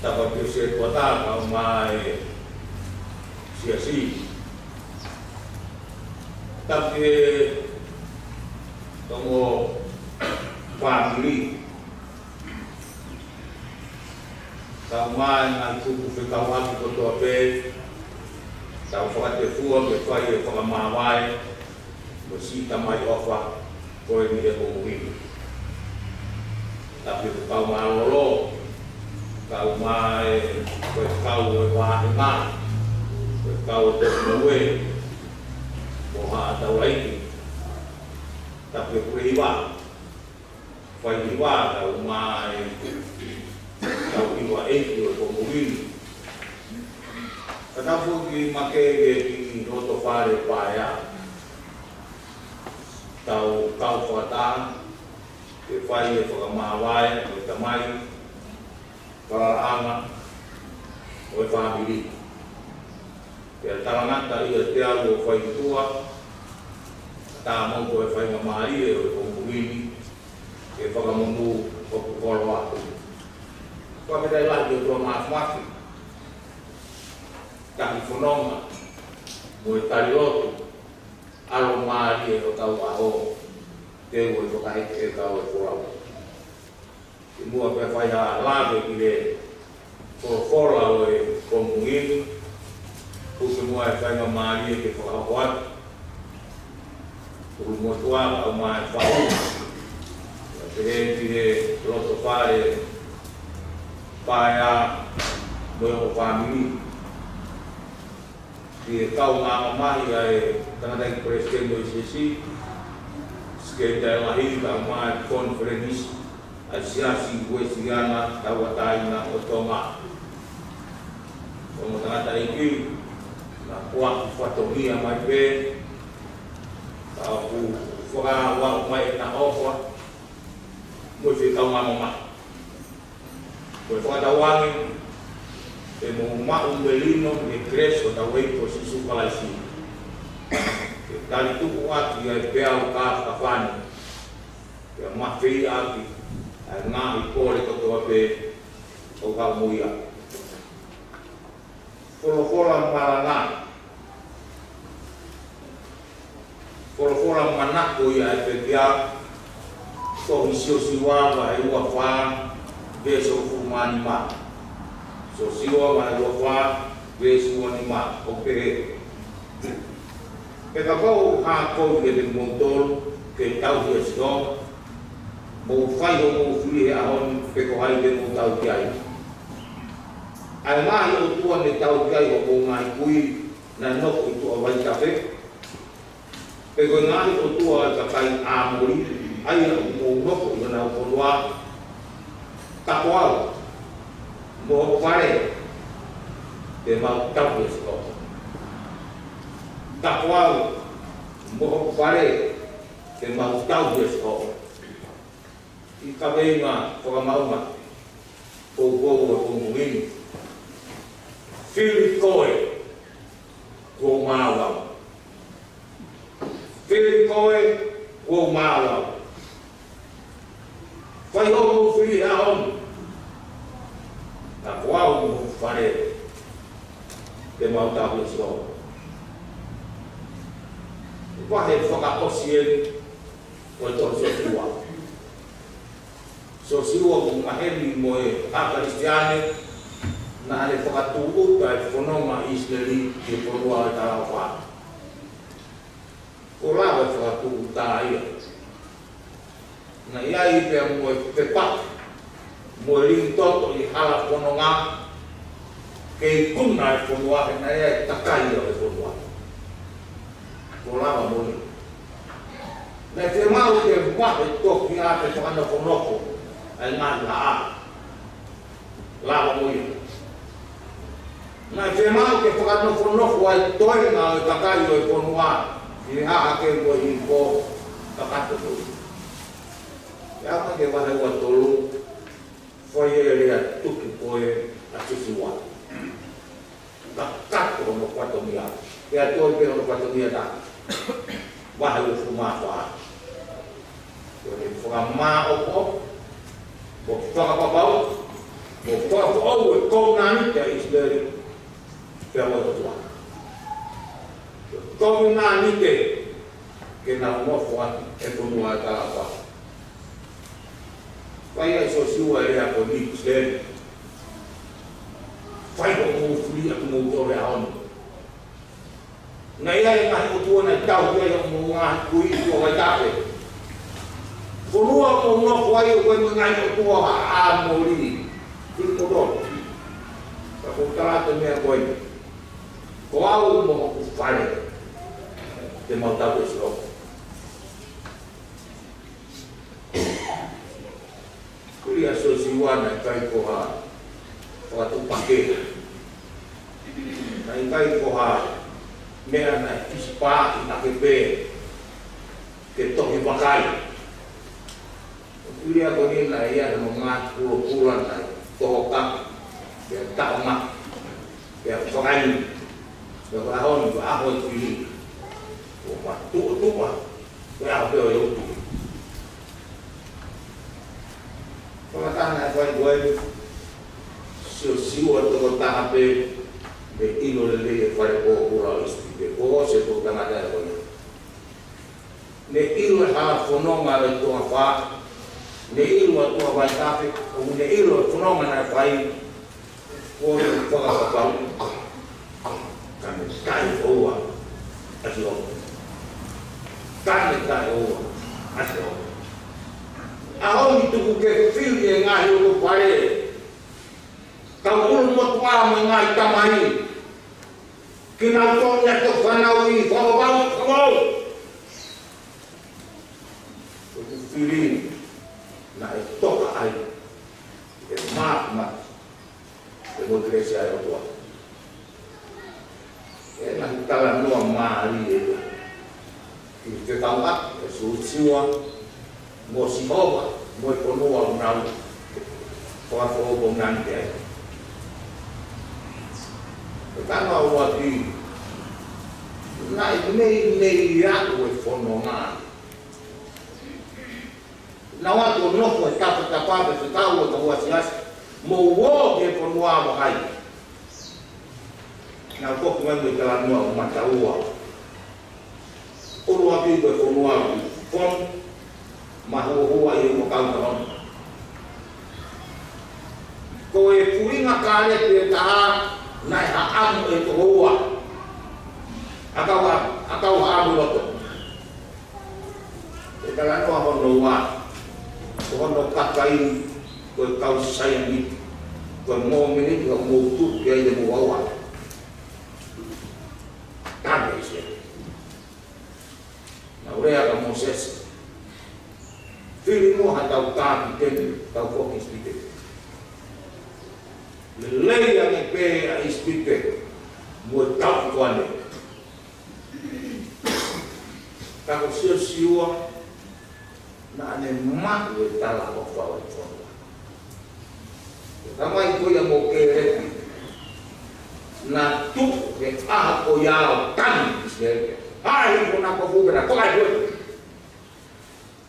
Tapu ʻe Sētuata, kau ma e siasi. Tapu ʻe Tomo fāmili. Kau ma e ngaahi kupu fekauʻaki kotoa pē. Tau fakatefua ke fai e fakamāvae. Mo siʻi tamai ʻofa, ko eni ʻe ko muhini. Tapu ʻe kau mālōlō, Kau mai, ko e kau e vāhenga, ko e kau e Tokinoue, mo Haʻa Taulaʻeiki, Tapuke Pule Hiva, Fai Hiva, kau mai, kau hiva ʻeiki ʻo e Komungini. Ka tau foki makeke ki loto fale paea, tau kau fakataha, ke fai e fakamāvae ʻo e tamai, falalaʻanga ʻo e fāmili. Pea talangata ʻiate au ʻo fai ʻi tuʻa, tā mau ko e faingamālie ʻo e Komungini, ke fakamonū hoku koloa. Fakafetaʻi lahi ki he ʻOtua Māfimafi, taki fononga, mo e tali lotu, ʻalomālie ʻo e kau ʻaho, teu e fakaʻekeʻeka ʻo e folau. Kimuʻa pea fai ha lave ki he folofola ʻo e Komungini, ʻoku kimuʻa e faingamālie ke fakahoko atu. ʻUlumotuʻa kau mai faʻu, pea pehē ki he loto fale paea mo e ongo fāmili. Ki he kau mamahi ʻa e tangataʻeiki palesiteni ʻo e siasi, Sekelitali Lahi, kau mai Konifelenisi ʻa e Siasi Uēsiliana Tauʻatāina ʻo Tonga. Ongo tangataʻeiki, naʻa kuo ʻoatu fatongia mai pē, ka ʻoku fakaaʻu mai ʻena ʻofa, mo e fekau mamahi. Ko e fakatauange, ʻe mou maʻu melino ʻi he kelesi ʻo hotau ʻEiki ko Sīsū Kalaisi. Ke tali tuku ʻaki ʻa e peau kāfakafā ni, ke mafeia ʻaki ʻa e ngaahi kole kotoa pē ʻoku haʻu mo ia. Folofola malanga. Folofola manako ia ʻe pekia, tohi Siosiua vahe ua fā, veesi hongofulu mā nima. Siosiua vahe ua fā, veesi ua nima, ʻoku pehē: Pea kapau ʻoku hā kovi kiate kimoutolu ke tauhi ʻa Sihova, mou fai hoʻomou fili he ʻaho ni, pe ko hai te mou tauhi ai. ʻA e ngaahi ʻotua ne tauhi ai hoʻomou ngaahi kui naʻe nofo ʻi tuʻa vaitafe, pe ko e ngaahi ʻotua ʻa e kakai ʻAmoli, ʻa ia ʻoku mou nofo ʻi honau fonua. Ta ko au mo hoku fale, te mau tauhi ʻa Sihova. Ta ko au mo hoku fale, te mau tauhi ʻa Sihova. ʻI he kaveinga fakamaʻunga, poupou ʻa e Komungini. Fili koe, kuo u maʻu au. Fili koe, kuo u maʻu au. Fai hoʻomou fili he ʻaho ni. Ta ko au mo hoku fale, te mau tauhi ʻa Sihova. Vahe fakaʻosi eni ʻo e tohi Siosiua. Siosiua ʻoku maheni mo e kau Kalisitiane naʻa ne fakatūʻuta e fononga ʻIsileli ki he fonua ʻo e talaʻofa. Kuo lava e fakatūʻuta ia. Naʻe ʻi ai pē mo e pepa, mo e lingi toto ʻi he hala fononga, ke ikuna e fonua, he naʻe ʻi ai e kakai ʻo e fonua. Kuo lava mo ia. Naʻe fiemaʻu ke vahe toki ʻa e fakanofonofo ʻa e ngaahi haʻa. Lava mo ia. Naʻe fiemaʻu ke fakanofonofo ʻa e toenga ʻo e kakai ʻo e fonua ʻi he haʻa ke mo e hihifo kakato mo ia. ʻI he ʻaho ni ki he vahe ua tolu, fai e lea tuku ko ē ʻa Siosiua. Kakato hono fatongia. Pea toe pē hono fatongia ta. Vahe uofulu mā fā. Ko e fakamāʻopoʻopo, mo fakapapauʻi, mo fakafoʻou e kovinānite ʻa ʻIsileli pea mo e ʻOtua. Kovinānite ke nau nofo ʻi he fonua ʻo e talaʻofa. Fai ai ʻe Siosiua e lea ko eni ki ʻIsileli: Fai hoʻomou fili ʻa kimoutolu he ʻaho ni. Naʻe ʻi ai e ngaahi ʻotua naʻe tauhi ai hoʻomou ngaahi kui ʻi tuʻa vaitafe. Fonua ʻoku mou nofo ai ʻoku ʻi ai mo e ngaahi ʻotua ʻa e ʻAmoli. Fili kimoutolu. Tala atu e meʻa ko eni. Ko au mo hoku fale te mau tauhi ʻe Sihova. Hili ʻa Siosiua naʻe ʻikai ko ha fakatuʻupakē. Naʻe ʻikai ko ha meʻa naʻe fisipaʻi hake pē ke tohi vakai. Hili ʻa ko eni naʻe ʻi ai hono ngaahi pulopula naʻe tohoka, pea taʻonga, pea fakainu. Pea ko e ʻaho ni, ko e ʻaho e fili. Ko e matuʻotuʻa, ko e ʻaho pē ʻo e utu. Fakataha naʻe fai ko eni, Siosiua tokotaha pē naʻe ʻilo lelei e fale pōpula ʻo ʻIsipite. Kuo ʻosi e toʻutangata ko ia. Ne ʻilo e hala fononga ʻo e toafa, ne ʻilo ʻa e toa Vaitafe, ʻo ne ʻilo e fononga naʻe fai, kuo ne fakapapau, ka ne taʻeʻoua ʻa Sihova. Ka ne taʻeʻoua ʻa Sihova. ʻAho ni tuku ke fili e ngaahi ʻulu fale, kau ʻulumotuʻa mo e ngaahi tamai, kinautolu naʻe toki fanauʻi, fakavavevave, fakavavevave. Ko e fili naʻe toka ai e maama, e mo kelesi ʻa e ʻOtua. ʻE ngaahi talanoa mālie ia. ʻI he fekauʻaki ʻa Siosiua mo Sihova, mo e fonua ʻoku nau fakafofonga ki ai. Ko e talanoa ʻuluaki, naʻe meimei aʻu e fononga. Naʻa nau ō ʻo nofo he tapa, tapa pē fekau ʻo tau asiasi, mo ō ki he fonua ʻa Vakai. Naʻa nau foki mai mo e talanoa ʻoku mataʻu. ʻUluaki ko e fonua ʻoku fonu, mahuohua ʻi he ua kau ka ono. Ko e fuʻinga Kālepi ʻe taha naʻe haʻamo ʻe he tokoua. ʻAkau ha, ʻakau haʻamo loto. Ko e talanoa hono ua, ko hono kakai, ko e kau saianiti, ko e mōmeniti ʻoku mou tuʻu ki ai te mou ʻauha. Tane ʻIsileli. Naʻe lea ʻa Mōsese, fili muʻa haʻatau kapiteni, tau foki ʻIsipite. Lelei ange pē ʻa ʻIsipite mo e tau kuane. Ka ko Siosiua, naʻa ne maʻu e talaʻofa ʻo e fonua. Tamai ko ia mo Kēlepi, naʻa nau tuʻu he ʻaho ko ia ʻo tanu ʻIsileli. Haʻi ko naʻa ko fupe na ko ai ko e.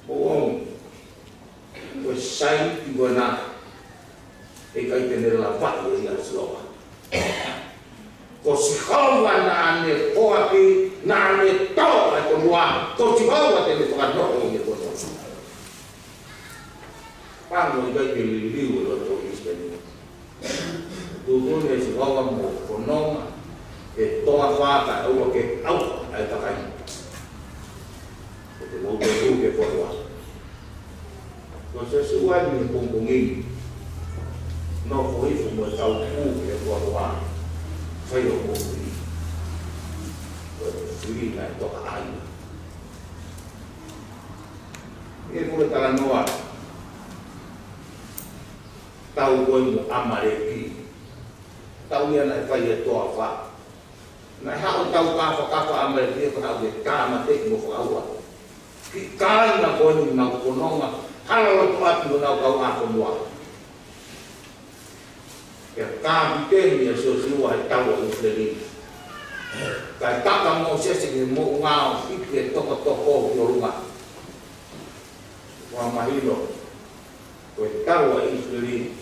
Mo ong. Ko e saianiti ko ena, ʻe ʻikai te ne lavaʻi ʻe ia ʻa Sihova. Ko Sihova naʻa ne foaki, naʻa ne tō ʻa e fonua, ko Sihova te ne fakanoʻo ʻi he fonua. Pango ʻikai ke liliu e loto ʻo ʻIsileli. Tuʻutuʻuni ʻe Sihova mo fononga, ʻe toafa kae ʻoua ke ʻauha ʻa e kakai. Ko te mou te tuʻu ke fonua. Ko Siosiua ni he pongipongi ni. Nofo hifo mo e kau pū ke fonua. Fai ʻo mou fili. Ko e fili naʻe toka ai. ʻI he foʻi talanoa. Tau ko ē mo ʻAmaleki. Tau ia naʻe fai e toafa. Naʻe haʻu tau kāfakafa ʻAmaleki ʻo haʻu ke tāmateʻi mo fakaʻauha. Ki kāinga ko eni ʻoku nau fononga, hala loto ʻaki honau kau ʻāfonua. Pea kapiteni ʻa Siosiua he tau ʻa ʻIsileli. Kae taka Mōsese ki he moʻunga ʻo hiki e tokotoko ki ʻolunga. Ua mahino. Ko e tau ʻa ʻIsileli,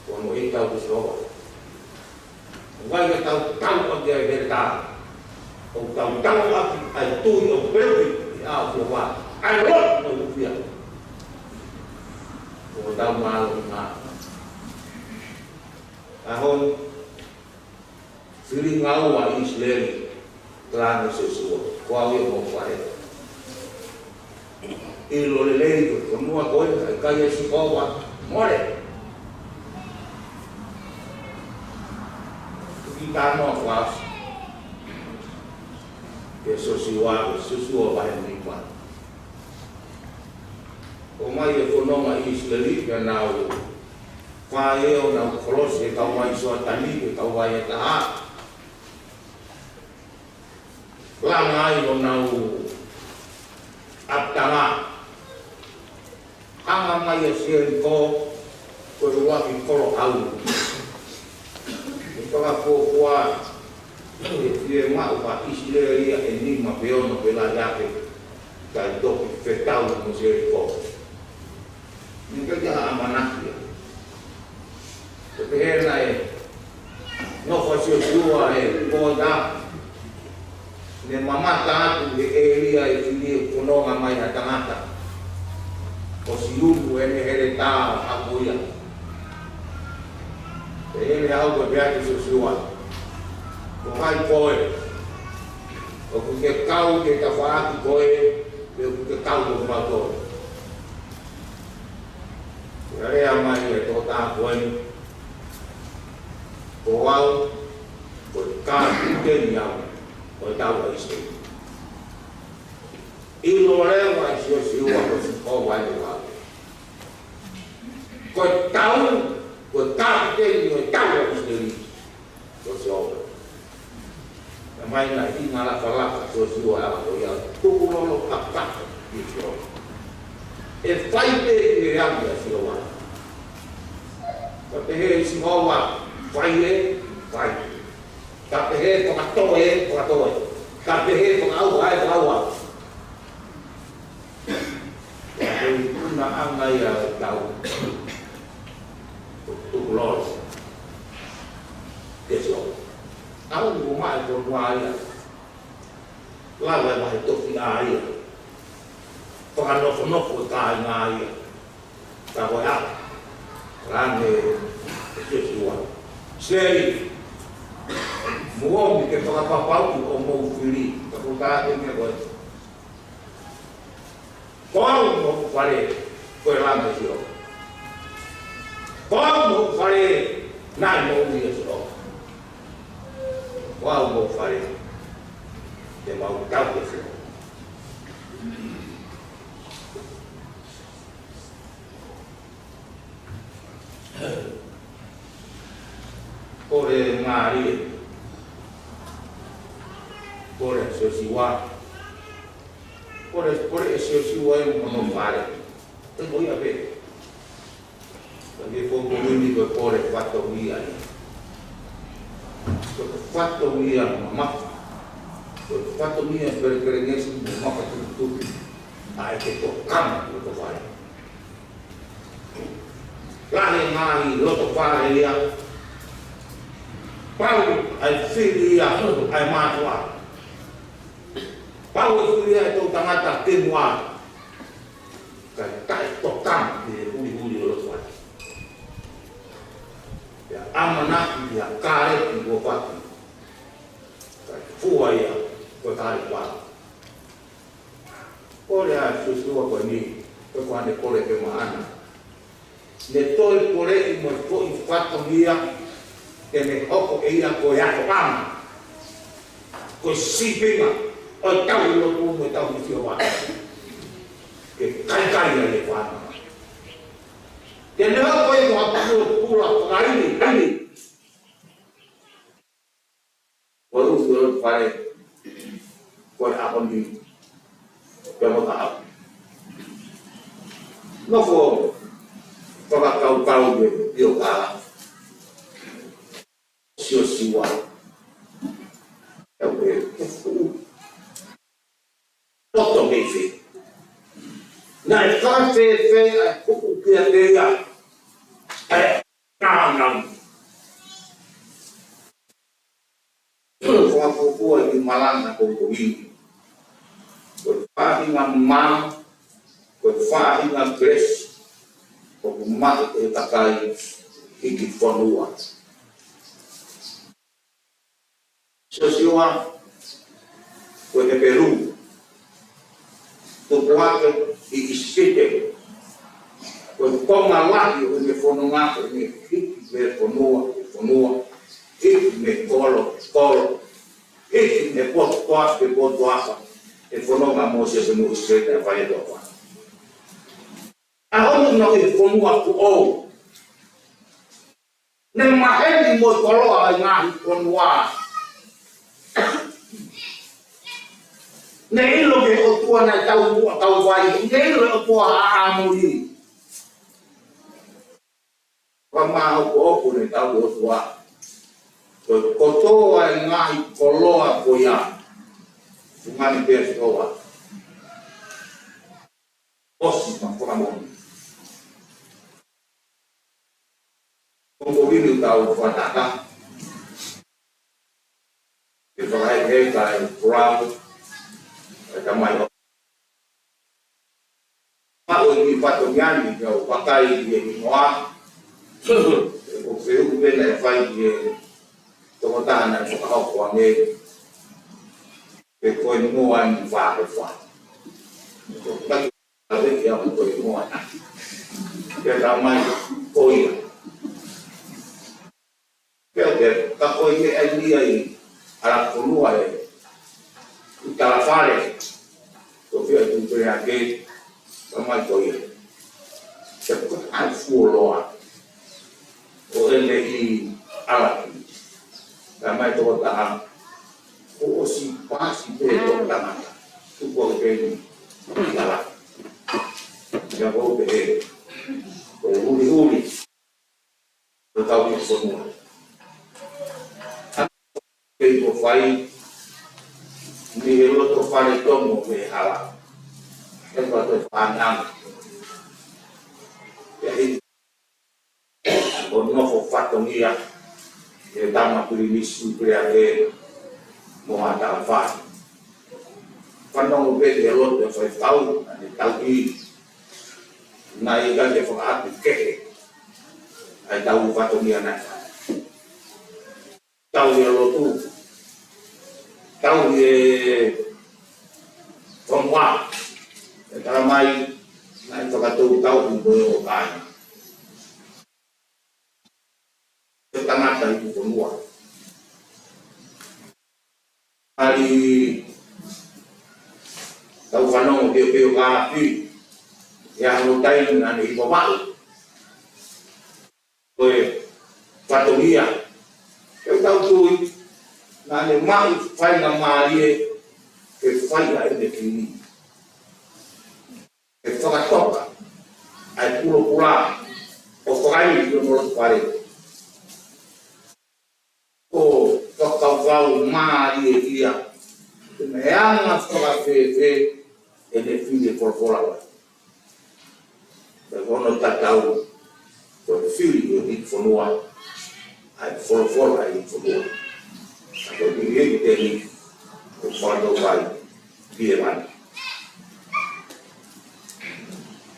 ko hono ʻita ʻo Sihova. ʻOku ʻikai ke tau tau ʻaki ʻa e heletā. ʻOku tau tau ʻaki ʻa e tui ʻoku peluki ʻi he ʻao ʻo Sihova. ʻA e lotu ʻoku hūfia. Ko hotau mālohi mā. ʻAho ni, fili ngaua ʻa ʻIsileli, tala ange ʻe Siosiua, ko au ia mo hoku fale. ʻIlo lelei ko e fonua ko ē, ʻikai ʻa Sihova, mole. Tano fas. Ke Siosiua, Siosiua vahe nima. ʻOmai e fononga ʻi ʻIsileli, pea nau fai ʻenau kolosi e kauvai Soatani, e kauvai ʻe taha. Langa ai honau ʻapitanga. Hanga mai ʻa Seliko ko e ʻuluaki kolo ʻalu. ʻI he fakafuofua, ʻe fiemaʻu ʻa ʻIsileli ʻe nima pe ono pe lahi ake, kae toki fetau mo Seliko. Naʻe ʻikai ke ʻi ai ha ʻamanaki ia. Ko e pehē naʻe nofo ʻa Siosiua he pō ʻe taha, ne mamata atu he ʻēlia ʻe fili ʻe fononga mai ha tangata. ʻOsi ulu ʻene heletā ʻo haʻu ia. Pea ne haʻu pea pehē kia Siosiua, ko hai koe? ʻOku ke kau ki he tafaʻaki ko ē, pe ʻoku ke kau mo kimautolu? Pea lea mai e tokotaha ko eni, ko au, ko e kapiteni au ʻo e tau ʻa ʻIsileli. ʻIlo leva ʻe Siosiua ko Sihova ʻene lau. Ko e tau, ko e kapiteni ʻo e tau ʻa ʻIsileli ko Sihova. Naʻe ʻomai ʻa e ʻinga lafalafa ʻa Siosiua ʻa ia, tukulolo ʻa kaka ʻi Sihova. ʻE fai pē ʻi he ʻapi ʻa Sihova. Ka pehē ʻe Sihova fai ē, fai. Ka pehē fakatō ē, fakatō ē. Ka pehē fakaʻauha ē, fakaʻauha. Ko e ikunaʻanga ia ʻo e tau. Tukulolo. Ke sio. Au ni ko mai ko nua ia. Lava e vahe toki ʻa ia. Fakanofonofo e kāinga ia. Ka ko e ʻaho. Lane ʻe Siosiua. Sei. Mou ōmi ke fakapapauʻi hoʻomou fili. Ka ko e tā ke meʻa ko ē. Ko au mo hoku fale, ko e langa ʻe Sihova. Ko au mo hoku fale, naʻe moʻui ʻa Sihova. Ko au mo hoku fale, te mau tau ʻa Sihova. Kole mālie. Kole Siosiua. Kole, kole ʻe Siosiua ʻi hono fale. Te mo ia pē. Ka ke fō ko mimi ko e kole fatongia ia. Ko e fatongia mamafa. Ko e fatongia pelepelengesi mo mafatukutuku. ʻA e ke tokanga ko e tofale. Lahi e ngaahi loto fale ia. Pau ʻa e fili ia ʻa e mātuʻa. Pau ʻa e fili ia ʻa e toʻutangata ke mua. Kae taʻetokanga ki he hulihuli ʻo loto fale. Pea ʻamanaki ia Kālepi ʻo faki. Kae fua ia ko e Kālepi. Kole ʻa Siosiua ko eni, ko e ko ʻene kole pē maʻana. Ne toe koleʻi mo e foʻi fatongia, ke ne hoko ʻe ia ko e ʻatoʻanga. Ko e sīpinga, ʻo e tauhi lotu mo e tauhi Sihova. Ke kaikai ai e fānau. Ke ne hoko ia ko ha pula, pula fakaili, ili. Ko e ʻuhi ʻo e fale, ko e ʻaho ni, pea mo taha. Nofo fakakaukau ke pio ka Siosiua. Ka ko e fuʻu loto mei fē. Naʻe fakafēfē ʻa e kuku kiate ia. ʻA e nāunau. Fakafuofua ʻi he malanga ko ko ʻeni. Ko e faʻahinga mā, ko e faʻahinga grace, ʻoku maʻu ʻe he kakai hiki fonua. Siosiua, ko e Hepelū. Tupu hake ʻi ʻIsipite. Ko e konga lahi ʻo ʻene fononga, ko ʻene hiki mei fonua ki fonua, hiki mei kolo ʻOtua ʻa e fononga mo e siasi mo ʻIsileli naʻe fai ʻe he ʻOtua. ʻA hono nau ʻi he fonua kuo ʻou. Ne maheni mo e koloa ʻa e ngaahi fonua. Ne ʻilo ki he ʻOtua naʻe tau muʻa tau vai. Ne ʻilo ʻe he ʻOtua ʻa ʻAmoli. Ka maʻu ko ʻoku ne tau ʻOtua. Ko e kotoa e ngaahi koloa ko ia. Sumani pea sikoa. ʻOsi ma fakamoʻoni. Ko e ʻuhinga ʻoku tau fakataka. Ke fakaheka e pulau, e tamai ʻo. Maʻu e kiʻi fatongia ni ke u vakai ki he hingoa. ʻOku ou fehuʻi pē naʻe fai ki he tokotaha naʻe fakahoko ange. Pe ko e hingoa ni fā pe fā. Ko e taki ave ki a ko e hingoa. Pea tamai ko ia. Pea, pea, ka ko e meʻa ia ʻi ʻAlafonua ē. ʻI Talafale. Ko e pea tu pea ke, tamai ko ia. Pea ko e ʻai fuoloa. ʻO ʻene ʻi ʻAlafi. Tamai tokotaha. Kuo ʻosi pasi pē toko tangata. Tuku ʻo peni. ʻAlafi. Pea ko e pehē. Ko e huli huli. Ko e tau ʻi fonua. Kei ko fai, ni he loto fale tomo me hala. He ko te fānau. Ia hiki. ʻO nofo fatongia, he tama Pilinisi Upeake, mo ha tau fai. Fanongo pē he loto e faifekau, ʻa e tau ʻi. Naʻe ʻikai ke fakaʻapi kehe. ʻA e tau fatongia naʻe fai. Tau ʻi he lotu. Tau ʻi he fonua. ʻE tala mai, naʻe fakatou tau ʻi he ʻo kāinga. Ko e tangata ʻi he fonua. ʻAli tau fanongo ki he peo kāfi. ʻI he ʻaho taimi naʻa ne ʻi Vavaʻu. Ko e fatongia. ʻE tau tui, naʻa ne maʻu faingamālie, ke fai ʻa ʻene fili. Ke fakatoka, ʻa e pulopula, ʻo fakaili ki hono loto fale. Ko e fakakaukau mālie ia, ko e meʻa anga fakafēfē, ʻene fili e folofola ʻa e. Pea ko hono tatau, ko e fili ʻo e fonua, ʻa e folofola ʻa e fonua. Ka ko e fili ʻe teni, ko e folofola ʻa e pie mani.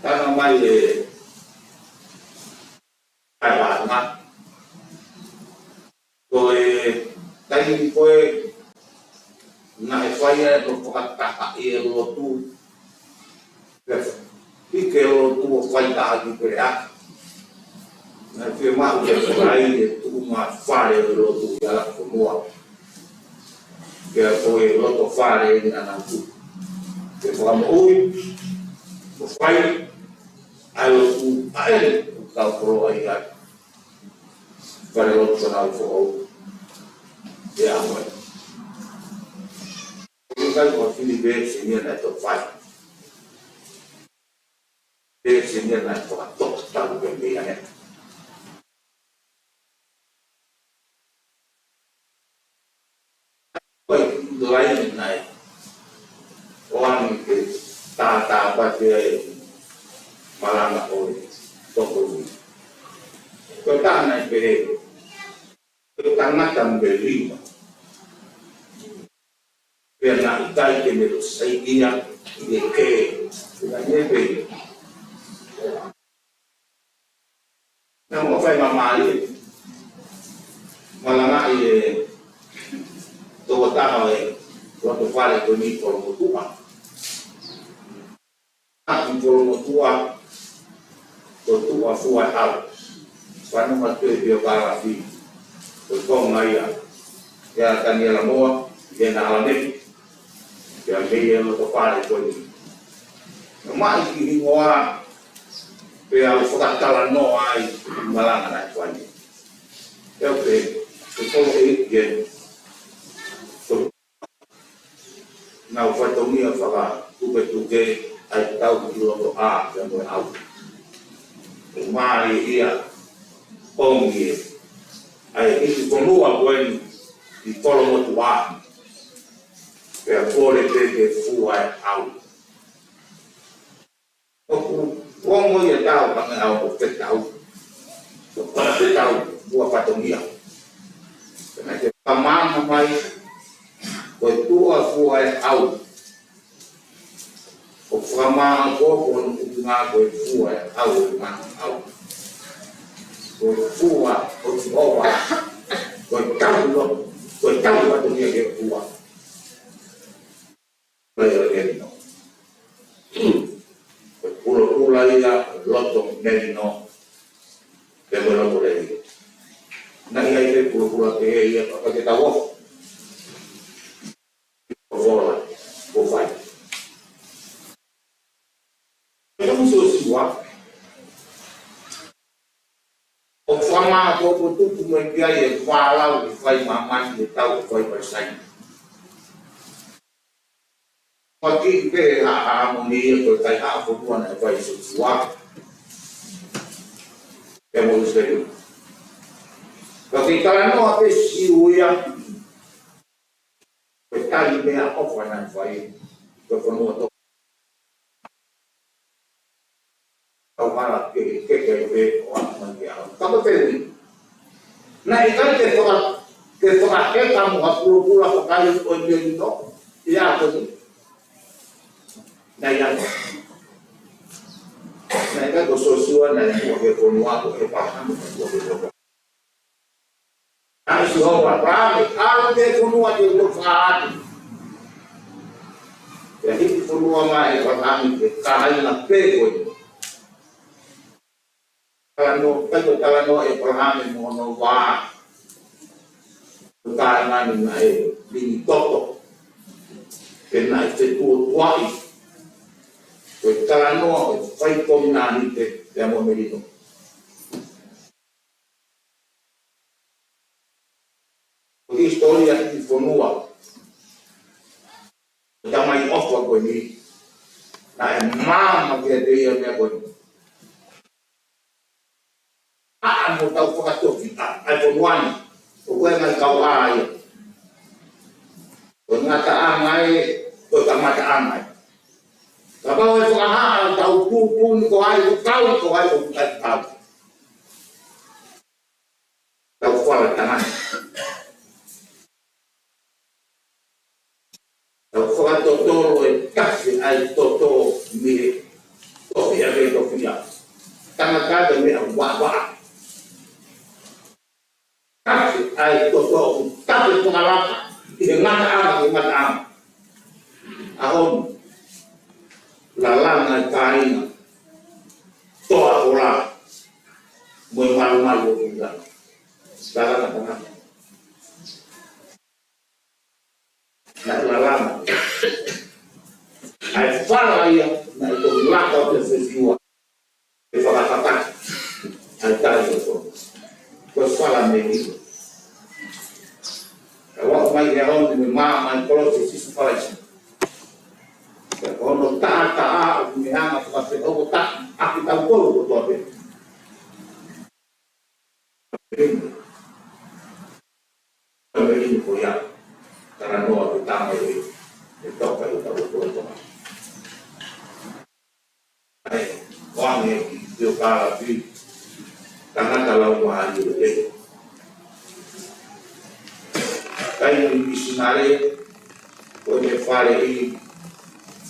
Tana mai e, ʻa e vānga. Ko e taimi ko ē naʻe fai ai ʻo fakataha ʻi he lotu. Pea ʻi he lotu ʻo fai taha ki Peleaki. Naʻe fiemaʻu ke fai e tuʻunga fale ʻo e lotu ʻi ʻAlafonua. Pea ko e loto fale ʻi Nanatu. Ke fakamoʻui, ʻo fai, ʻa e lotu, ʻa e, ʻo kau koloa ʻi ai. Fale lotu Tonau foʻou. ʻIa, ʻoe. ʻOku ʻikai ko fili pē senia naʻe toki fai. Pē senia naʻe toka toka talu pē mei ane. ʻOi, ʻi laine naʻe. ʻOange ke tātāpati ai malanga ʻo e tokoni. Ko e taha naʻe pehē. Ko e tangata mei lima. Pea naʻe ʻikai ke ne losaikia, ʻi he kē. Pea ne pehē. Naʻa mo fai ma mālie. Malangaʻi e tokotaha ʻo e loto fale ko eni Kolomotuʻa. ʻAki Kolomotuʻa, ko Tuʻa Fua e Hau. Fanongo atu e pio kalafi. Ko e konga ia. ʻIa Taniela Moa, ʻi he naʻa la meki. Pea mei he loto fale ko eni, ʻomai ki hingoa, pea u fakatalanoa ai ʻa e malanga naʻe fai. Pea u pehē, ko e kolo ʻe ia, ko e nau fatongia fakatukituki ʻa e tau ki loto ʻā pea mo e ʻau. ʻOmai ia ʻo ngie ʻa e hiki fonua ko eni ʻi Kolomotuʻa. Pea kole pē ke fua e ʻau. ʻOku ongo ia tau, hangē ʻa e ʻau ʻo fetau. ʻO fua fetau, fua fatongia. Pea naʻe fakamāmā mai, ko e tuʻa fua e ʻau. ʻO fakamāmā ko hono ʻuhinga ko e fua e ʻau ʻo e manu ʻau. Ko e fua ʻo Sihova, ko e tau lo, ko e tau fatongia ke fua. Pea ʻi ai e melino. Ko e pulopula ia ʻo e loto melino. Pea mo e loto lelei. Naʻe ʻi ai e pulopula pehē ia, pea ke tau ʻo. Ko e fola, ko e fai. Pea mo Siosiua. ʻO fakamāmā ko e tuku mai ki ai e vālau ʻi he fai māmani ʻi he tau ʻo e fai Palesitaine. Pea kiʻi pehē ʻa, ʻa ʻAmoni ia ko e kaihaʻa fonua naʻe fai ʻe Siosiua. Pea mo ʻIsileli. Pea kiʻi talanoa pē Siu ia. Ko e tali meʻaʻofa naʻe fai. Ko e fonua to Kau hala ke, ke, ke, ke, ʻo atu mai ki ai. Ka ko e pehē ni. Naʻe ʻikai ke faka-, ke fakaheka mo ha pulopula fakaʻilo ʻo e melino. ʻIa ko eni. Naʻe ʻikai. Naʻe ʻikai ko Siosiua naʻe muʻa ki he fonua ko ē pea hanga muʻa ki he fonua. Naʻe ʻosi ʻo ʻApalahame, ʻalu ki he fonua te u toki fakaʻatu. Pea hiki fonua mai ʻe ʻApalahame ki he kāinga pē ko ē. Talanoa, ʻikai ko e talanoa ʻe ʻApalahame mo hono vā. Ko e kāinga ni naʻe lini toto. Pea naʻe fetuotuaʻi. Ko e talanoa ʻo e fai kominanite pea mo e melino. Ko e hisitōlia ʻi fonua. Ko e tamai ʻofa ko eni. Naʻe maama kiate ia e meʻa ko eni. ʻA, ʻa mo tau fakatofiʻa ʻa e fonua ni. ʻOku ʻi ai e ngaahi kauʻā ia. Ko e ngataʻanga ē, ko e kamataʻanga ē. Kapau ʻe fakahā ʻa e tau tuʻutuʻuni ko hai ʻoku kau, ko hai ʻoku ʻikai kau. Tau fala tangata. Tau fakatotolo e tafe ʻa e toto mei he tofiʻa ki he tofiʻa. Tangata te meʻa vaʻavaʻa. Tafe ʻa e toto ʻoku tafe fakalaka ʻi he ngataʻanga ki he ngataʻanga. ʻAho ni, lalanga e kāinga, toa ʻola, mo e malumalu ʻo e ʻuhinga. Lalanga tangata. Naʻe lalanga. ʻA e fala ia, naʻe toki laka ʻo te fesiua. ʻE fakakakati. ʻA e tali ʻo ko. Ko e fala mei heni. Ka ʻoku ʻomai he ʻaho ni mo e maama ʻi he kolosi ʻo Sīsū Kalaisi. Ka ko hono taʻataʻa ʻoku ne hanga ʻo fakafeʻofoʻofaʻaki kitautolu kotoa pē. Ko e melino ko ia, talanoa ki he tama ē, ʻe toka ʻi he tau ʻo Tonga. ʻAi, ʻoange ki he kalafi, tangata laumālie lelei. Kai ni misinale, ko e fale ʻi,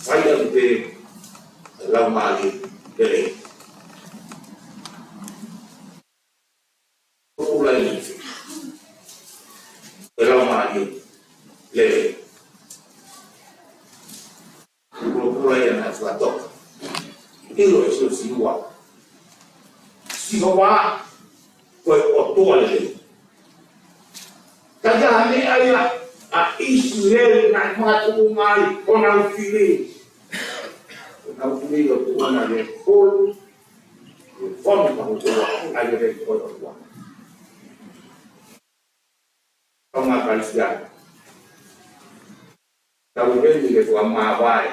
fai atu pē laumālie lelei. Ko e ʻuhinga ia. Ko e laumālie lelei. Ko e ʻuhinga ia naʻe fakatoka. ʻIlo ʻe Siosiua. Sihova ko e ʻOtua lelei. Ka ʻi ai ha meʻa ia ʻa ʻIsi ʻIsileli naʻe makatuʻunga ai ʻenau fili. ʻEnau fili ʻo tuʻunga ʻi he pulu, ʻi he fonu mahutua, ʻa ia ʻe ʻOtua. Kaungā Kalisitiane. Tau heni ke fakamāvae.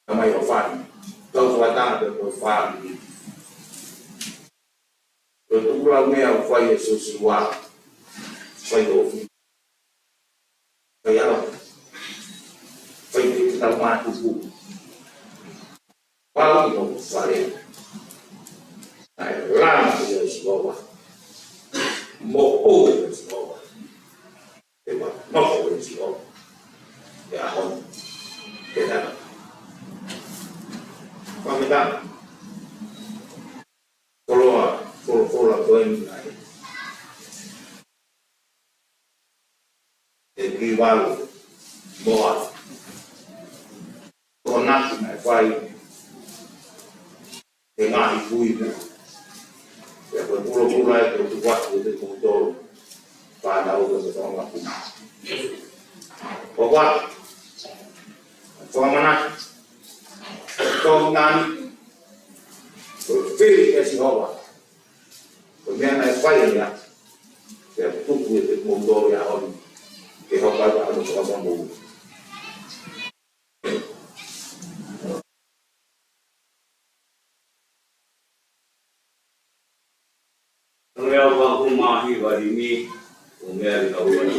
Tamai ʻo fai. Tau fakatanga pē ko e fāmili. Ko e tukulau meʻa ʻoku fai ʻe Siosiua. Fai ʻo fai ʻalo. Fai pē ke tau mātuku. Pau ʻi hoku fale. Naʻe langa ʻia Sihova. Moʻui ʻia Sihova. ʻE ma nofo ʻia Sihova. ʻI he ʻaho ni. Ke tana. Fakatanga. Koloa, koloa, koloa ko eni ai. ʻE ki valu, moa. Ko naki mai fai, ʻe ngaahi kui mo. ʻE ko e pulopula ʻe ko tuku atu ʻe te kutolu. Pāna o ko te tonga kuna. Ko kua, fakamana, tonga ni, ko fili ʻe Sihova. Ko e meʻa naʻe fai ia, ke tuku ʻe te kimoutolu ia ʻaho ni, ke hoko atu ʻa e fakamoʻoni. Ko e au ka kuma hi wa hi mi, ʻo meʻa ʻi ka ua ni.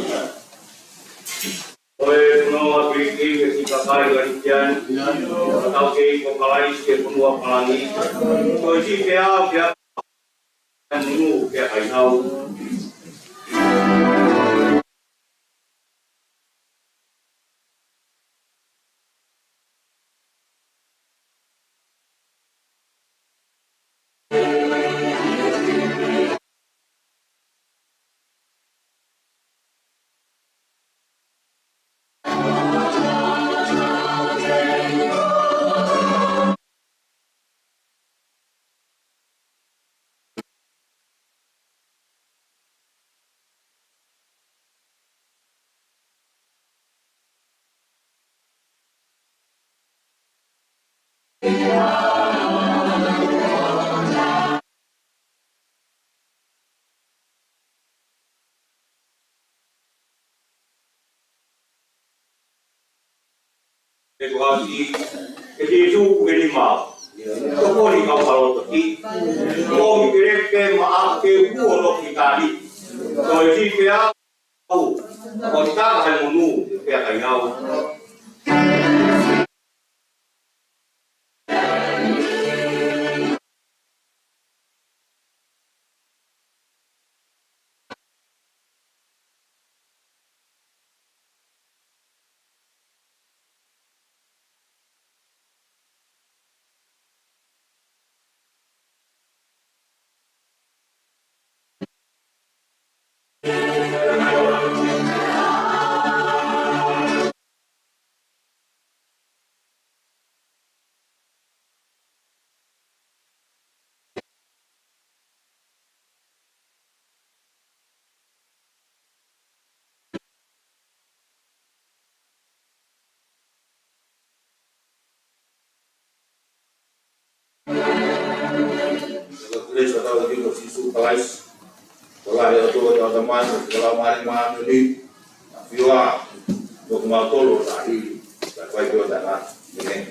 Ko e punou ʻa Pilipi, ke si kakai wa hi kiani, ʻo tau kei ko Kalaisi ke punua palangi, ko e si ke au ke Manu ke ai nau. Te kuasi, ke te tu ke ni mau. Tokoni kau kaloto ki. Ko mi kere ke ma a ke uo lo ki kari. Ko e ti ke a. Au, ko e taka hai monu, pea kai au. Ko e kelesi ʻa hotau ʻEiki ko Sīsū Kalaisi, ko e ʻofa ʻa e ʻOtua ko e Tamai, mo e feohi ʻa e Laumālie Māʻoniʻoni, na fiefia, mo kimautolu ʻo taʻahili, kae fai pē ʻo taʻengata. ʻĒmeni.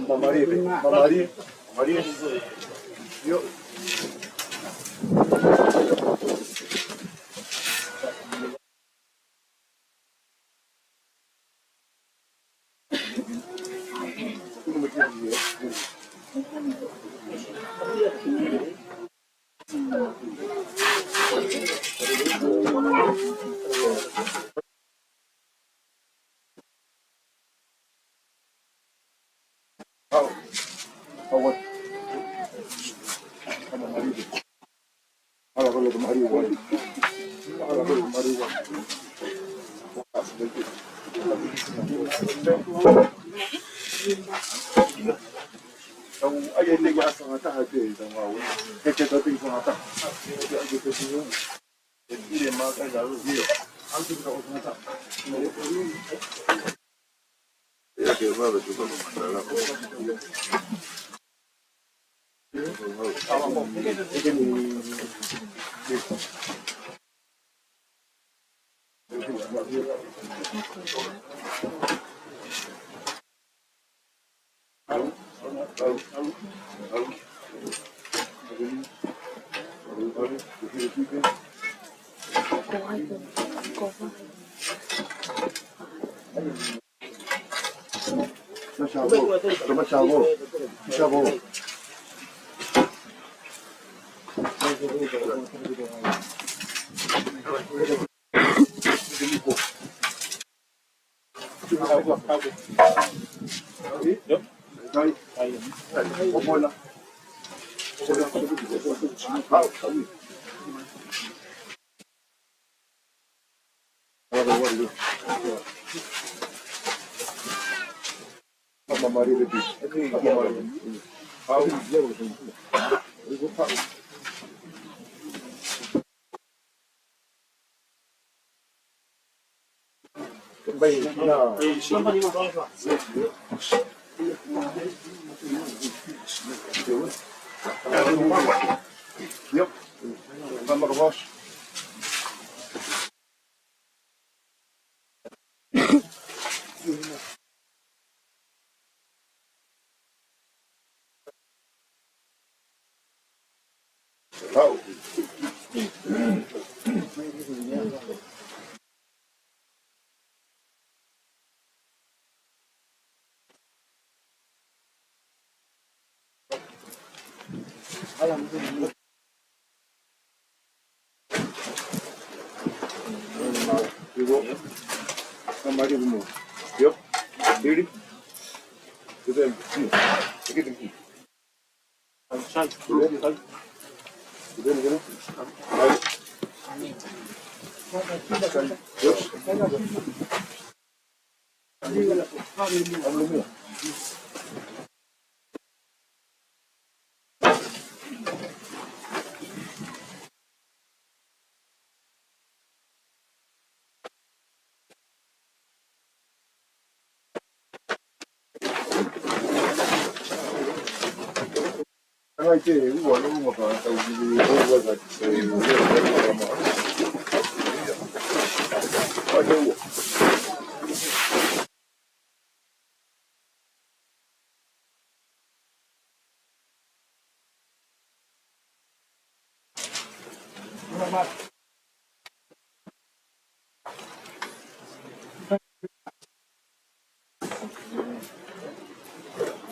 Mamalie, mamalie, mamalie. Yo.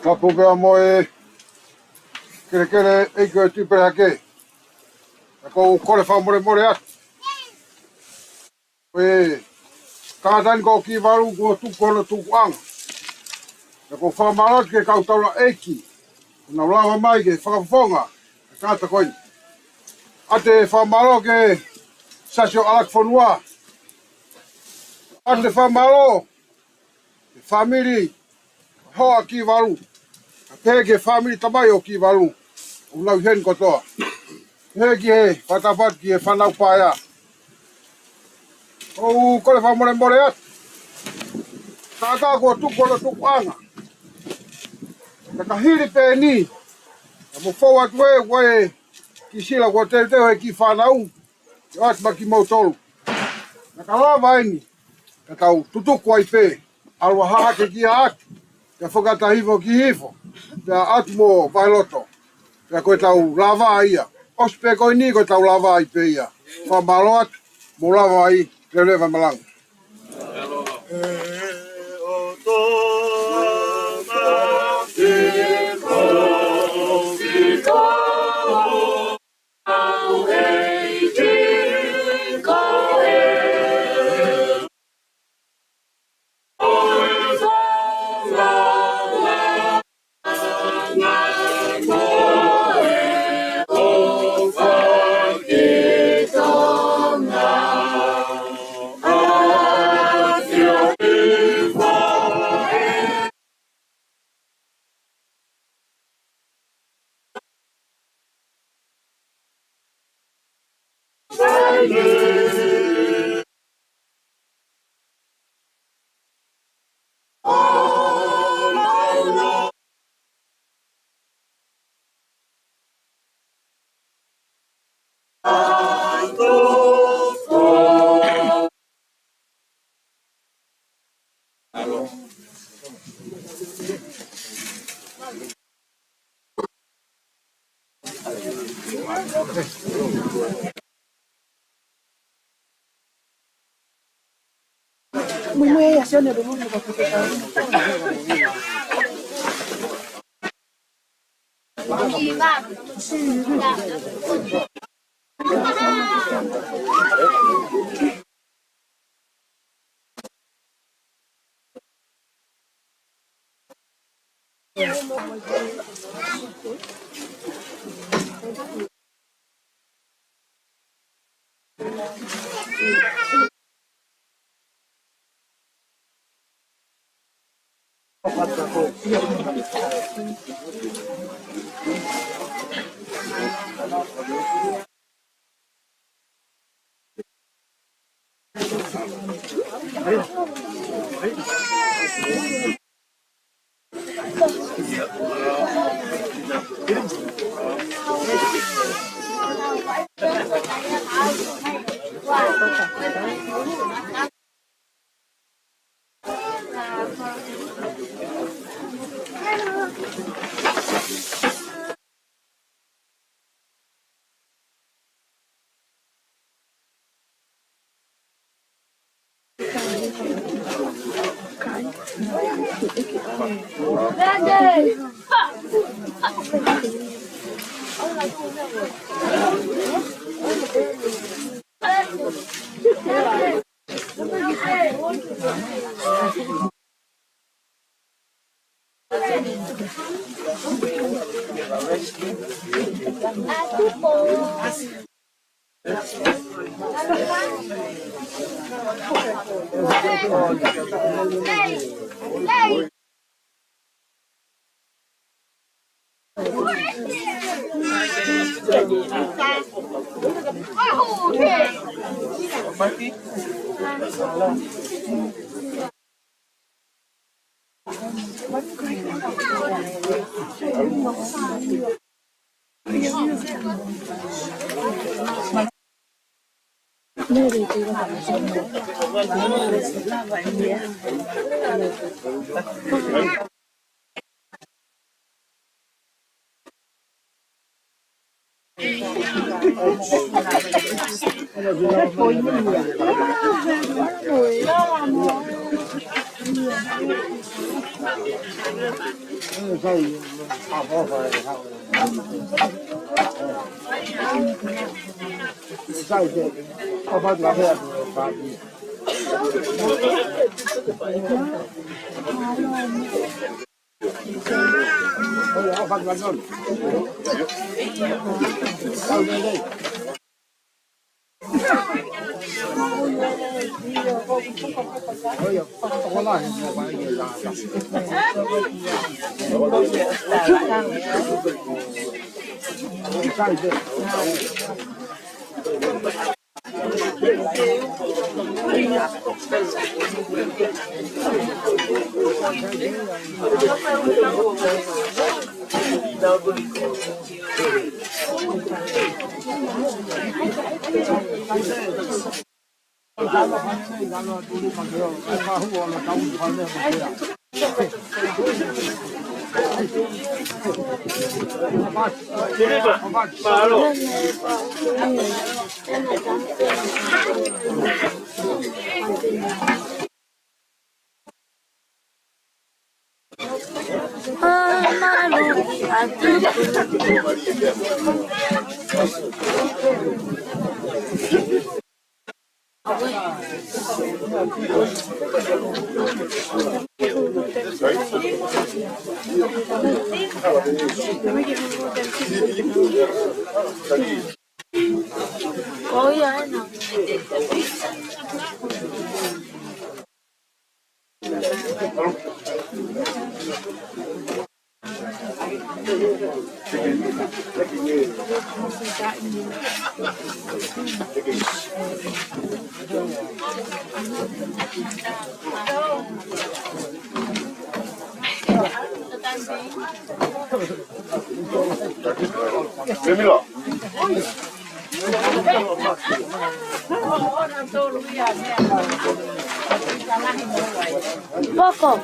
Tapu pea mo e kelekele ʻEiki ʻo e Tuʻi Pelehake. Ka ʻoku ou kole fakamolemole atu. Ko e kātaki ko ē ki valu kuo tuku hono tukuʻanga. Pea ʻoku ou fakamālō atu ki he kau taulaʻeiki. Naʻa nau lava mai ke fakafofonga e kātaki ko eni. ʻA e fakamālō ki he Siasi ʻo ʻAlakifonua. ʻOatu e fakamālō ki he fāmili hoa Kivalu, kae pehē ki he fāmili tamai ʻo Kivalu ʻoku nau ʻi heni kotoa. Pehē ki he fakatapu atu ki he fānau paea. ʻOku ou kole fakamolemole atu. Kātaki kuo tuku hono tukuʻanga. Naʻa ka hili pē eni, naʻa mo fou atu ē, ʻoku ʻi ai e kiʻi sila kuo teuteu ʻe he kiʻi fānau ke ʻoatu maʻa kimoutolu. Naʻa ka lava eni ke tau tutuku ai pē, ʻalu ʻa Hahake ki Haʻake, pea Fokatahifo ki Hihifo, pea ʻatu mo Vaheloto, pea ko ʻetau lava ia. ʻOsi pē ko eni ko ʻetau lava ai pē ia. Fakamālō atu, mou lava ai, leveleva e malanga. Poko.